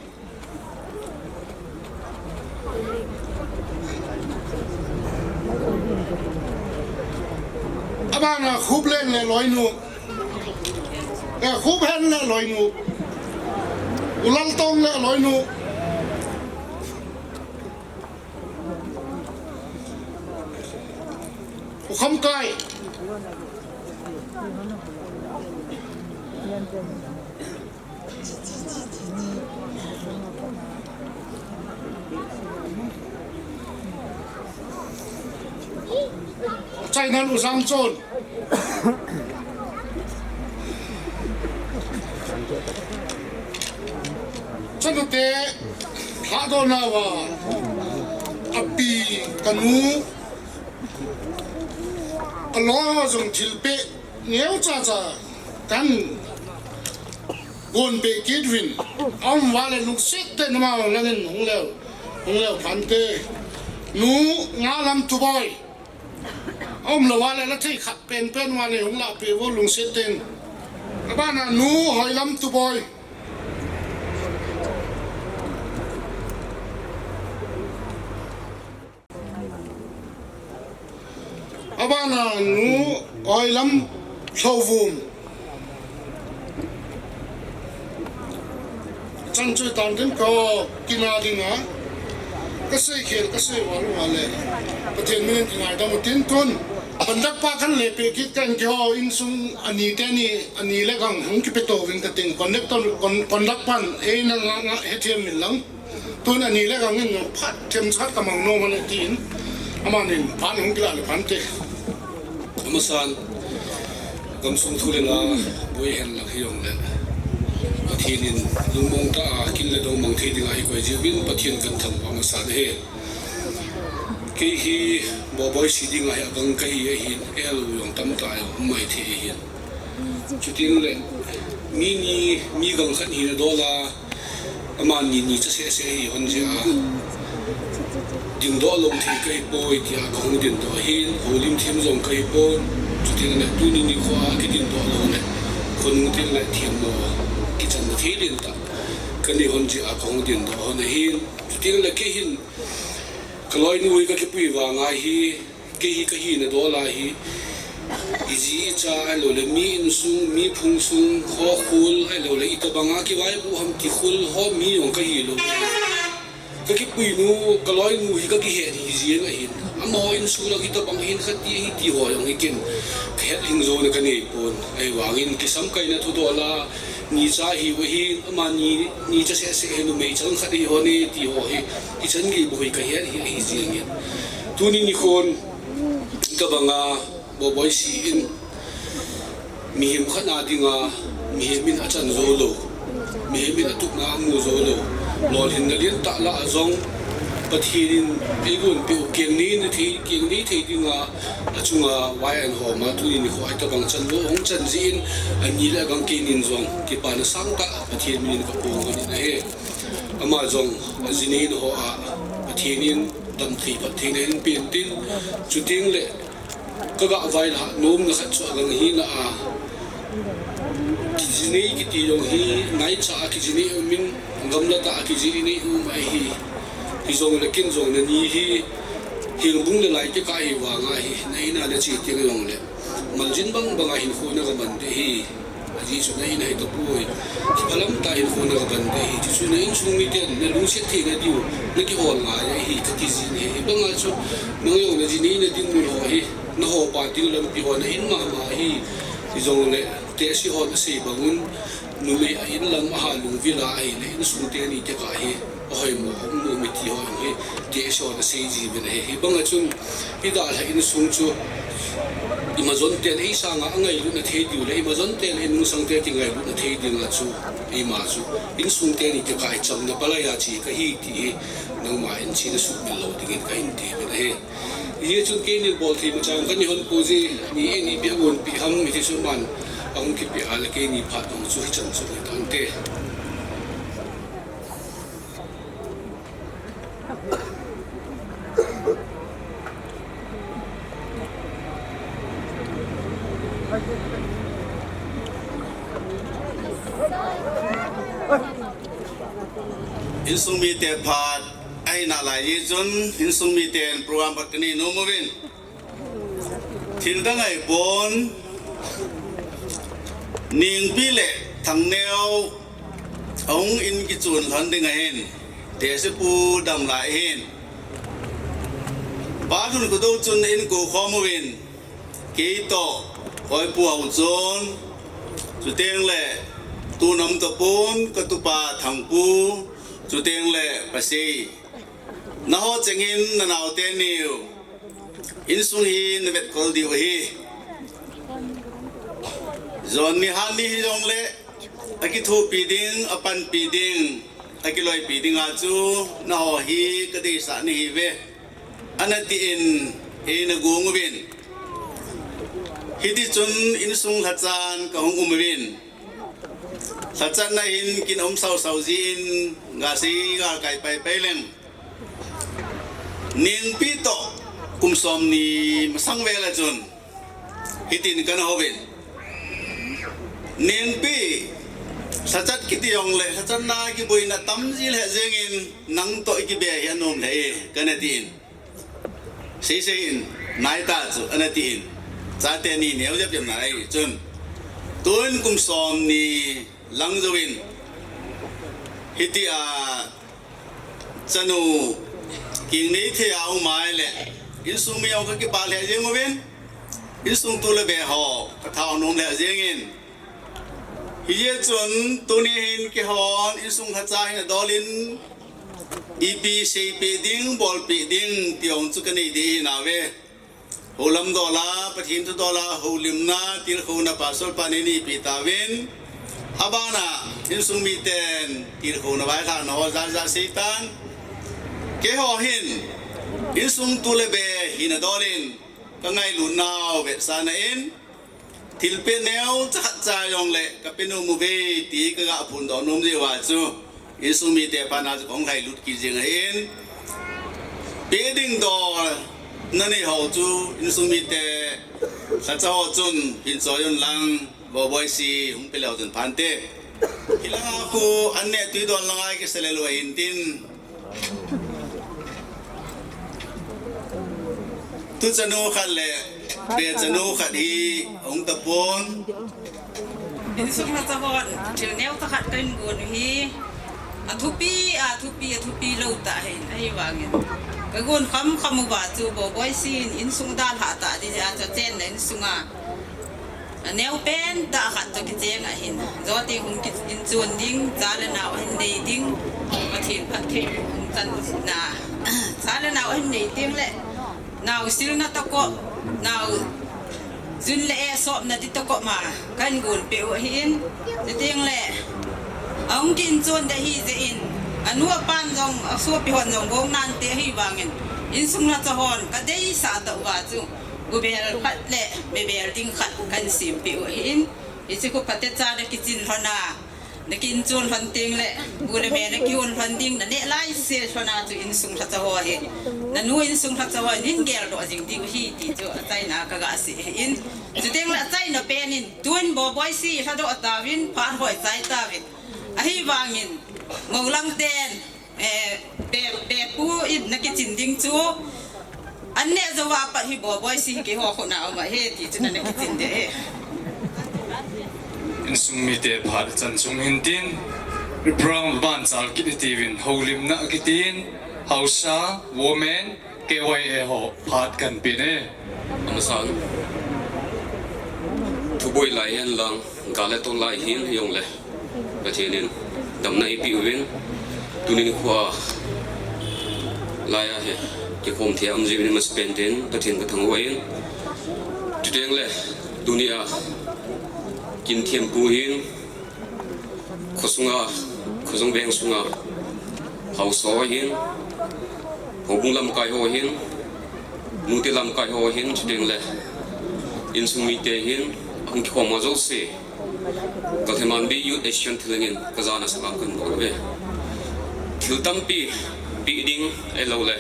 Abana Khupleng le aloinu. Eh, Khuphen le aloinu. U Laltong le aloinu. U Khamkai. Chainan U Sangchon. Chanute lhadohna uva api kanu aloi ho jong thilpeh neocha cha kahin gonpeh kit uvin. Aum uva le lungset tah in ama hung langin hung leu, hung leu phante. Nu Ngalamthuboi. Aum lou uva le la thei khat penpen uva le hung lahpeh uvo lungset tah in. Abana Nu Hoilamthuboi. Abana Nu Hoilamlhouvum. Chan chu tan tin ka kina dinga. Ka seikhel, ka seival uva le Pathen minin kingaidam utin tun. Conduct pa kahin lepeh kit kan keiho insung ani teni, ani le gang hung kipeto uvin kating. Conduct, con-, conduct pan eina nga, nga hethem in lang. Tun ani le gang in phat themcha khat kamang nom uve tin. Amanin phat hung kilah le phante. Amasan, gamsung thu le la boi hen lang hijongle, Pathen in lungmong tah a kin le dong mang thei dinga eikoi jeh uvin Pathen kathangvah masa e. Kei hi Boboi si dinga hi abang kahi ahin, eihil u jong tamtah a um maithei ahin. Chutengle, mi ni, mi gang khat hina dol a, amani nicha sehseh hi hon jeh a dingdoh lou thei kahipoi tia kahung dingdoh ahin, houlim them jong kahipon. Chutengle tuni nikho a kidingdoh lou le, khonung tengle themmo kichanna thei lentah kanei hon jeh a kahung dingdoh hon ahin. Chutengle kei hin kaloinu hi kakipui vanga hi, kei hi kahina dol a hi, iji icha ahiloule mi insung, mi phungsung ho khol ahiloule itobanga kivaipoh ham ti khol ho mi jong kahilou. Kakipuinu, kaloinu hi kakihet hi jeng ahin. Amaho insung lang hitobang hin khat ti ahi ti ho jong hi ken kahet lhing jouna kaneipon. Ahivangin kisamkaina thudol a, Ni cha hi u hi, ama ni, ni cha seh seh hi numei chang khat hi hon e ti ho hi, hichan gei bou hi ka het hi ahi jingin. Tuni nikhon, tabanga, Boboisi in, mihem khat na dinga, mihem in achan jou lou, mihem in atupna amu jou lou, lolhinna lentah lah a jong, Pathen in eigon peh u keng nei na thei, keng nei thei dinga, achunga vai ahin hom a, tuni nikho a hitabang chanlou ahung chan jeh in, ani le agang kei nin jong, kipana sangtah Pathen min in ka phong ahi. Ama jong, aji neina ho a, Pathen in damthei phattheina ahin pen tin, chuteng le, ka gah vailhah nomna khat chu agang hina a, kiji nei kiti jong hi, naicha a kiji nei um in, gamla tah a kiji nei um ahi. Hijongle ken jong nani hi, Hengbung le lai kikah hi vang ahi, na in a nache teng jongle, maljin bang bang a hinkho na ka man ding ahi. Ajeh chu na in ahi tapoi. Kiphalam tah in hinkho na ka man ding ahi. Chuchu na insung miten na lungset theina diu, na kihol ngai ahi, kati jin ahi. Hibang a chu, nang jong naji neina dinmun ho hi, na hopa ding lampi ho na in mama ahi. Hijongle, tehse hon asei bang un, numei a in lam a ha lungvil a ahile, insung teni kikah hi, ahoimo, aumnom miti ho hi, tehse hon asei ji uvin ahi. Hibang a chun, idalha insung chu, imajon ten eisanga angailutna thei diu le, imajon ten inungsang te kingailutna thei dinga chu, eima chu, insung teni kikah hi chamna palai a che kahi ti hi, nangma in chena sumil lou dingin kahin ti uvin ahi. Hijeh chun keini bol thei machang kahin hon pou jeh, ni in ipi agonpeh ham, hiti chu aman ahung kipeh a le keini phat hung chu hichan chu hitante. Insung mite phat ahi nalai jeh chun, insung miten program khat kanei nom uvin. Thil dang ahipon, Nengpi le Thangneo ahung in kichon lhon ding ahin, tehse pu damlai ahin. Bathroom kudou chun in kou khom uvin, kei toh, Hoipu Haochon, chuteng le tun aum tapon, katupa Thangpu, chuteng le Pasei. Naho chengin nanao teniu, insung hi navetkol diu ahi. Jon ni han ni hijongle, akithopi ding, apanpi ding, akiloipi dinga chu, naho hi kadeisah nahiuve, ana tin, eina gong uvin. Hiti chun insung lhachan kahung um uvin. Lhachatna in kin um sausau jin, gasei galkai paipai leng. Nengpi toh kum somni masang vel a chun, hitin kana houvin. Nengpi, lhachat kiti jongle, lhachatna kiboina tamji lheh jengin, nang toh ikibe hi anom lheh e, kana tin. Seisei in, naita chu, ana tin. Chate ni neo jep jep nalai chun, tun kum somni lang jouvin, hitia chanu kingnei thei a um ahile, insung mi jong kakipah lheh jeng uvin, insung tu le be ho kathanom lheh jengin. Hijeh chun tuni hin keihon insung lhacha hin adolin, ipi seipeh ding, bolpeh ding ti jong chu kanei ding ahinauve. Houlam dola, Pathen thu dola, houlimna, tilkhouna pastor pan eina neipeh tauvin. Abana, insung miten, tilkhouna vailhahna ho jat jat seitan. Keiho hin, insung tu le be hina dolin, kangailutnau vetsahna in, thilpeh neocha khatcha jongle, kape nom uve ti kaga phondoh nom jeh uva chu, insung mite pana chu kahung lhailut kit jeng ahin. Peh ding dol nanei ho chu, insung mite lhacha ho chun hin choi un lang, Boboisi hung pe leu chun phante. Hilanga khu an neh tui don langa kisa lel u ahin tin. Tu chanu khat le be chanu khat hi ahung tapon. Insung lhacha hon thil neocha khat kahin gon u hi, athupi, athupi, athupi lou tah ahin, ahivangin kagon kham kham uva chu Boboisin insung dalhah tah ding jeh a chu achenna insunga Aneo pen tah khat toh kicheng ahin. Joteng hung kiinchon ding, cha le nao ahin nei ding. Pathen phatthei hung chan na. Cha le nao ahin nei teng le. Nao silna toh ko, nao jun le eh sopna ding toh ko ma, kahin gonpeh u ahin. Chuteng le, ahung kiinchon ding ahi jeh in, anu apan jong, asopi hon jong gong nante ahi vangin, insung lhacha hon, kadeisah tah uva chu, gubel khat le, mebel ding khat kahin sempeh u ahin. Hiche khu phatecha le kichin lhon a, Na kiinchon lhon teng le, bu le me na kihon lhon ding, na neh laise lhon a chu insung lhacha ho hi. Nanu insung lhacha ho in geldoh jing diu ahi ti chu achaina kaga sei ahin. Chuteng le achaina pen in, tun Boboisi lhadoh tauvin, phat hoi chai tauvin. Ahivangin, Moulang ten, Eh, be, bepu in na kichin ding chu. An neh jouva pat hi Boboisi keiho khut na um ahi ti chu na, na kichin ding ahi. Insung mite phat chan chung hin tin, program ban chal kit hitin, houlimna kitin, Haosa, Women, K Y A ho phat kahin pe e. Amasan, thuboi lai hen lang, gal le tol lai hin hijongle, Pathen in damna eipeh uvin, tuni nikho a lai a hi kikhom thei a um jiuvin, amasapen in Pathen kathangvah in, chuteng le tuni a kin thempu hin, Khosunga, khosung veng sunga, Haosa ho hin, houbung lamkai ho hin, nute lamkai ho hin, chuteng le, insung mite hin, ahung kikhom ho jouse, Galthimanbi Youth Association thilheng in, kajana salam kahin bol uve. Thil tampi, peh ding, ahilou le.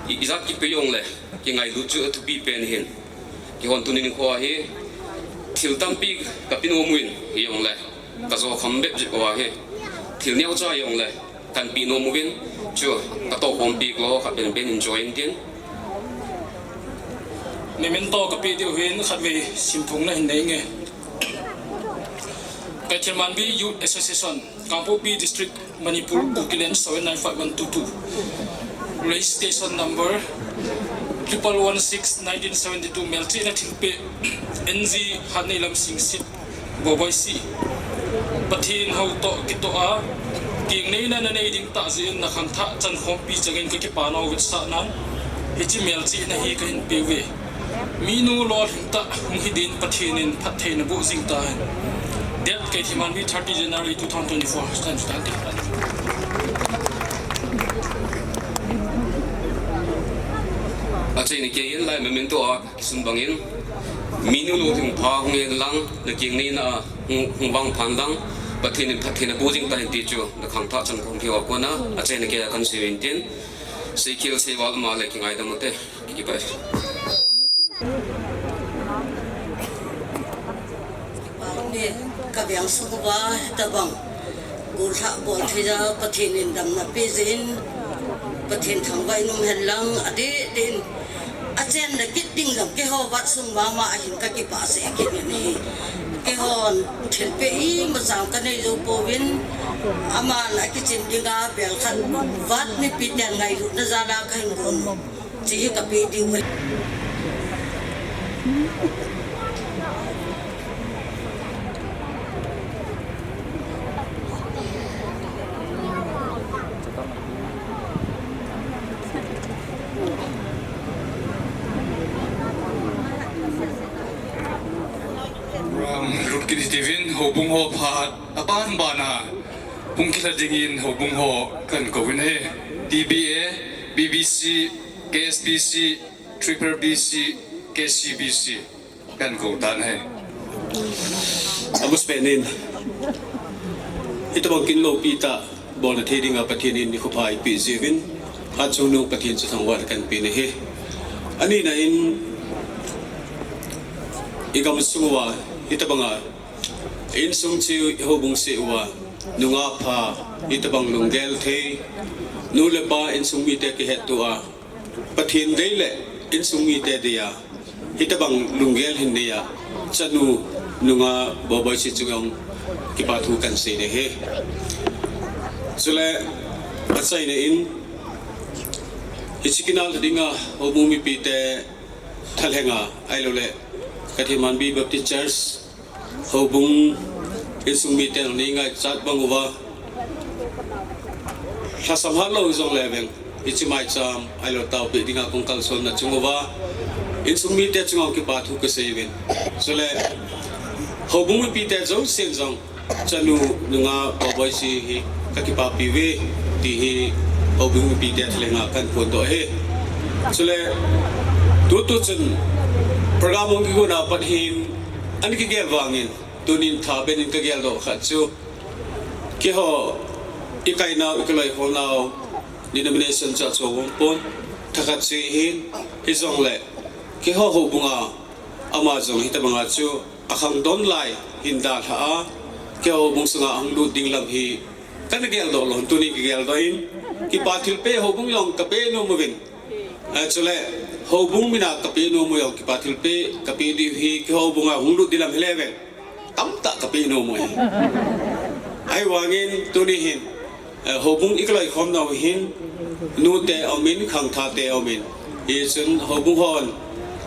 I, ijat kipeh jongle, kingailut chu athupi pen ahin. Keihon tuni nikho a hi, thil tampi kapeh nom uvin, hijongle, kajo kham bep jeh uva hi, thil neocha hijongle, kahin peh nom uvin, chu, katohkhompi lou, khat pen pen enjoy in tin. Memento kapeh diu hin, khatvei simthum na hin nei nge. Kaithemanbi Youth Association, Kangpokpi District, Manipur, Kukiland seven nine five one two two. Registration number triple one six nineteen seventy two, melchihna thilpeh N G Hatneilam Singsit, Boboisi. Pathen hou toh kitoh a, kengneina nanei ding tah jeh in nakhangthah chankhompi changin kakipana vetsahnan, hiche melchihna hi kahin peuve. Minu lolhing tah hung hiding Pathen in phatthei naboh jing tahen. Date Kaithemanbi thirty January two thousand twenty-four. Achaina keiyin lai memento a kisun bangin, minu lolhing pha hung hen lang, nakengneina a hung, hung vangphan lang, Pathen in phatthei naboh jing tahen ti chu, nakhangthah chankhompi ho a kona, achaina keiya kahin seiyin tin, seikhel seival ma le kingaidam ute. Kipah e. Kipah e, kaveng sung uva, tabang. Gollhah bol thei a Pathen in damna peh jeh in, Pathen thangvah in um hen lang, adeh deh in. Achenna kit ding jong keiho vetsung mama ahin kakipah seh kit in ahi. Keihon thilpeh imacha kanei jou pouvin, aman akichin dinga bel khat vat mipi ten ngailutna jal a kahin gon u. Chi hi kapeh diu ahi. Program lut kit hitin, houbung ho phat aban ban a hung kilha dingin houbung ho kahin kouvin ahi. T B A, B B C, K S B C, Triple B C, K C B C, kahin kou tan ahi. Amasapen in, hitobang kin loupi tah bolna thei dinga Pathen in nikho pha eipeh jeh uvin, hatchungnung Pathen chu thangvahna kahin pe ahi. Anina in, igamsung uva hitobanga insung cheh u, ihoubung cheh uva, nungah pha, hitobang lunggel thei, nu le pa insung mite kihetto a, Pathen dei le insung mite dei a, hitobang lunggel hin nei a, chanu nungah Boboisi chunga jong kipathu kahin sei ahi. Chule, achaina in, hiche kin a lha dinga houbung mipite thalhenga, ahilouleh Pathen Manbi Baptist Church houbung insung miten nei ngaichat bang uva, lhasam hat lou jongle veng, hiche maicham ahilou taopi dinga kong kalsonna chung uva, insung mite chunga kipa thu kasei uvin. Chule houbung mipite jousen jong, chanu nunga Boboisi hi kakipapi uve, ti hi houbung mipite thalhenga kahin phondoh ahi. Chule tutu chun program hung kigona pat hin, ana kigel vangin, tunin thabenin kageldoh khat chu, keiho ikainau, ikiloikhomnau denomination chu achu umpon, thakhat chu ahin, hijongle keiho houbunga ama jong hitobanga chu akhangdon lai hin dalhah a, keiho houbung sunga ahung lut ding lam hi kana geldoh lou, tunin kageldoh in, kipa thilpeh houbung jong kapeh nom uvin. Chule houbung mina kapeh nom u jong kipa thilpeh kapeh diu hi, keiho houbunga hung lut ding lam hile veng, tamtah kapeh nom u ahi. Ahivangin tuni hin, houbung ikiloikhomnau hin, nute aumin, khangthahte aumin. Hichun houbung hon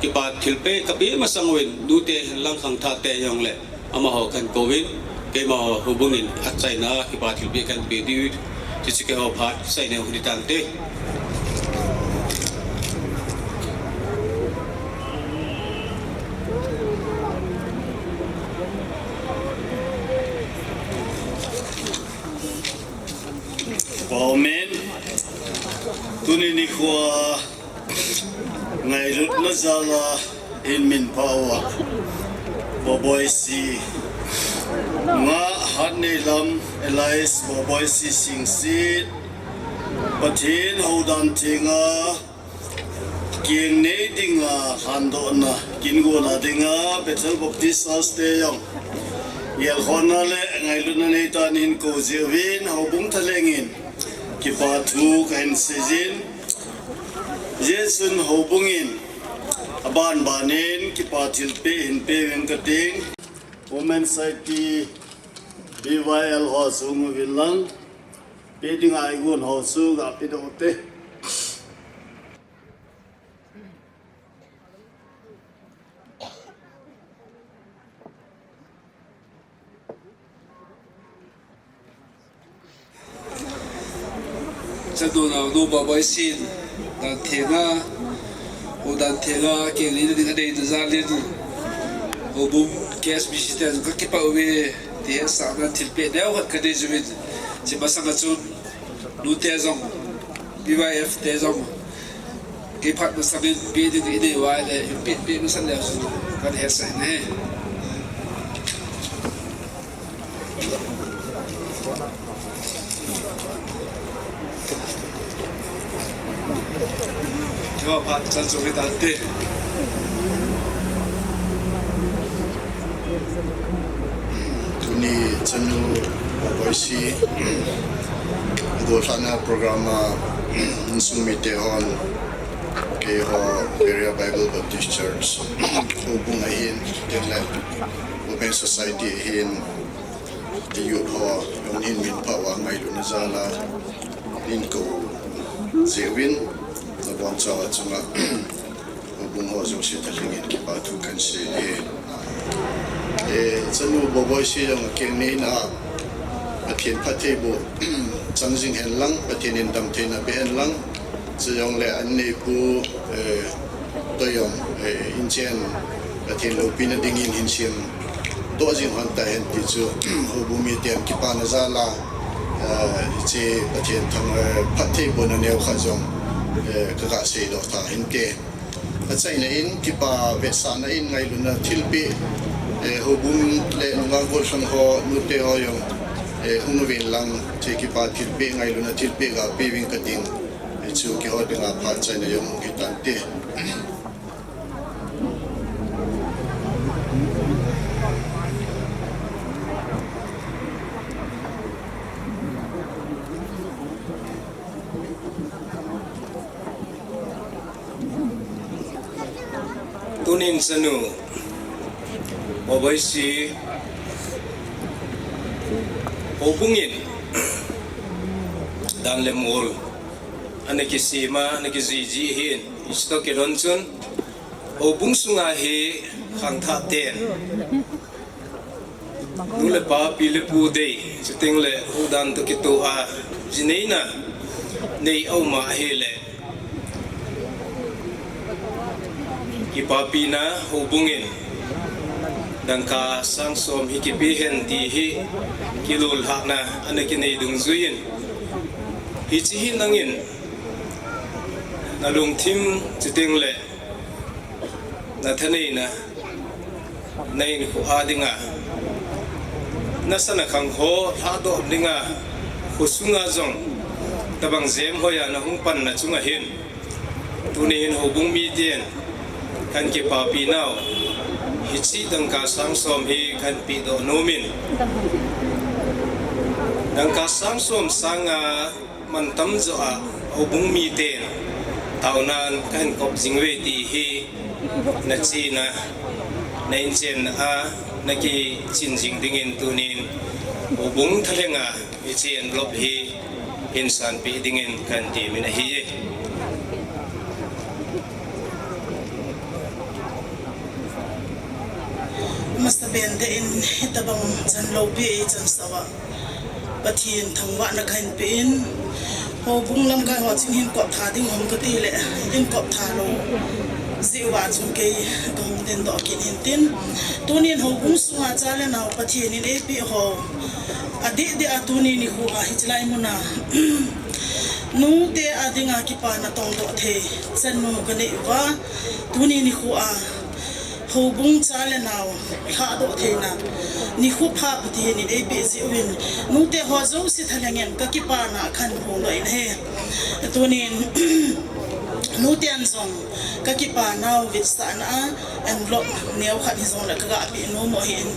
kipa thilpeh kapeh masang uvin, nute henlang khangthahte jongle amaho kahin kouvin, keimaho houbungin achaina a kipa thilpeh kahin peh diu, hiche keiho phat chaina hung hitante. Amen. Tuni nikhoa ngailutna jala hin minphah uva, Boboisi, nga Hatneilam Elias Boboisi Singsit, Pathen houdan thenga kengnei dinga lhandohna kigona dinga Bethel Baptist Church te jong gelkhohna le ngailutna neitan hin kou jeh uvin, houbung thalhengin kipa thu kahin seijin. Hijeh chun houbungin abanbanin kipa thilpeh hin peh uving kating. Women Society, B Y L ho chu hung uvin lang, peh dinga igon ho chu gapedoh ute. Chanu naonu Boboisin, dan thenga, houdan thenga kengnei ding adeina jalin, houbung K S B C te jong kakipah uve, ti hetsahna thilpeh neokhat kanei jiuvin, hiche masanga chun nute jong, B Y F te jong, kiphat masangin peh ding inei uva ahile, peh, peh masang leu chun kahin hetsah in ahi. Tuni chanu Boboisi gollhahna program a insung mite hon, keiho Beria Bible Baptist Church houbung ahin, chule Women Society ahin, youth ho jong hin minphah uva ngailutna jala hin kou jeh uvin, nabonchauva chunga houbung ho jouse thalhengin kipa thu kahin sei e. Chanu Boboisi jong akengneina a Pathen phattheiboh chang jing hen lang, Pathen in damtheina pe hen lang, chujongle an neipu toh jong inchen Pathen loupina dingin hin semdoh jing lhon tahen ti chu houbung miten kipana jala hiche Pathen thangvah phattheibohna neokhat jong kaga seidoh tha hinte. Achaina in, kipa vetsahna in ngailutna thilpeh, houbung le nungah gollhang ho, nute ho jong hung uvin lang, hiche kipa thilpeh, ngailutna thilpeh gapeh uving kating, hichu keiho dinga phat chaina jong hung hitante. Tunin chanu Boboisi houbung in dan le mol ana kisem a, ana kijui jui ahin, hiche toh kilhon chun houbung sunga hi Khangthah ten, nu le pa, pi le pu dei, chuteng le huhdan toh kitoh a, jineina nei aum ahile, kipapina houbung in dangka sang som hi kipe hen ti hi kilolhahna ana kinei dungjuiyin, hiche hi nangin na lungthim chuteng le na thaneina, na hinkho a dinga, na sana khang ho lhahdoh dinga, khosunga jong tabang jemhoi a na hung panna chunga hin, tuni hin houbung miten kahin kipapi nau hiche dangka sang som hi kahin pedoh nomin, dangka sang som sanga mantam joh a houbung miten taonan kahin kop jing uve ti hi na chena, na inchenna a na kichin jing dingin tunin houbung thalhenga hiche envelope hi hin sanpeh dingin kahin temin ahi. Masapen tah in hitabang chan loupi ei chansah uva Pathen thangvahna kahin pe in, houbung lamkai ho chun hin kop tha ding ham kati le, hin kop tha lou jeh uva chun kei kahung dingdoh kit in tin, tunin houbung sunga cha le nao Pathen in eipeh ho, adeh deh a tuni nikho a hiche lai muna nute a dinga kipana tongdoh thei chanu kanei uva, tuni nikho a houbung cha le nao lhahdoh theina nikho pha Pathen in eipeh jeh uvin, nute ho jouse thalheng in kakipana kahin phongdoh in ahi. Tunin nuten jong kakipa nau vetsahna a envelope neo khat hijongle kaga pe nom u ahin,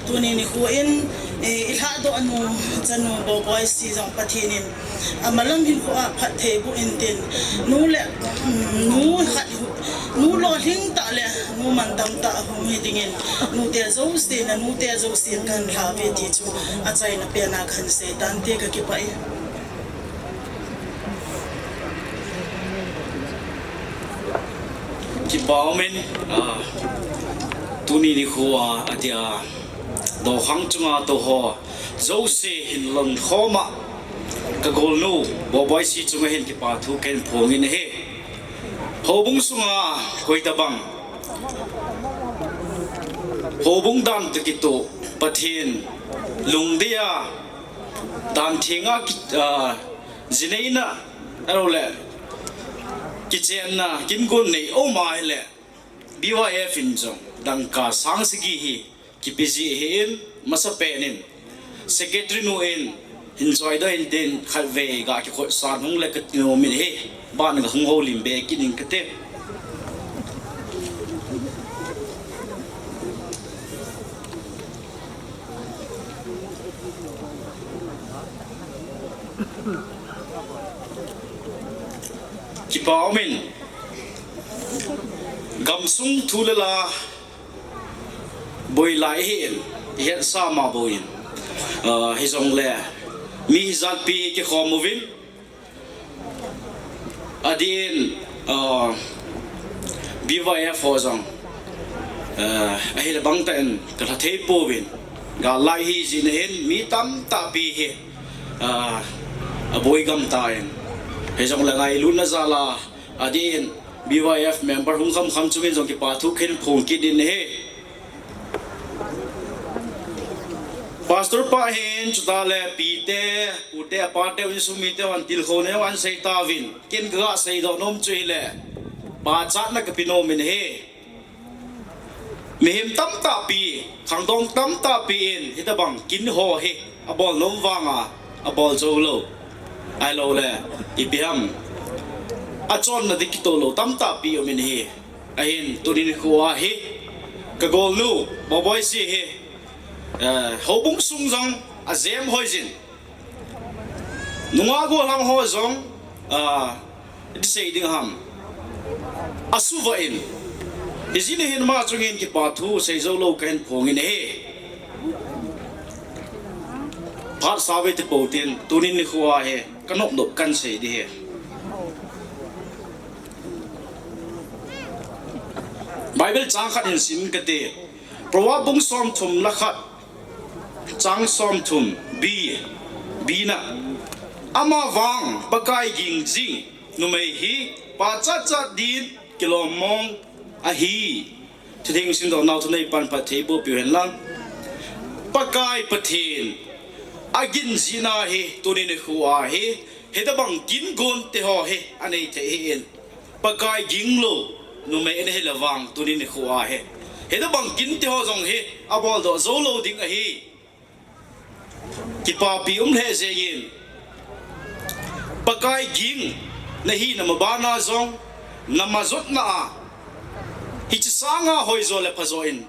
tuni nikho in, eh, ilhahdoh nu chanu Boboisi jong Pathen in amalam hinkho a phatthei boh intin, nu le, mm, nu khat, nu lolhing tah le nu mantam tah hung hi dingin, nute jouse, nanute jousen kahin lhah uve ti chu achaina pena kahin sei tante, kakipah e. Kipa umin, ah, tuni nikho a, adia, dokhang chunga tou ho jouse hin lhon khoma kagolnu Boboisi chunga hin kipa thu kahin phongin ahi. Houbung sunga koitabang houbung dan toh kitoh, Pathen lungdei a, dan thenga ki, ah, jineina, ahiloule kichenna, kingon nei aum ahile, B Y F in jong dangka sang sagi hi kipe ji ahin, masapen in secretary nu in hin choidoh intin, khatvei ga kikhohsah hung le kati nomin ahi, ban ga hung houlim be kit in kate. Kipa umin, gamsung thu le la boi lai ahin, ihetsa ma bou in, ah, hijongle mi hijatpi kikhom uvin, adin, ah, B Y F ho jong, ah, ahile bangtah in kalha thei pouvin, gal lai hijeh in ahin, mi tamtahpi hi, ah, aboi gamtan, hijongle ngailutna jal a, adin B Y F member hung khamkham chungin jong kipa thu kahin phong kit in ahi. Pastor pa hin chuteng le pite, pute, apate, insung mite hon tilkhouna ahin sei tauvin, ken kaga seidoh nom chu hile, pachatna kape nomin ahi. Mihem tamtahpi, khangdong tamtahpi in hitabang kin ho hi abol nom vanga abol joulou, ahiloule ipi ham, achonna ding kitoh lou tamtahpi umin ahi. Ahin tuni nikho a hi kagolnu Boboisi hi, eh, houbung sung jong ajem hoijin, nungah gollhang ho jong, ah, iti sei ding ham, asuvah in, hijeh in ahin ama chungin kipa thu sei joulou kahin phongin ahi. Phat save ti pou tin, tuni nikho a hi kanopnop kahin sei ding ahi. Bible chang khat hin sim kate. Proverb bung somthum le khat, chang somthum, B, B na. Amavang Pakai ging jing numei hi pachat chat din kilom mong ahi. Thuding simdoh nau thunei pan Pathen eiboh piu hen lang. Pakai Pathen agin jihna hi tunin ikhoa hi hitabang gingon teho hi anei thei ahin. Pakai ging lou numei ana hile vang tunin ikhoa hi hitabang gin teho jong hi abol doh jou lou ding ahi. Kipapi um lheh jengin. Pakai ging nahina mabana jong, namajotna a, hiche sanga hoijo le phajo in,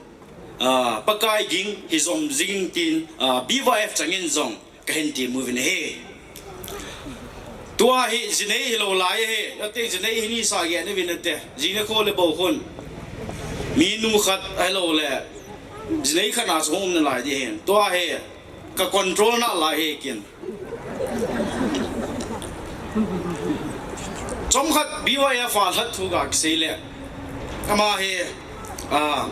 ah, Pakai ging hi jom jing tin, ah, B Y F changin jong kahin temuvin ahi. Tua hi jinei hilou lai ahi, ate jinei hi nisa gei ana vin ate, jing nikho le bou khun. Minu khat ahilou le, jinei khat na chu hung um nalai ding ahin. Tua hi, ka control nalai ahi ken. Chomkhat B Y F a lhat thu ga kisei le. Ama hi, ah,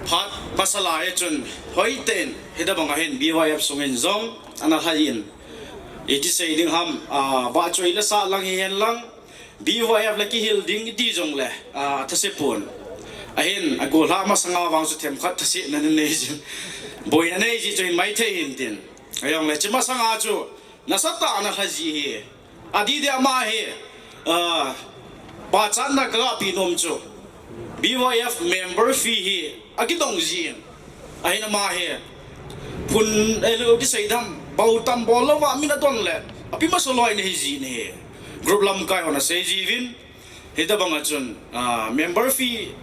phat masa lai chun, hoiten, hitabang ahin B Y F sungin jong, ana lhai in. Iti sei ding ham, ah, vahchoi le sah lang hihen lang, B Y F le kihil ding iti jong le, ah, thase pon. Ahin, agol lha masanga vang chu themkhat thase na nei jin. Boina nei ji chu hin maithei hin tin. Ajong le, hiche masanga chu, nasatah a ana lha ji ahi. Adih dih ama hi, ah, pachatna kagapi nom chu. B Y F member fee hi akidong jin. Ahin ama hi. Phun, eh, lo kisei dam, bou tam bol louva min adon le. Api masa loi nahi jin ahi. Group lamkai hon asei jiuvin. Hitabang a chun, ah, member fee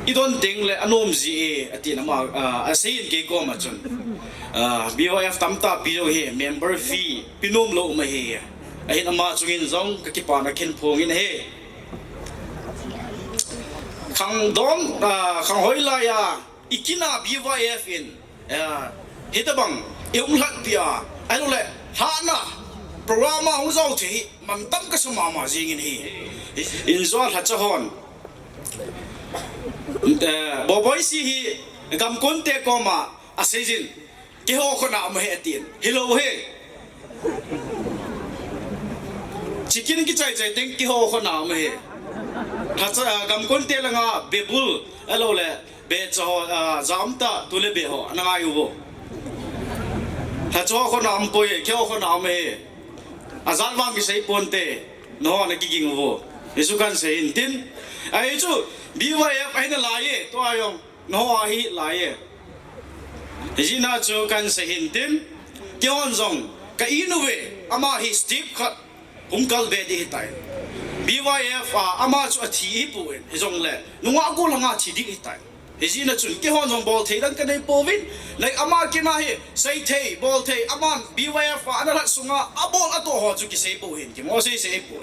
idon teng le anom ji e, atin ama, ah, asei in kei koma chun. Ah, B Y F tamtah pi jong hi member fee pe nom lou um ahi. Ahin ama chungin jong kakipana kahin phong in ahi. Khangdong, ah, khang hoilai a, ikina B Y F in, ah, hitabang, i um lhat pia, ahilou le, lhahna, program a hung jou thei hi, mantam kasa mama jingin ahi. Injo lhacha hon. Eh, Boboi si hi, gamkon te koma, asei jin. Keiho khona um ahi atin. Hilou ahi. Chicken kichai chai teng keiho khona um ahi. Lhacha, ah, gamkon te langa bebul, ahilou le, becha ho, ah, jamta, tu le be ho, ana ngai uvo. Lhacha ho khona um poi, keiho khona um ahi. Ajat vang kisei ponte, nangho ana kiging uvo. Hichu kahin sei hin tin. Ahi chu, B Y F ahi nalai e, tua jong. Nangho ahi lai e. Hijeh a chu kahin sei hin tin, keihon jong ka in uve, ama hi step khat hung kal be ding ahitai. B Y F a ama chu athi ahipoi, hijongle nungah gollhang a thi ding ahitai. Hijeh a chun keihon jong bol thei dang kanei pouvin, nai ama kina hi sei thei, bol thei, aman B Y F a ana lhat sunga abol atoh ho chu kisei pou hin, kimo sei sei pou.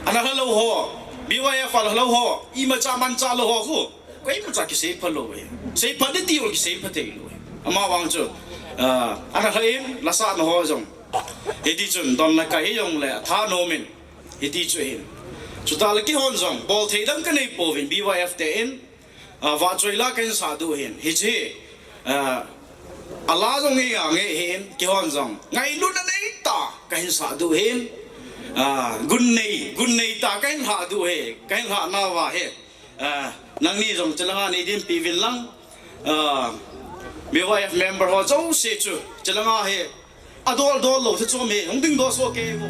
Ana lha lou ho, B Y F a lha lou ho, imacha mancha lou ho khu. Koimacha kisei pha lou e. Sei pha ding ti u kisei pha thei lou e. Amavang chu, ah, ana lha in, lasa na ho jong. Hiti chun, don la kai jongle, tha nom in. Hiti chu hin. Chutah le keihon jong, bol thei dang kanei pouvin, B Y F te in, ah, vahchoi la kahin sah diu hin. Hiche, ah, ala jong nge nge hin, keihon jong. Ngailutna nei tah, kahin sah diu hin. Ah, gun nei, gun nei tah, kahin lha diu hi, kahin lha nauva hi. Ah, nangni jong chelanga nei dinpi uvin lang. Ah, B Y F member ho jouse chu chelanga hi adol dol lou se chom hi hung ding doh soh kei vo.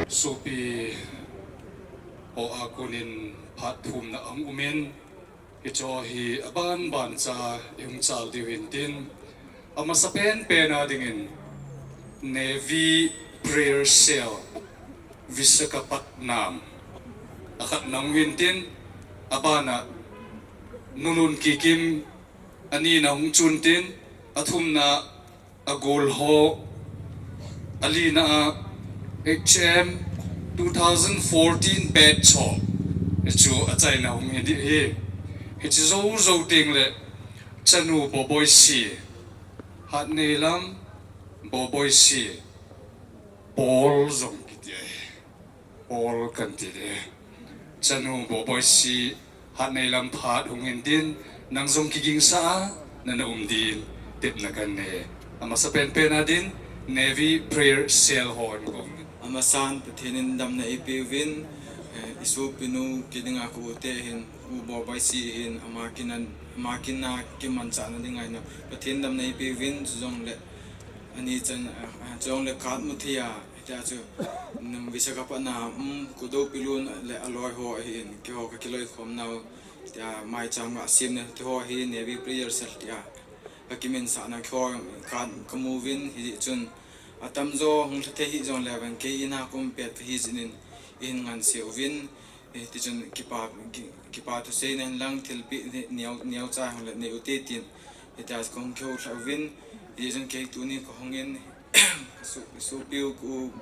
Sopi ho a konin phat thumna ahung umin, hiche hi aban ban cha ihung chal diu hintin, amasa pen pen a dingin Navy Prayer Cell, Visakhapatnam, akhatna hung hintin, abana Nulun Kikim, anina hung chuntin, athumna Agol ho, alina a H M two thousand fourteen batch ho, hichu achaina hung hi ding ahi. Hiche jou jou teng le, chanu Boboisi, Hatneilam Boboisi, Paul jong kiti ahi. Paul kan ti le. Chanu Boboisi, Hatneilam phat hung hintin, nang jong kigingsa a nana um din tepna kan nei. Amasa pen pen a din, Navy Prayer Cell hon kong. Amasan Pathen in damna eipeuvin, eh, isopinu kidinga ka u te hin, u Boboisi hin, ama kinan, ama kina kimanchahna dinga hin, Pathen damna eipeuvin, chujongle, ani chan, ah, ah, chujongle kat mu thei a, Hitia chu, nam Visakhapatnam, um, Kudopilun le aloi ho ahin, keiho ka kiloikhom nau, tia maicham a semna te ho hi Navy Prayer Cell tia ka kiminsahna keiho ka, ka mu uvin, hijeh chun atamjo hung lha thei hih jongle vang kei in a ka um pet ka hi jeh in, in nganse uvin, Eh, tichun kipa, ki, kipa thusei na hin lang thilpeh ni, neo, neocha hung le nei u te tin. Hitia kahung kihou lha uvin, hijeh chun kei tuni kahung in, ka su, ka sopiu ka u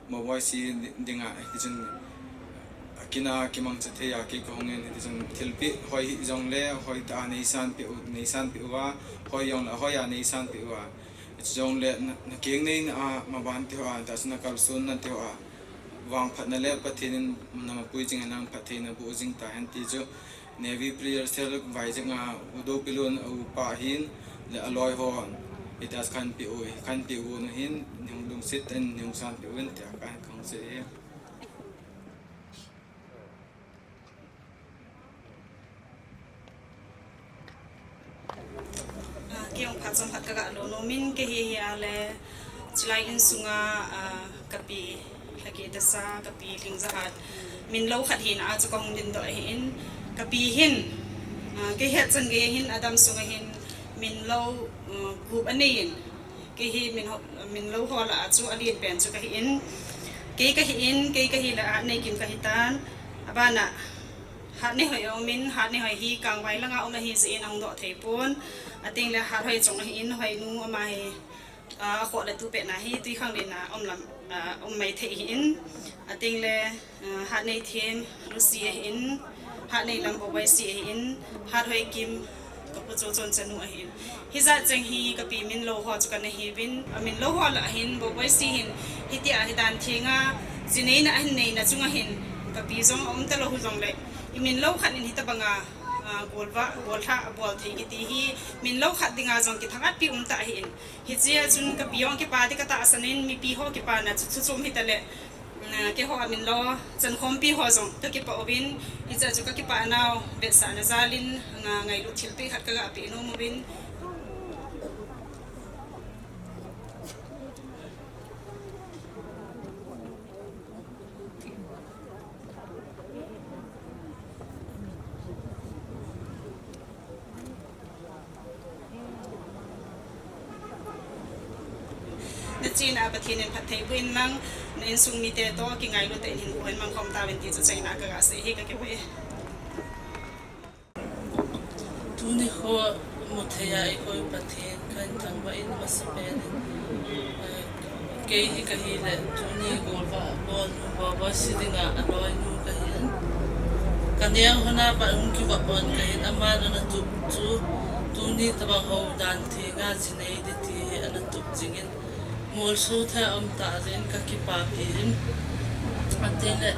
Boboisi di, dinga, eh, tichun akina kimangcha thei a kei kahung in, tichun thilpeh hoi hih jongle, hoitah a neisan peh u, neisan peh uva, hoi jongle, hoi a neisan peh uva. Hijongle na, na keng neina a, maban te ho a, tah chun na kalson na te ho a. Vangphatna le Pathen in na mapui jing hen lang phattheina boh jing tahen ti chu Navy Prayer Cell Vizag a u Dopilun a upa hin le aloi ho hon, hitia chu kahin peh u, kahin peh u nu hin, nei hung lungset in, nei hung sanpeh uvin tia kahin, kahung sei e. Kei jong phat chomkhat kaga lou nom in, kei hi ahile, chulai insunga, ah, kapi, Lhakeh Dasa, kapi Lhingzahat, min lou khat hina chu kahung dingdoh ahin, kapi hin, ah, kei hetchan gei hin, adam sunga hin, min lou, ah, gup anei in, kei hi min ho, min lou ho lah a chu alen pen chu kahi in, kei kahi in, kei kahi le Hatneikim kahi tan, abana, Hatneihoi aum in, Hatneihoi hi Kangvai langa um ahi jeh in ahung doh thei pon. Atengle Hathoi chung ahi in, Hoinu ama hi, ah, akhoh le tupet na hi Twikhanglen a um lam, ah, um mai thei ahi in. Atengle, ah, Hatneithem Lucy ahi in, Hatneilam Boboisi ahi in, Hathoikim kapu Chochon chanu ahi in. Hijat cheng hi kapi min lou ho chu kana hiuvin, amin lou ho lah a hin Boboisi hin, hitia hi dan thenga, jineina ahin neina chunga hin, kapi jong aum talou hijongle, imin lou khat in hitabanga, ah, golvah, gollhah, abol thei kiti hi, min lou khat dinga jong kithang-atpi um tah ahi in. Hichea chun kapi jong kipa ding katahsan in, mipi ho kipana chu, chu chom hitale, ah, keiho amin lou, chankhompi ho jong kakipah uvin, hichea chu kakipah nau, vetsahna jal in, nga, ngailut thilpeh khat kaga peh nom uvin. Nachena Pathen in phatthei boh in lang, na insung mite toh kingailu tah in hinkho hin mangkhom tauvin ti chu chaina kaga sei ahi, kakipah e. Tuni kho muthei a eikoi Pathen kahin thangvah in amasapen in, eh, kei hi kahile tuni golvah bolnu Boboisi dinga aloinu kahin. Kaneo hon a pat hung kivah pon kahin, aman ana tup chu tuni tabang hou dan thenga jinei ding ti hi ana tup jing in, molso thei a um tah jeh in kakipapi in. Atengle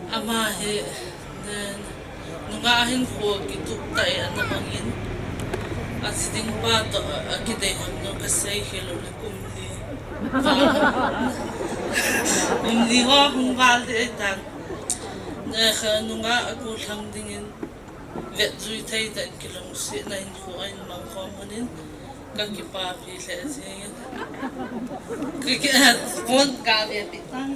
ama hi, nungah hinkho kitup tah in ana mang in, aji ding pa toh, a, akidei hon jong kasei khel u le kum li. Kum li ho hung val ding ahitan. Nungah agollhang dingin vetjui thei tah in kilungsetna hinkho ahin mangkhom hon in, kakipapi lheh jeng in. Kaki, phone kave pi tang.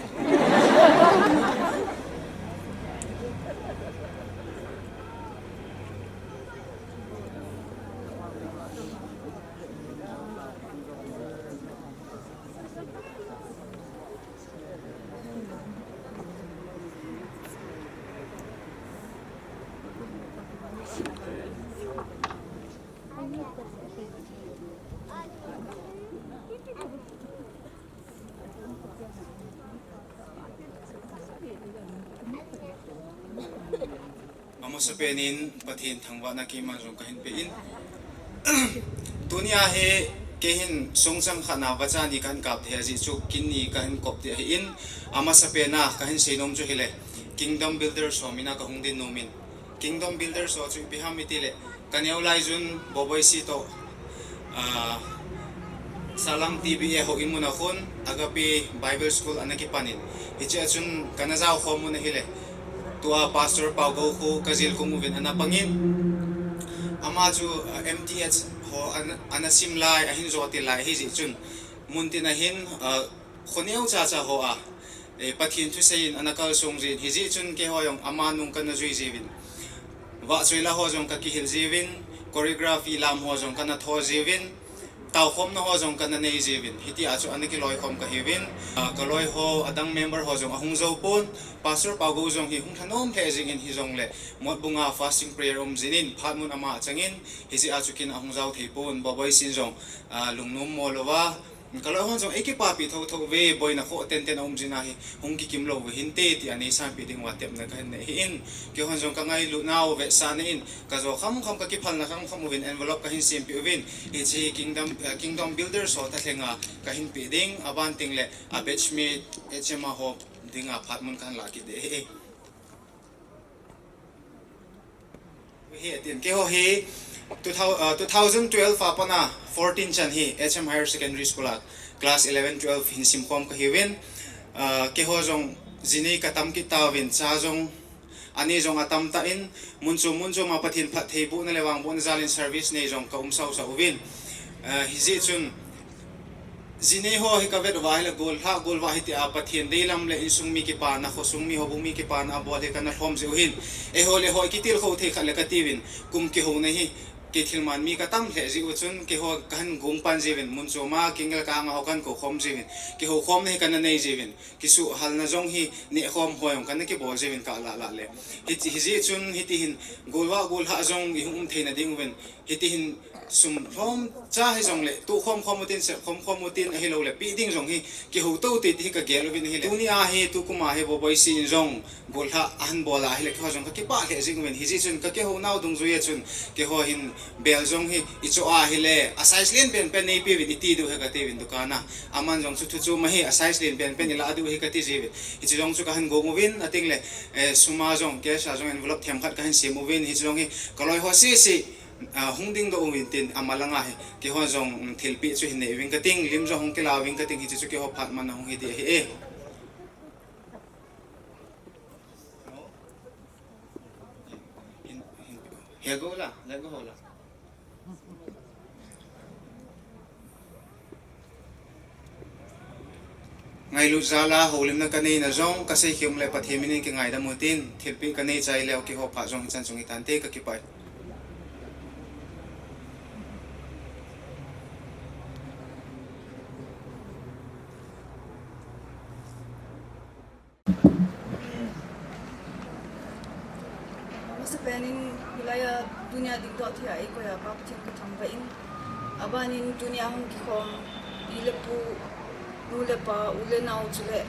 Amasapen in Pathen thangvahna keiman jong kahin pe in. Tunia hi keihin songchang khat na vacha ni kahin kap thei ajeh chu kin ni kahin kop thei ahin, amasapen a kahin seinom chu hile, Kingdom Builders ho min a kahung ding nom in. Kingdom Builders ho chu ipi ham itile, kaneo lai chun Boboisi toh, ah, Salam T B A houin mun a khun Agape Bible School ana kipan in. Hichea chun kana jaokhom mun ahile, tua Pastor Paugou khu kajil kum uvin ana pang in. Ama chu, ah, M T H ho ana, ana sim lai, ahin jot til lai ahi jeh chun, muntin a hin, ah, kho neocha cha ho a, eh, Pathen thusei in ana kalsong jin, hijeh chun keiho jong ama nung kana jui jiuvin. Vahchoi la ho jong kakihil jiuvin, choreography lam ho jong kana tho jiuvin, taokhomna ho jong kana nei jiuvin. Hitia chu ana kiloikhom kahiuvin. Ah, kaloi ho, adang member ho jong ahung jou pon, Pastor Paugou jong hi hung lhanom lheh jing in hijongle, Motbung a fasting prayer um jin in, phat mun ama chang in, hijeh a chu kin ahung jao thei pon, Boboisi in jong, ah, lungnom mo louva, Kaloi hon jong eikipapi thotho uve, boina khoh tenten aum jin ahi, hung kikim lou uve hinte, tia neisanpeh ding uva tepna kahin nei ahin, keihon jong kangailut nau vetsahna in, kajo khamkham kakiphalna khamkham uvin envelope kahin sempeh uvin, hiche Kingdom, eh, Kingdom Builders ho thalhenga kahin peh ding, aban tengle a batchmate H M a ho dinga phat mun kahin lah kit ding ahi. Hi, atin, keiho hi two thousand, uh, two thousand twelve a pat a fourteen chan hi H M Higher Secondary School a class eleven, twelve hin simkhom kahiuvin, uh, keiho jong jinei katam kit tauvin, cha jong Anei jong atam tan, mun chom mun chom a Pathen phattheibohna le vangbohna jal in service nei jong ka um sausau uvin. Eh, hijeh chun, jinei ho hi ka vet uva ahile, gollhah, golvah hitia Pathen deilam le insung mi kipana, khosung mi, houbung mi kipana abol hi kana lhom jeh u hin. Eiho le eiho kitilkhou thei khat le kati uvin, kum kihouna hi, kei thilman mi ka tam lheh jeh u chun, keiho kahin gong pan jiuvin, mun chom a, kingel kahang a ho kahin kou khom jiuvin, kihou khomna hi kana nei jiuvin. Kisuhhalna jong hi nehkhom ho jong kana kibol jiuvin ka lah lah le. Hiti, hijeh chun hiti hin golvah gollhah jong ihung um theina ding uvin. Hiti hin sum lhomcha hijongle, tohkhom khom utin, sepkhom khom utin, ahilouleh peh ding jong hi kihou tou te ti hi ka gel uvin ahile. Tunia hi, tukum a hi Boboisi in jong gollhah ahin bol ahile, keiho jong ka kipah lheh jing uvin. Hijeh chun ka kihou nau dungjui a chun, keiho hin bel jong hi icho ahile, a size len penpen neipe uvin, iti diu ahi kati uvin dukan a. Aman jong chu thu chom ahi, a size len penpen ilah diu ahi kati jiuvin. Hiche jong chu kahin gong uvin, ating le, eh, sum a jong, cash a jong envelope themkhat kahin sem uvin, hiche jong hi ka loi ho sese, ah, hung dingdoh uvin tin, amalang a hi keiho jong, um, thilpeh chu hin nei uving kating, lim jong hung kila uving kating, hiche chu keiho phat man a hung hi ding ahi e. He go la, le go ho la. Ngailut jal a houlimna ka neina jong ka seikhem le Pathen min in kingaidam utin, thilpeh ka nei chai leu keiho phat jong hichan chung hitante, ka kipah e. Masapen in hilai a tunia dingdoh thei a eikoi a Pa Pathen ka thangvah in, aban in tunia hung kikhom pi le pu, nu le pa, u le nao chule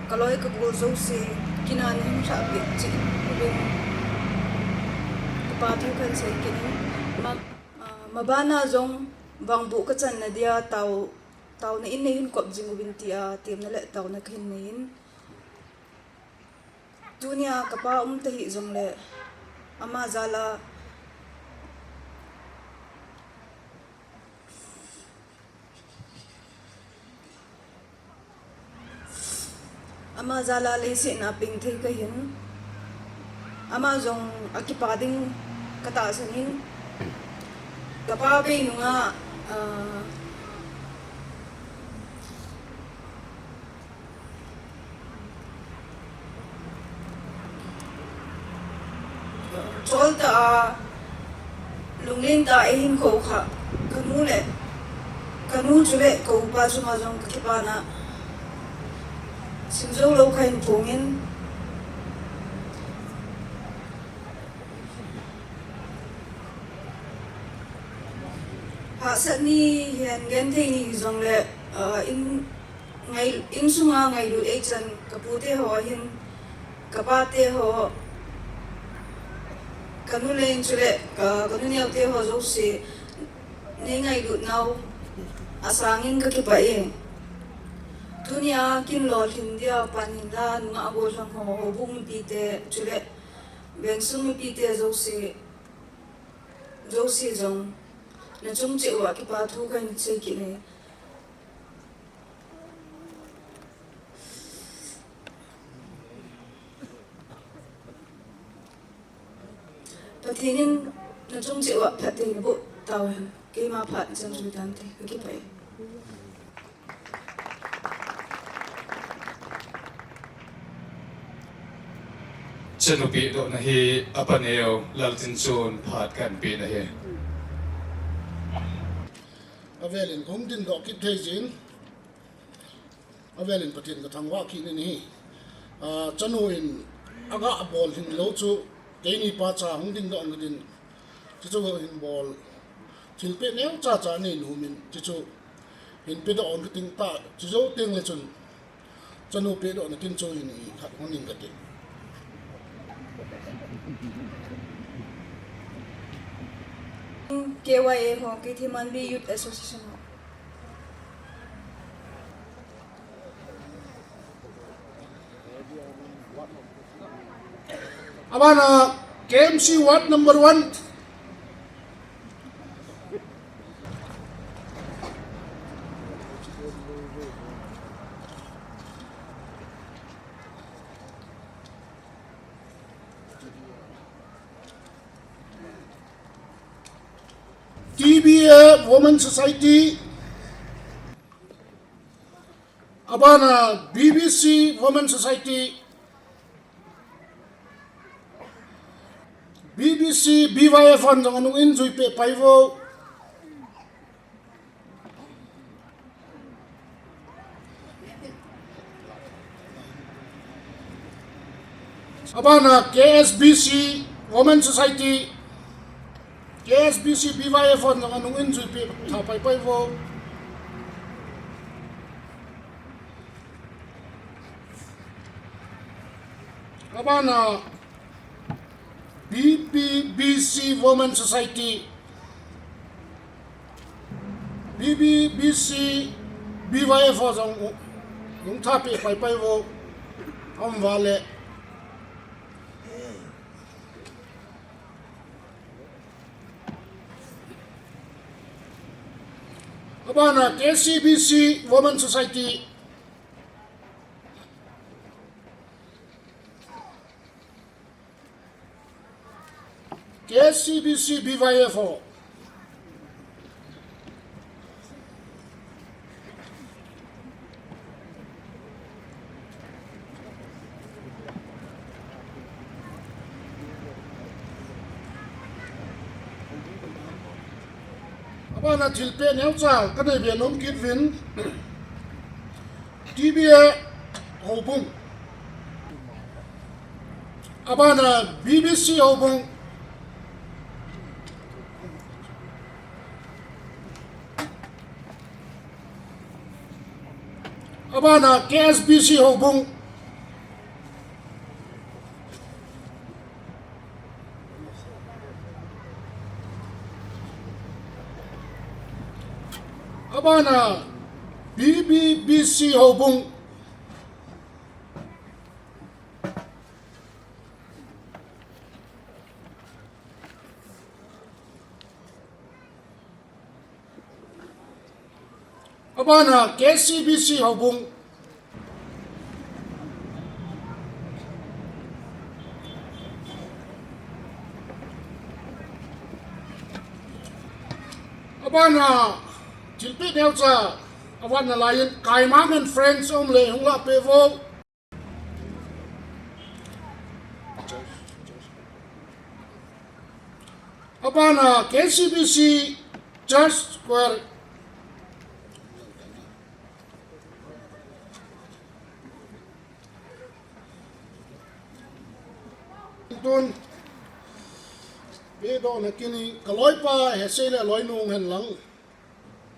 ka loi ka gol jouse, kin a nei hung lhah peh jeh uvin, kipa thu kahin sei kit in, ma, ah, maban a jong vangboh ka channa dia tao, taona in nei hin kop jing uvin tia temna le taona kahin nei in. Tunia ka pa um tahih jongle, ama jal a, ama jal a leiset a peng thei kahin, ama jong akipa ding ka tahsan in, ka pa bei nunga, ah, Chol tah a, lunglen tah a eihin khoukhah, ka nu le, ka nu chule ka upa chunga jong ka kipana sim jou lou kahin phong in, hahsat ni hihen genthei ni hijongle, ah, in Ngai, insunga ngailut eichan ka pute ho ahin, ka pate ho, ka nu le in chule, ka, ka nu neo te ho jouse, nei ngailut nau asangin ka kipah e. Tunia kin lolhin dia pan hinla, nungah gollhang ho, houbung mipi te, chule vengsung mipi te jouse, jouse jong, na chung cheh uva kipa thu kahin sei kit e. Pathen in na chung cheh uva phatthei naboh tauhen. Keima phat chan chu tante, ka kipah e. Chanu pehdohna hi apa neo Laltinchon phat kahin peh nahi. Avelin hung dingdoh kit thei jin. Avelin Pathen ka thangvah kit in ahi. Ah, chanu in aga bol hin lou chu, keini pacha hung dingdoh ngadin, chuchu hin bol. Thilpeh neocha cha nei nom in, chuchu hin pedoh ngadin ta, chujou teng le chun, chanu pehdohna tin chu hin ikhat hung ning kati. K Y A ho, Keithelmanbi Youth Association ho. Abana K M C Ward number one. T B A Women Society, abana B B C Women Society, B B C B Y F hon jong anung in juipeh paivo. Abana K S B C Women Society, K S B C B Y F hon jong anung in juipeh tha pai paivo. Abana B B B C Women Society, B B B C B Y F ho jong u-, hung thapeh pai paivo, aum vale. Abana K C B C Women Society, K C B C B Y F ho. Abana thilpeh neocha kanei be nom kit uvin. T B A houbung. Abana B B C houbung. Abana K S B C houbung. Abana B B B C houbung. Abana K C B C houbung. Abana thilpeh neocha, abana lain Kaimang and Friends um le hung lah peh vo. Abana K C B C Church Choir. Tun, be do na kini, ka loipa Hesei le loinu hen lang.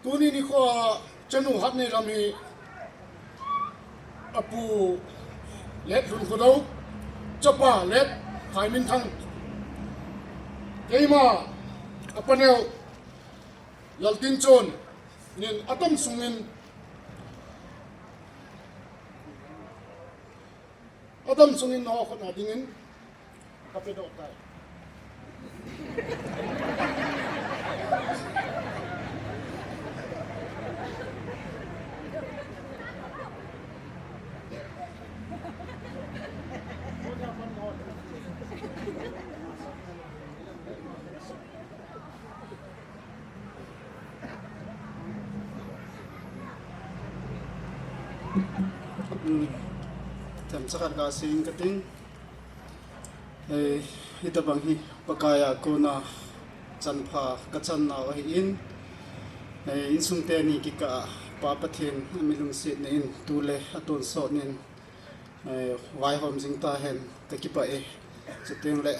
Tuni nikho a chanu hat nei lam hi apu Let Lun Khodou, chapa Let Khai Min Thang. Keima apa neo Laltin Chon nin atam sungin, atam sungin na ho khut na dingin ka pedoh tai. Themcha khat ka sing ka ting. Eh, hitabang hi Pakai a kona chanpha ka chan nau ahi in. Eh, insung teni kikah a Pa Pathen a mi lungsetna in tu le a tonsot nin, eh, vaihom jing ta hen ka kipah e. Chuteng le,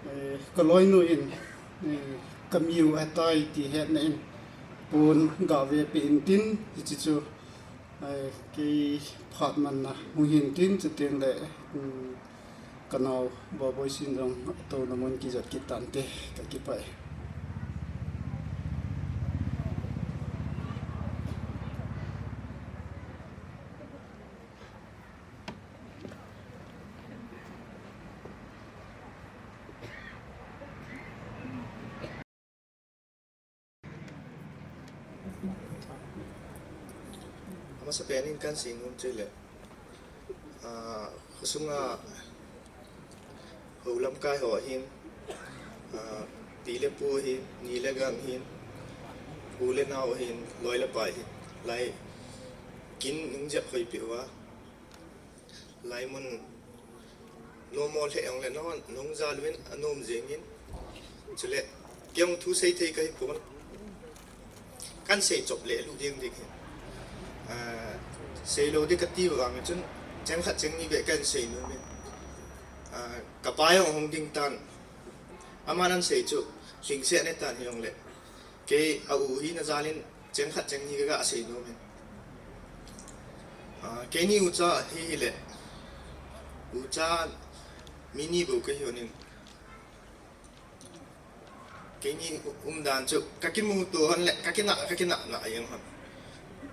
eh, ka loinu in, eh, ka miu ahitai ti hetna in pon ga ve peh in tin, hiche chu, eh, kei phat manna hung hin tin, chuteng le, um, ka nao Baboi Sin jong atouna mun kijot kit tante, ka kipah e. Amasapen in kan seinom chu le, ah, khosunga hou lamkai ho hin, ah, Pi le pu hin, ni le gam hin, u le nao hin, loi le pai hin, lai kin hung jep hoi peh uva. Lai mun normal he ong le non, nung ja luin anom jeng in. Chule, kei ong thu sei thei ka hi pon. Kan sei chop le lu ding ding hin. Ah, sei lo di ka ti vang chun, cheng khat cheng ni ve kan sei nu me. Ah, ka pa ong hung ding tan. Ama nan sei chu, hling se ne tan hi ong le. Kei a u hi na jalin, cheng khat cheng ni ka ga sei nu me. Ah, kei ni u cha hi hi le. U cha mi ni bo ka hi onin. Kei ni um dan chu, ka kimu to hon le, ka kina, ka kina na a yang hon.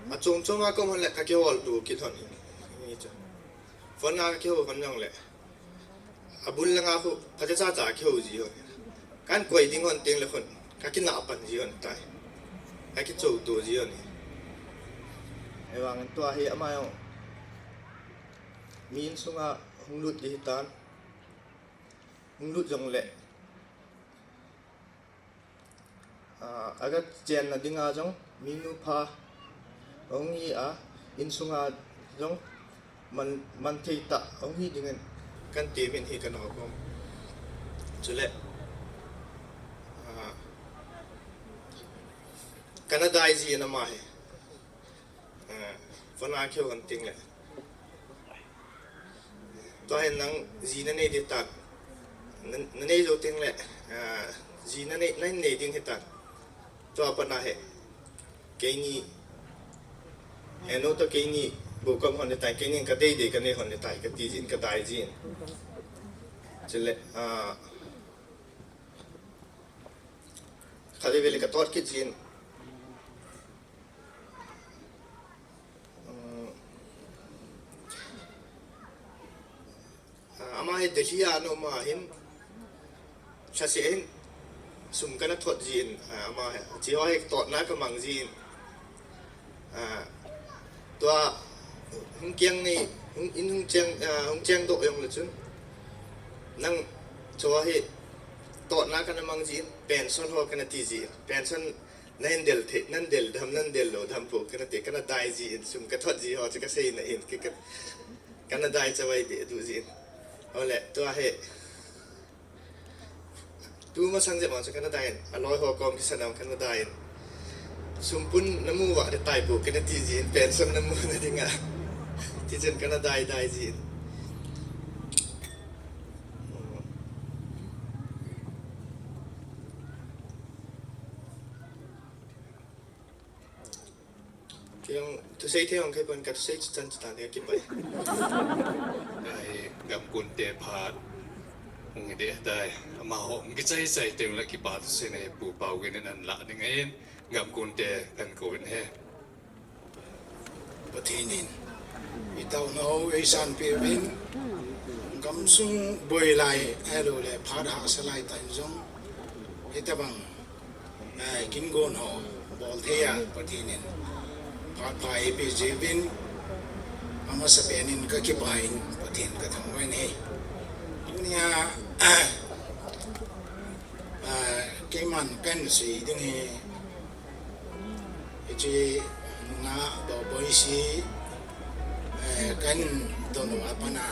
A chom chom a kom hon le, ka kihol to kit hon hin. Ni chu. Phone a ka kihol hon jong le. A bul langa khu, ka cha cha cha kihol ji hon. Kan koi ding hon teng le khun, ka kina pan ji hon tai. Ka kicho to ji hon. Ei vang an tua hi ama ong. Mi insunga hung lut di hi tan. Hung lut jong le. Ah, aga chenna dinga jong, mi nu pha, hung hi a, insunga jong, man, man thei ta, hung hi dingin, kan ti min hi kan ho kom. Chule, ah, kana dai ji na ma he. Ah, phone a keu kan ting le. Tua hin nang ji na nei di tan. Na, na nei lo ting le, ah, ji na nei, na nei ding hi tan. Tua pa na he. Kei ni. He no to kei ni. Bu kam hon le tai, kei ni ka dei dei ka nei hon le tai, ka ti jin, ka dai jin. Chule, ah, kha le ve le ka tot kit jin. Ah, ama hi Delhi a no ma hin, sa se hin, sum kana thot jin, ah, ama hi, chi ho hi tot na ka mang jin. Ah, tua, hung kiang ni, hung in hung cheng, ah, hung cheng do yong le chun. Nang, cho hi, tot na kana mang jin, pension ho kana ti jin, pension Nan del the, nan del dham, nan del lo dham po, kana te, kana dai jin, sum ka thot ji ho, chu ka sei na in, ki ka, kana dai cha vai de du jin. Ole, tua he. Tu ma sang je ma chu kana dai in, a loi ho kom ki sanam kana dai in. Sum pun na mu va de tai po, kana ti jin, pension na mu na dinga. Ti jin kana dai, dai jin. Kei jong thusei thei jong kei pon ka thusei chu chan chu tan ka kipai. Ai, gamkun te phat. Hung hi de tai. Amaho hung kichai chai teng le kipa thusei nei Pu Paugin in an la ding ahin. Gamkun te kan kou in he. Pathen in i taona u eisanpeh uvin, gamsung boi lai, ahilou le phat hahsa lai tah in jong, hitabang, eh, kin gon ho bol thei a Pathen in phat pha eipeh jeh uvin, amasapen in ka kipah in Pathen ka thangvah in ahi. Tunia, ah, keiman kan sei ding hi, hiche nunga Doboisi, eh, kan don u a pat a,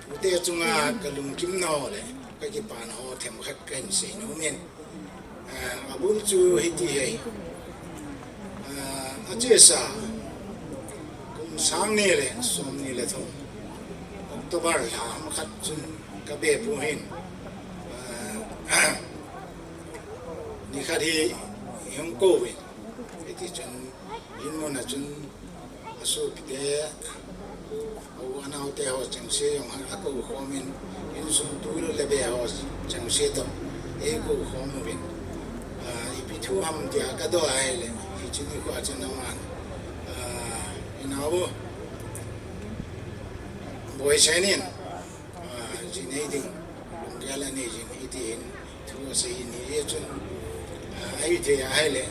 tute chunga ka lungkim nau le ka kipana ho themkhat kan sei nom in. Eh, abul chu hiti ahi. Eh, achesa kum sang ni le som ni le thum October lha ham khat chun ka bepu hin, eh, nikhat hi hung kou in. Hiti chun, in mun a chun, asopite, u anaote ho chengse jong akou khom in, insung tu le be ho chengse toh, eikou khom uvin. Ah, ipi thu ham tia ka dong ahile, hiche nikho a chun aman, ah, inao u, Boisen in, ah, ji nei ding, lunggel anei jin, hiti hin, thu asei in hijeh chun, ah, ahithei ahile,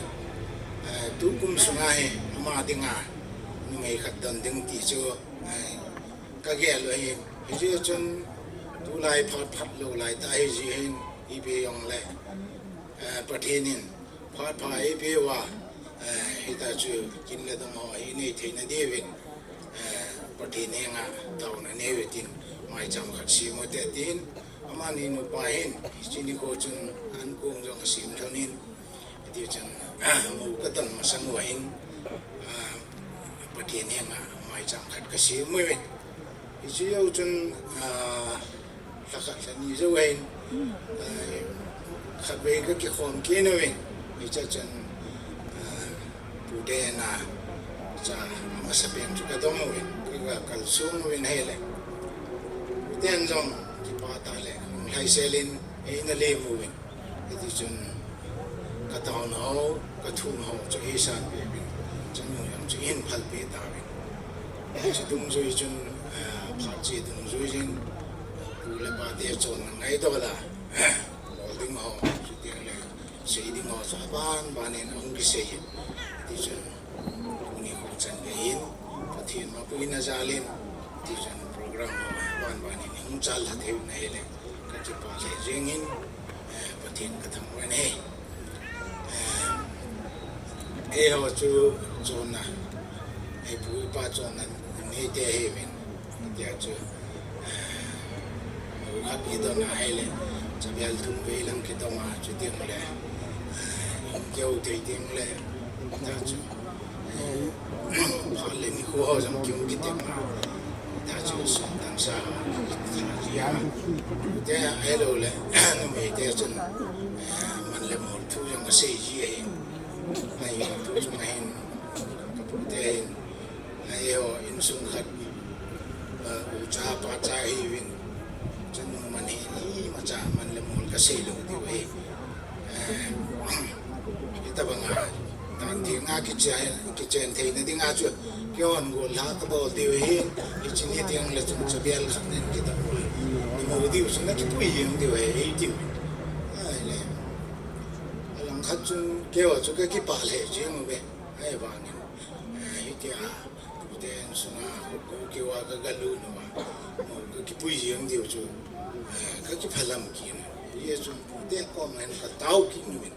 ah, tukum sunga hi, ama dinga, numei khat don ding ti chu, ah, ka gel u ahi. Hijeh chun, tulai phat phat lou lai tah ahi jeh hin, ipi jong le, Eh, Pathen in phat pha eipeuva, eh, hita chu kin le dong ho hi nei theina diuvin, eh, Pathen henga taona neiyu tin maicham khat sem u hite tin, amani nupa hin, hiche nikho chun ankong jong asem lhonin, hiti chun, mou katon masang uva hin, ah, Pathen henga maicham khat kasem uvin. Hiche jou chun, ah, lha khat lha ni jou hin, ah, khatvei kakikhom kit uvin. Hiche chun, ah, Pu Dena cha amasapen chu kadong uvin, ka, kakalsong uvin ahile, Pu Den jong kipah tah le lunglhai selin eina lem uvin. Hiti chun kataona ho, kathum ho chu eisanpeh uvin, chanu jong chu eihin phalpeh tauvin. Hiche dungjui chun, ah, phat cheh dungjui jin, pu le pate chonna ngaidam a, bol ding ho, chuteng le sei ding ho chu aban banin ahung kisei in. Hiti chun tuni kho chan gei in, Pathen mapuina jalin, hiti chun program ho aban banin hung challha thei u ahile, kakipah lheh jengin, eh, Pathen kathangvah in ahi. Eh, eiho chu chonna, eipu eipa chonna neite ahiuvin. Tia chu, eh, mou khat idon ahile, chabel thum vei lang kidong a, chuteng le, eh, keu thei teng le, tia chu, eh, phat le nikho ho jong kihung kitepna, tia chu sum dangsa, tia, tia ahilou le, numeite chun, eh, man le mol thu jong asei ji ahi. Ahi, tu chunga hin, kapute hin, eiho insung khat, eh, ucha pacha ahiuvin, chanu man hi, imacha man le mol kasei lou diu ahi. Eh, hitabanga, tan theng a kichen, kichen theina dinga chu, keihon gollha kabol diu ahin, hiche ni teng le chun chabel khat nin kidong uvin, namo diu chu nakipui jeng diu ahi, eitiu. Ahile, alangkhat chun keiho chu kakipah lheh jeng uve. Ahivangin, eh, hitia, pute insunga, kho keu a kagalut uva, mo kakipui jeng diu chu, eh, kakiphalam kit in. Hijeh chun pute koma hin katao kit uvin.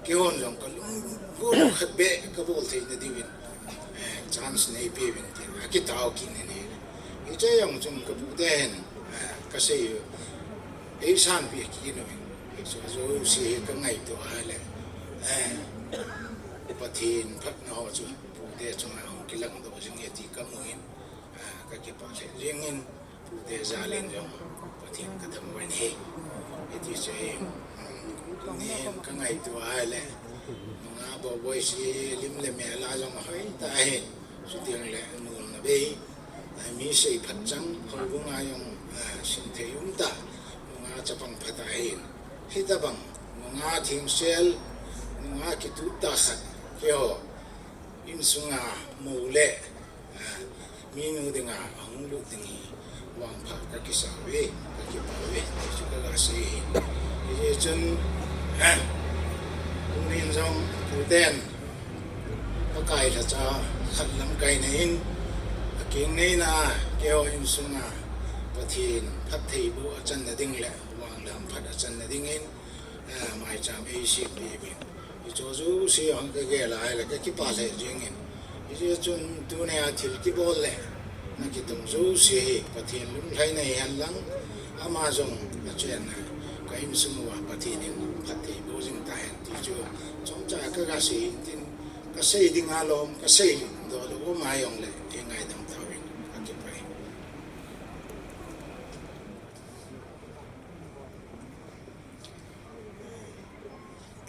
Keihon jong kalung, kalung khat beh kabol theina diuvin, eh, chance neipeuvin tin, akitao kit in ahi. Hiche jong chun kapute hin, eh, kasei u, eisanpeh kit uvin. Hiche jouse hi kangaito ahile, eh, Pathen phatna ho chu pute chunga hung kilangdoh jing e ti kamu in, ah, kakipah lheh jengin, pute jalin jong Pathen kathangvah in ahi. Hiti chu, um, tunin kangaito ahile, nungah boiboi se lim le mel a jong ahoi tah ahin, chuteng le nolna bei, ah, mi seiphat chang, houbung a jong, ah, simthei umtah, nungah chapang phatah ahin. Hitabang nungah thengsel, nungah kitup tah khat, keiho insunga mou le, ah, minu dinga ahung lut ding hi vangpha kakisa uve, kakipah uve, ti chu kagasei ahi. Hijeh chun, ah, tunin jong puten Pakai lhacha khat lamkaina in, akengnei na, keiho insunga Pathen phattheiboh achanna ding le vanglam phat achanna dingin, ah, maicham eisempeh uvin. Hiche jouse hung kagel ahile kakipah lheh jengin. Hijeh chun tunia thil kibol le nakitong jouse hi Pathen lunglhaina hihen lang, ama jong achenna, ka insung uva Pathen in phattheiboh jing tahen ti chu chomcha kagasei in tin, kasei dinga lom, kaseidoh lou um a jongle eingaidam tauvin, kakipah e.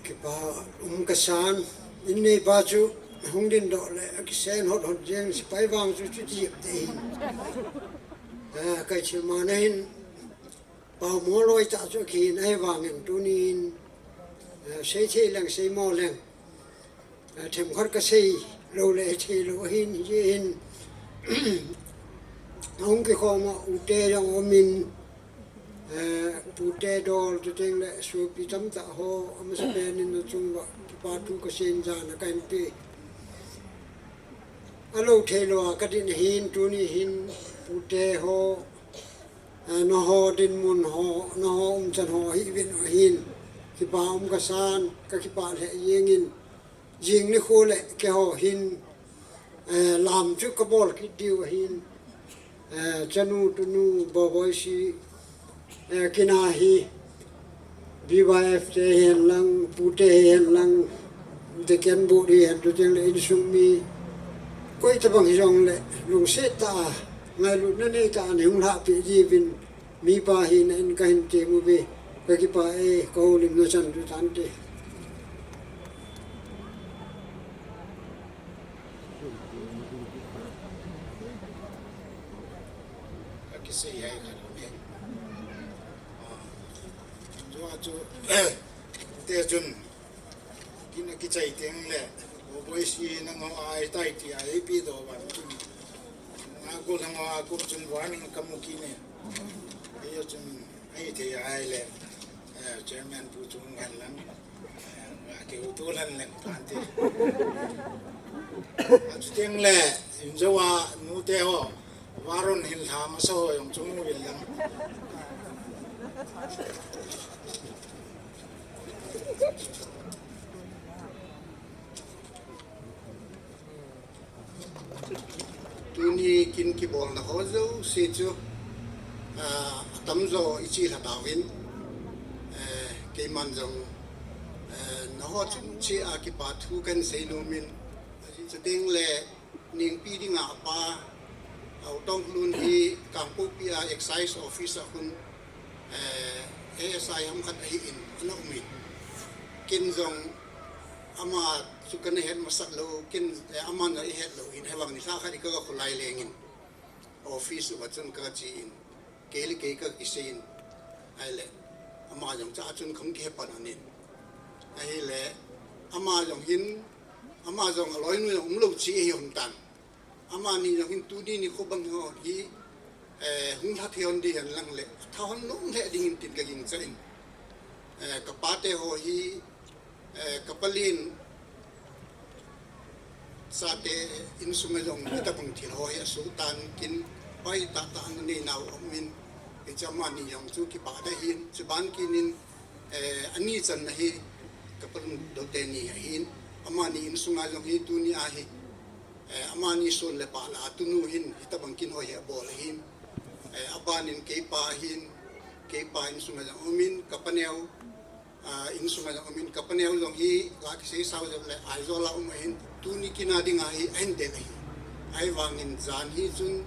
Kipa um kasan, inneipa chu hung dindoh le akisen hot hot jeng, sepai vang chu chuti jep te hin. Eh, kaithilma na hin, pao moloi tah chu akihin ahivangin tunin, eh, seithei leng, seimo leng, eh, themkhat kasei lou le theilou ahin, hijeh hin, ahung kikhom a ute jong aumin, eh, pute dol chuteng le sopi tamtah ho, amasapen in nachung uva kipa thu kasei in jana kahin pe. Alou theilou a kadin ahin, tuni hin pute ho, eh, nangho dinmun ho, nangho umchan ho hiuvin ahin. Kipa um kasan, kakipah lheh jengin, jing nikho le keiho hin, eh, lam chu kabol kit diu ahin, eh, chanu tunu Boboisi, eh, kina hi, B Y F te hihen lang, pute hihen lang, deacon body hihen, chuteng le insung mi, koi tabang hijongle, lungset tah a, ngailutna neitah a nei hung lhahpeh jiuvin, mipa hina in kahin tem uve, kakipah e, kahoulimna chan chu tante. Kakisei hai khat um e. Chua chu, te chun, kin akichai teng le, Boboisi nangho ahitai tia eipi doh ban chun, nangho nangho a kum chun warning kamu kit e. Keiho chun, ahithei ahile, eh, chairman pu chu ngan lang, eh, nga keu tu lan leng tante. Achuteng le, injo a nute ho, Varun hin lha masa ho jong chu mu uvin lang. Tuni kin kibolna ho jouse chu, ah, atamjo i chelha tauvin, eh, keiman jong, eh, nangho chungchang a kipa thu kahin sei nomin, chuteng le Nengpi dinga apa, Haotonghlun hi Kangpokpi a Excise Office a khun, eh, A S I ham khat ahin, ana umin. Ken jong ama chu kana het masat lou, ken, eh, aman jong eihet lou in, hivang nilhah khat hi kaga kholai lengin. Office uva chun kaga chen. Kei le kei kakiseiyin, ahile, ama jong cha chun kahung kihepan anin. Ahile, ama jong hin, ama jong aloinu jong umlou chi ahi hon tan. Amani jong hin tuni nikho bang ho hi, eh, hung lha thei hon ding hen lang le, atha hon nom lheh dingin tin kagingchan. Eh, kapate ho hi, Eh, kapalen chate insunga jong hitabang thil ho hi asoh tan kin hoitah tah ana nei nau aumin, hiche amani jong chu kipah deh ahin, chuban kinin, eh, ani channa hi kapalung doh teni ahin, amani insunga jong hi tuni a hi, eh, amani son le pah lah a tunu hin hitabang kin ho hi abol ahin, eh, abanin keipa ahin, keipa insunga jong aumin, kapaneo, ah, insunga jong aumin, kapaneo jong hi, ga kisei sao jong le, Aizawl a um ahin, tuni kin a dinga hi, ahin del ahi. Ahivangin jan hi chun,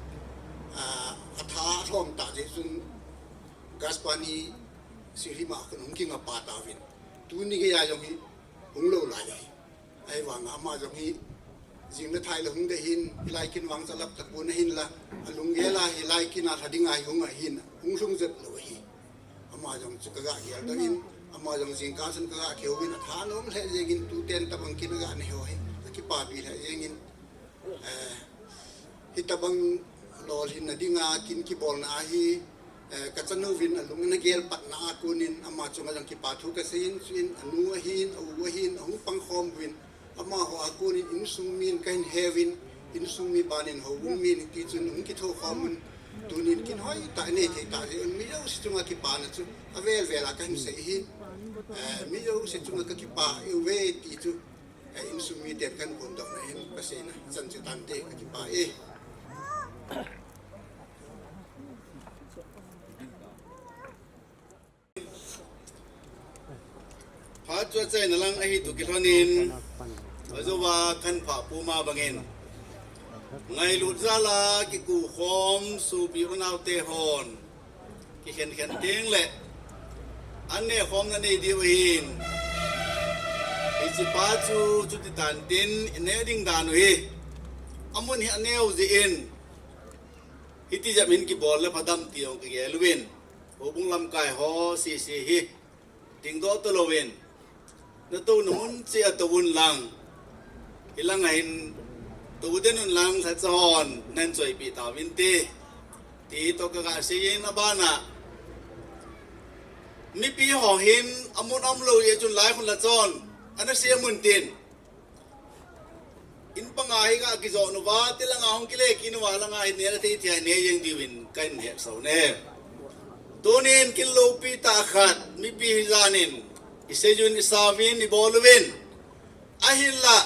ah, atha lhom tah jeh chun, gas pani sirima khun hung kinga pa tauvin. Tuni geiya jong hi, hung lou lai ahi. Ahivanga ama jong hi, jing le thai le hung deh ahin, hilai kin vang cha lap tapon ahinla, alunggel a hilai kin a lha dinga hi hung ahin, hung lhung jep lou ahi. Ama jong chu kaga geldoh in, ama jong jingkah chun kaga kihouvin, atha nom lheh jengin, tuten tabang kin aga nei ho hi, akipapi lheh jengin, eh, hitabang lolhinna dinga kin kibolna ahi, eh, kachanu vin alung ana gel patna a konin, ama chunga jong kipa thu kaseiyin, chuin anu ahin, a-u ahin, ahung pang khom uvin, amaho a konin insung min kahin heuvin, insung mi banin houbung min hiti chun hung kitho khom un, tunin kin hoitah nei thei tah jeh un, mi jouse chunga kipana chu avel vel a kahin sei ahin, eh, mi jouse chunga kakipa e uve ti chu, eh, insung miten kahin phondohna hin kaseina chan chu tante, kakipa e. Phat chu achaina lang ahi toh kilhonin, ajouva khanphah puma bangin, ngailut jal a kikoukhom sopi unaote hon kikhen khen teng le, an nehkhomna nei diu ahin, hichepa chu chuti tantin ineh ding dan u hi, amun hi aneo jeh in, hiti jep hin kibol le phadam ti jong kagel uvin, houbung lamkai ho sese hi dingdoh talouvin, natouna mun cheh a tou un lang, hilang a hin tou den un lang, lhacha hon nahin choipeh tauvinte, ti toh kaga seiyin, abana mipi ho hin amun aumlou jeh chun lai khun lhacha hon ana sem untin, in panga hi ga kijoh uva, tilanga hung kile kit uva, langa hin neh thei thei a neh jeng diuvin kahin hetsah u ahi. Tunin kin loupi tah khat, mipi hijanin, Isei uvin, isao uvin, ibol uvin. Ahinla,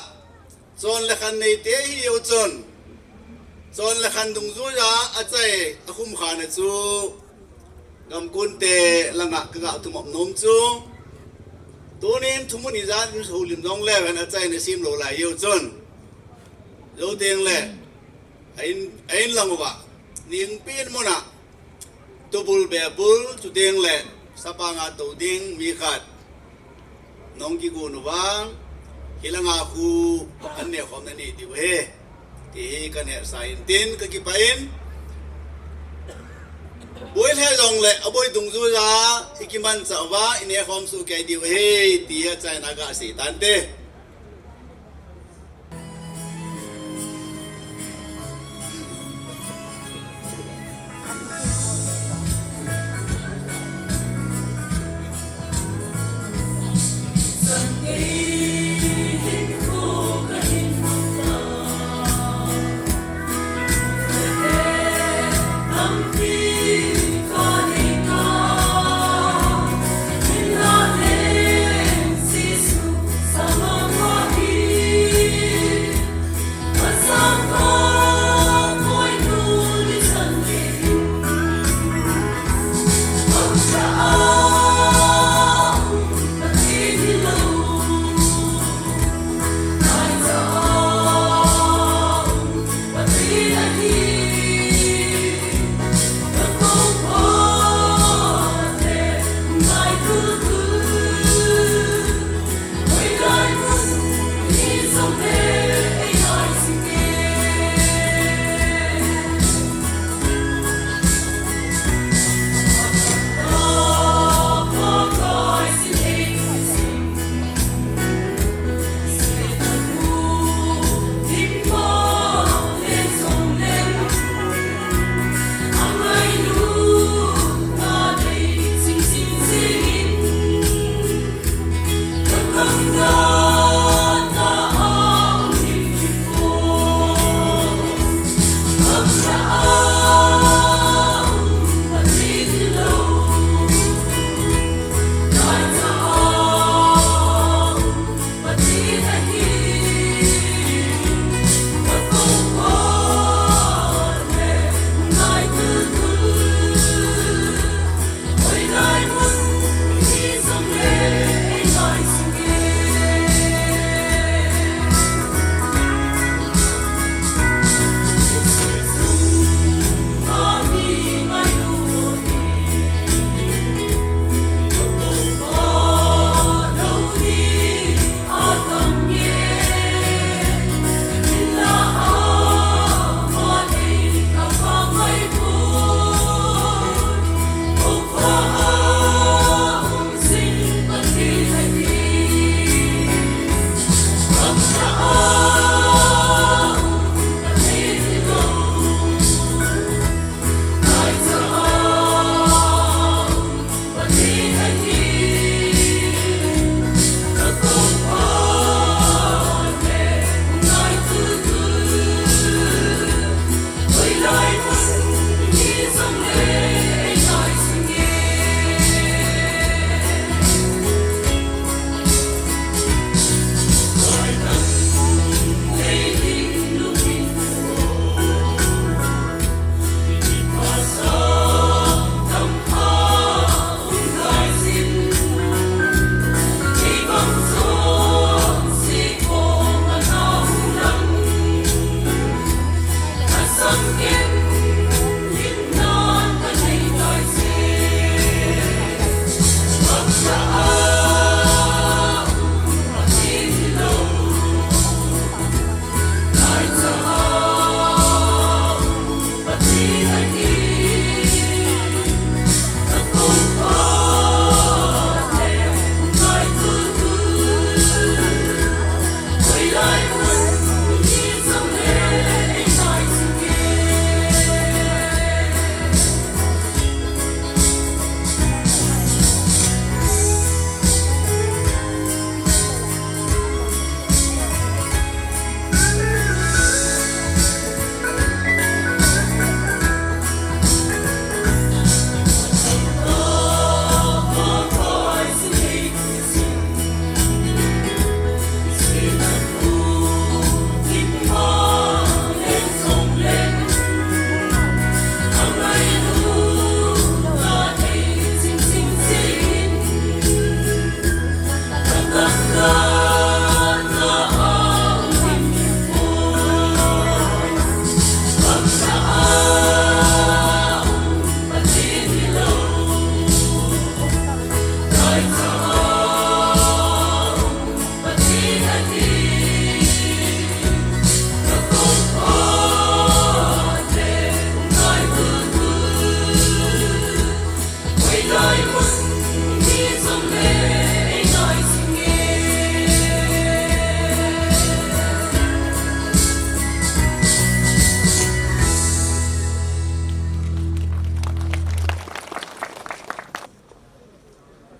chon le khan neite ihiu chun, chon le khan dungjuiya achai, akhum khana chu, gamkunte langa kaga thumop nom chu. Tunin thumun ijat in houlim jongleu hen achaina semlou lai hiu chun, jou tengle, a-in, a-in lang uva, ningpi in muna, tubul bebul, chutengle, sapanga tou ding mi khat nahung kigon uva, hilanga khu, an nehkhomna nei diu ahi, ti hi kanehsa in tin, kakipah in. Boi lheh jongle, aboi dungjuiya, ikimanchah uva, inehkhom sohkei diu ahi, ti hi achaina gasei tante.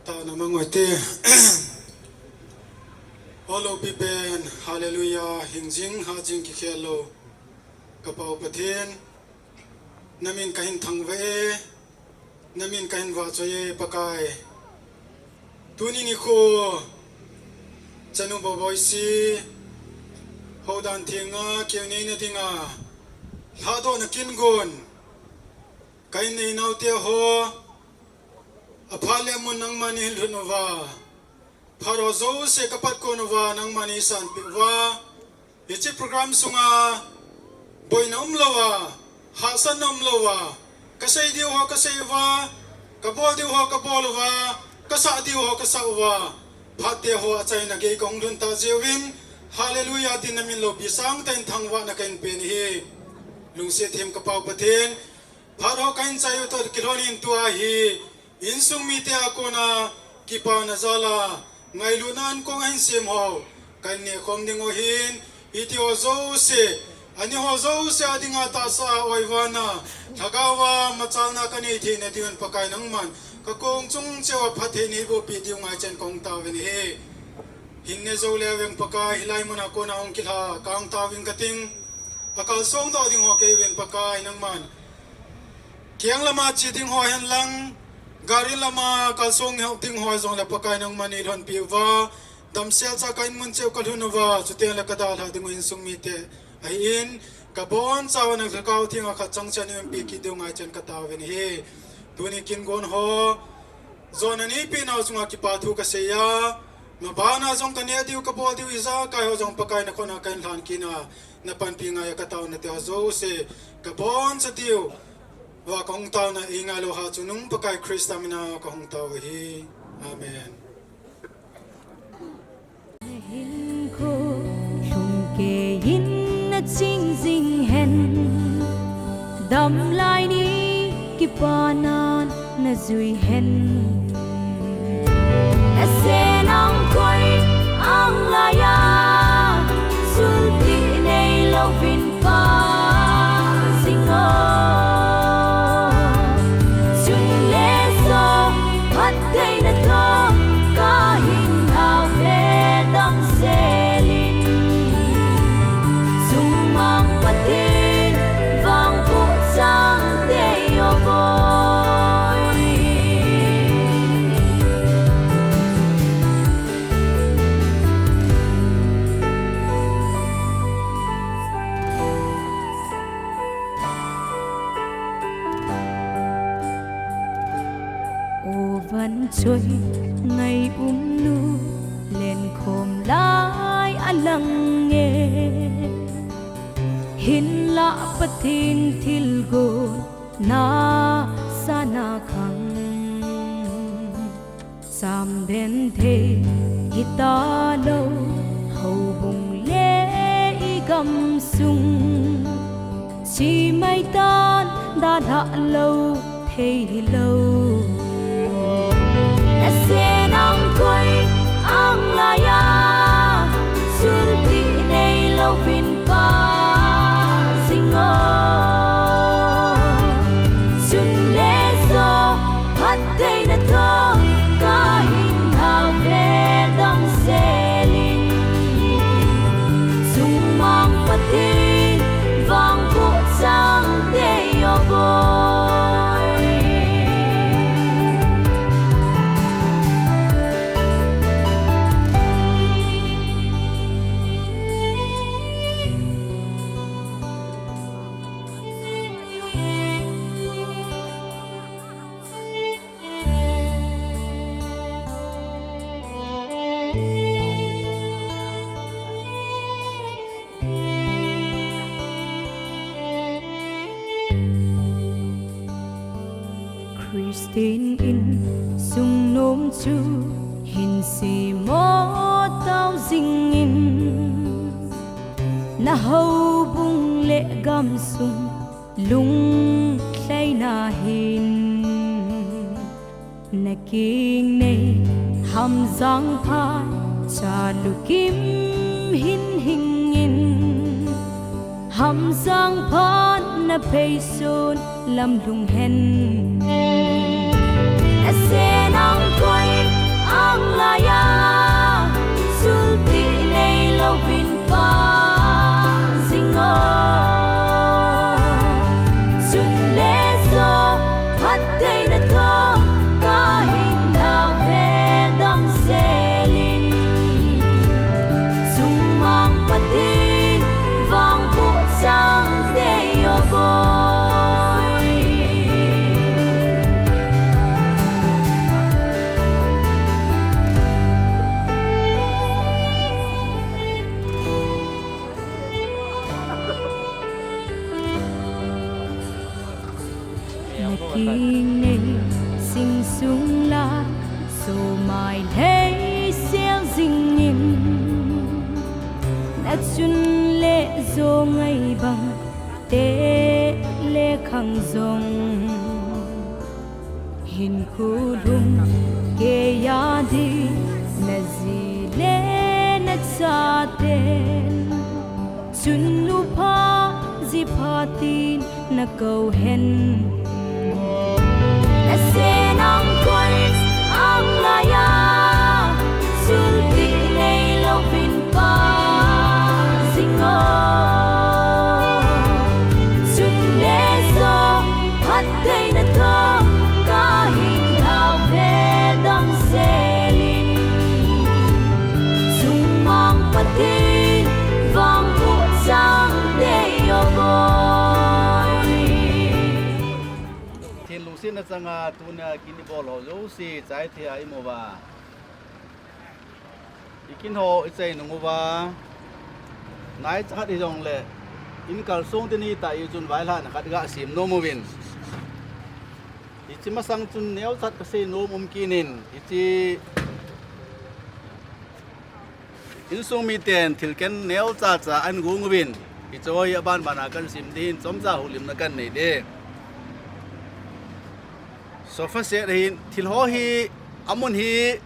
Taona mangoi te. Olo pipen, hallelujah, hingjing, hajing kikhel lou. Ka Pa u Pathen, na min ka hin thangvah e, na min ka hin vahchoi e, Pakai. Tuni nikho, chanu Boboisi, houdan thenga, keu neina dinga, lhadohna kin gon, ka in nei nau te ho, a phat le mun nangman nei lhun uva. Phat ho jouse ka pat kon uva, nangman nei sanpeh uva. Hiche program sunga, boina umlouva, hahsatna umlouva, ka sei diu ho ka sei uva, ka bol diu ho ka bol uva, ka sah diu ho ka sah uva. Phat te ho achaina gei ka hung lhun ta jiuvin, hallelujah tin na min loupi sangtah in thangvahna ka in pen ahi. Lungset them ka Pa u Pathen, phat ho ka hin chai u toh kilhon in tua hi, insung mite a kona kipana jal a, ngailutna ankong a hin sem ho, ka in neh khom ding u ahin, hiti ho jouse, ani ho jouse a dinga tahsa a oivana, lhagao a machalna ka nei theina diuvin Pakai nangman, ka kong chung cheh uva phatthei nei boh peh diu ngaichen ka hung tauvin ahi. Hin ne jou leu veng Pakai, hilai mun a kona hung kilha kang tauving kating. A kalsong doh ding ho kei uvin Pakai nangman. Kiang lama che ding ho hen lang, gari lama kalsong ding ho jong le Pakai nangman nei lhonpi uva. Damsel cha ka in mun cheh u ka lhun uva, chuteng le ka dalha ding u insung mite ahin, ka bonchauva na Lhagao Theng a khat chang chan in umpi kit diu ngaichen ka tauvin ahi. Tuni kin gon ho, jona nei peh nau chunga kipa thu ka sei a, mabana jong ka neh diu ka bol diu ijakai ho jong Pakai na khut a ka in lhan kit a, na panpi ngai a ka taona te ho jouse, ka boncha diu, va ka hung taona i ngai lou ha chu nung Pakai Christa mina ka hung tao ahi. Amen. Hinkho lhumkeiyin na ching jing hen, damlai ni kipana na jui hen. Nasen angkoi anglai a, sultih neilouvin pa jing o. Chun le jo, phattheina toh, ka hinna ve damsel in. Chungmang Pathen, vangboh chang tei o boi. O van choi ngai um nu, lenkhom lai a lang e. Hinlah Pathen thilgon na sana khang. Samden thei hita lou, houbung le i gamsung. Chi mai tan dalha lou thei hilou. Nasen angkoi anglai a, sultih neilouvin pa jing o. Chun le jo, phattheina toh, ka hinna ve damsel in. Chungmang Pathen, vangboh chang tei o boi. Christian insung nom chu hin semo tao jing in, na houbung le gamsung lunglhaina hin. Na kingnei Hamjang phat, Chalukim hin hingin, Hamjang phat na phei sun lam lhung hen. Na sen ang koi ang laiya, sulti nei louvin pa jing o. Sun le jo phattheina toh ka hinna ve damsel in, Chungmang Pathen vangboh chang tei o boi. Na kingnei sing sung la, somai lei sel jingin, na chun le jo ngai bang te le khang jong, hinkho lhung keiya ding na ji le na chaten, chun nu pha ji pha tin na kou hen. Na sen ang koi ang laiya, sulti nei louvin pa jing o. Sun le jo phattheina toh ka hinna ve damsel in, Chungmang Pathen vangboh chang tei o boi. Thil lungsetna changa tuna kin ibol ho jouse chai thei a imu uva, i kin ho i chai nung uva, nai chakhat hijongle, in kalsong tin hita i chun vailhahna khat ga sem nom uvin. Hiche masang chun neocha ka sei nom um kit in, hiche insung miten thil ken neocha cha ahin gong uvin, hiche ho hi aban bana kan sim ding hin chomcha houlimna kan nei ding. Sofa set ahin, thil ho hi, amun hi,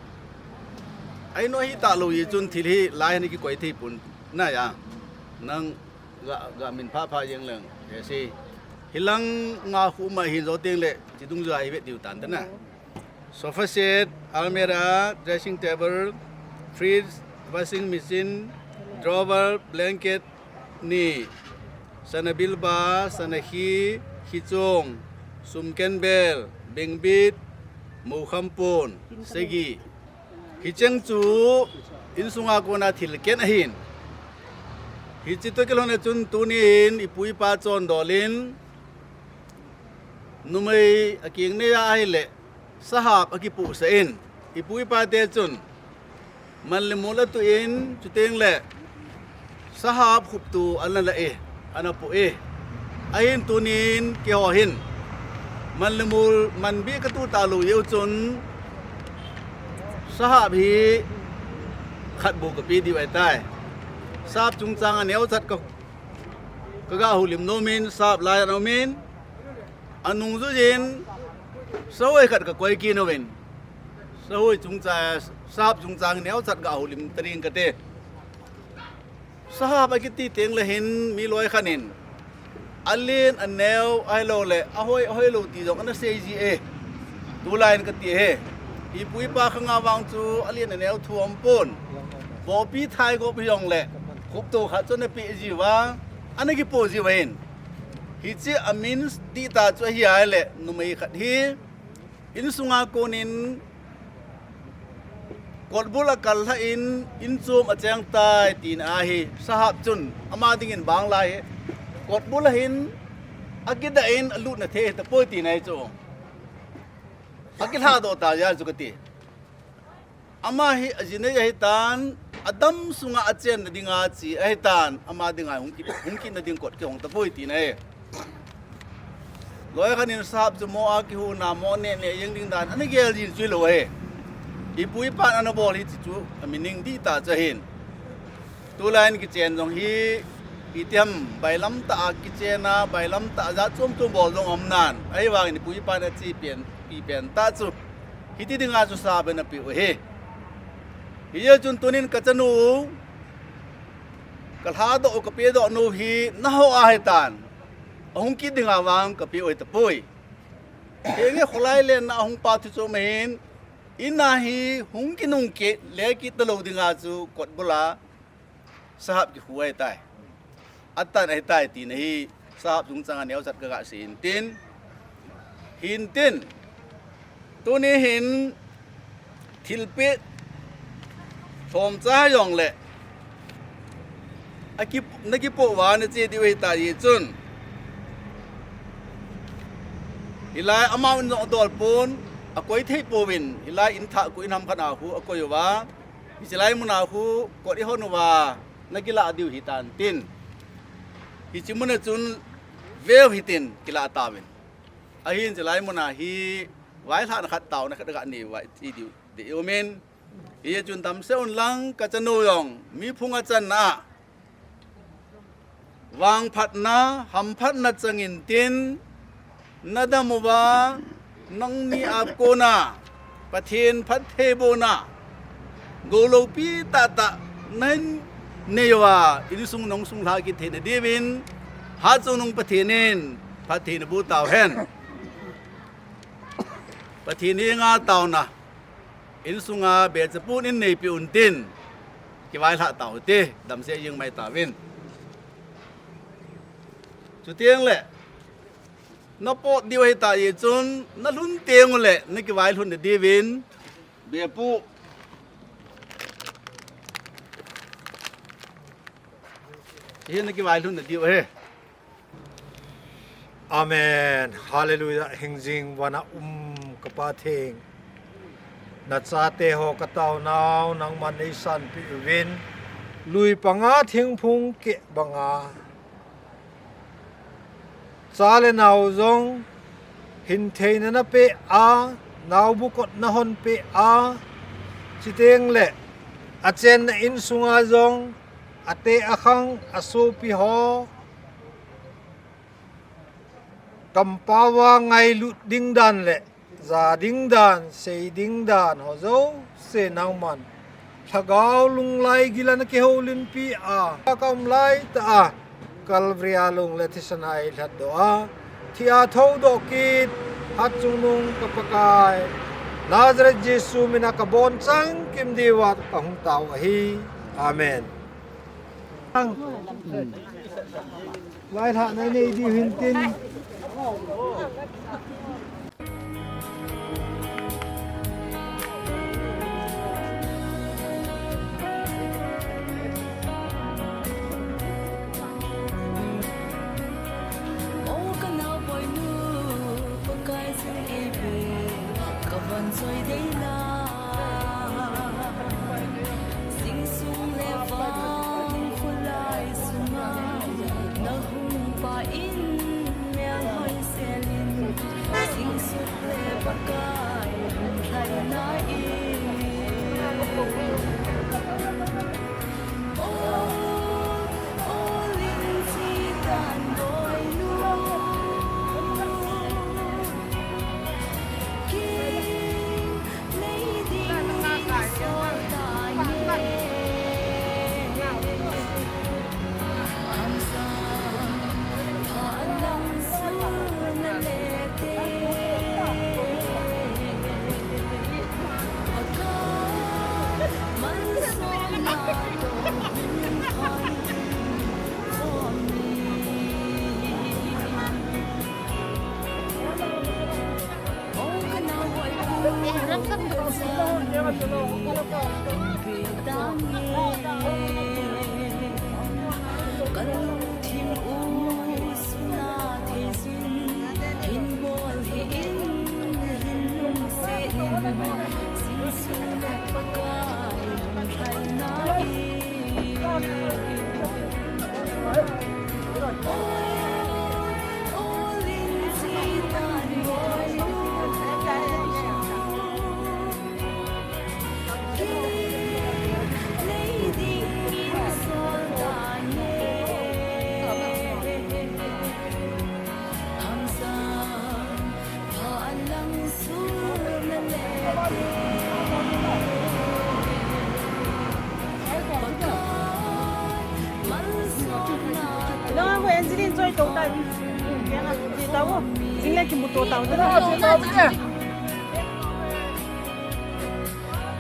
ahin o hi talou hi chun thil hi lai hin kikoi thei pon nai a. Nang ga, ga min pha pha jeng leng, he si. Hilang nga khu ma hin jo teng le, chi dung jo a hi vet diu tan ta na. Sofa set, almirah, dressing table, fridge, washing machine, drawer, blanket, ni, sana bilba, sana khi, khichong, sum kenbel, bengbit, moukham pon, sagi. Hicheng chu insunga kona thil ken ahin. Hiche toh kilhon a chun tunin ipu ipa chondol in, numei akingnei a ahile, sahap akipohsah in, ipu ipa te chun man le mol atuh in, chuteng le sahap khuptu ana la e, ana poh e. Ahin tunin keiho hin man le mol man beh katuh talou jeh u chun sahap hi khat bou kapeh diu ahitai. Sahap chungchang a neocha ka, kaga houlim nom in, sahap lai a um in, anung jou jin, sahoi khat kakoi kit uvin. Sahoi chungchang, sahap chungchang neocha ga houlim ta ding kati. Sahap akiti teng le hin mi loi khat in, alen aneo ahilou le, ahoi, ahoilou ti jong ana sei ji e. Tulai in kati e. Ipu ipa khanga vang chu alen aneo thu um pon. Bopi thai gop hijongle, khuptu khat chu ana peh ji uva, ana kipoh ji uva hin. Hiche amin dihtah chu ahi ahile, numei khat hi insunga konin kotbul akal lhah in, inchom acheng tai tina ahi. Sahap chun ama dingin bang lai hi, kotbul ahin akidah in alutna thei tapoi tina ahi chu. Akilhahdoh ta jeh a chu kati. Ama hi ajinei ahitan, adam sunga achenna dinga che ahitan, ama dinga hung kit, hung kitna ding kot kihong tapoi tina ahi. Loi khat in sahap chu mo a kihona, mo neh neh jeng ding dan ana gel jin chu hilou ahi. Ipu ipan ana bol hi hiche chu ameaning dihtah chu ahin. Tulai in kichen jong hi, itiham bailam tah a kichen a, bailam tah a jat chom chom bol jong aum nan. Ahivangin ipu ipan achepi pen, pi pen tah chu hiti dinga chu sahap in apeh u ahi. Hijeh chun tunin kachanu, kalhadoh u, kapedoh nau hi naho ahitan, ahung kit dinga vang kapeh u ahitapoi. Henge kholai lenna ahung pa thu chu ahin, in a hi hung kinung kit, le kit talou dinga chu kot bula sahap kikhu ahitai. Atan ahitai tina hi sahap chungchang a neocha kaga seiyin tin. Hintin, tuni hin thilpeh lhomcha jongle, aki, nakipoh uva nache diu ahita jeh chun, hilai amau in jong adol pon, akoi thei pouvin, hilai in thah khu in ham khat a khu akoi uva, hiche lai muna khu kot ihon uva nakilah diu hitan tin, hiche muna chun veu hitin kilah tauvin. Ahin hiche lai muna hi vailhahna khat, taona khat kanei uva iti diu dei umin. Hijeh chun damsel un lang kachanu jong mi phung a channa a vangphatna, hamphatna changin tin, nadam uva, nangni a kona Pathen phattheibohna gou loupi tahtah nahin nei uva, insung nung sung lha kit theina diuvin, hatchungnung Pathen in phatthei naboh tauhen. Pathen henga taona, insunga bechapun in neipeh untin, kivailhah tau hite, damsel jeng mai tauvin. Chutengle, napot diu ahita jeh chun, nalhun tengule nakivailhun na diuvin, bepu hi nakivailhun na diu ahi. Amen. Hallelujah. Hingjing vana um ka Pathen, nachateho kataonau nangman neisanpeh uvin, lui panga thingphung keh banga cha le nao jong hintheina napeh a, naobu kot nahonpeh a, chutengle achenna insunga jong ate akhang asopiho kampao a ngailut ding dan le ja ding dan, sei ding dan ho jouse nangman lhagao lunglai gila nakihoulimpi a, kaum laitah a Calvary a long le thisan a eilhatdoh a, thi a thoudoh kit hatchungnung ka Pakai Nazareth Jesu mina kabonchauva kim diuva kahung tao ahi. Amen. Vailhahna nei diu hintin. O ka naoboinu, Pakai jing eive, ka vangchoi deina. Jingsung le vang kholai sunga, nahung pa in melhoi selin, jingsung le Pakai lhaina in. O, o, ling chi dan boinu.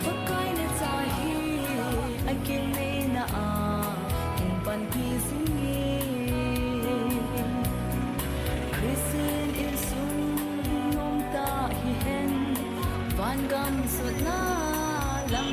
Pakai na cha hi a kinei na a kin panpi jing e. Christian insung nom ta hihen, van gam sutna lam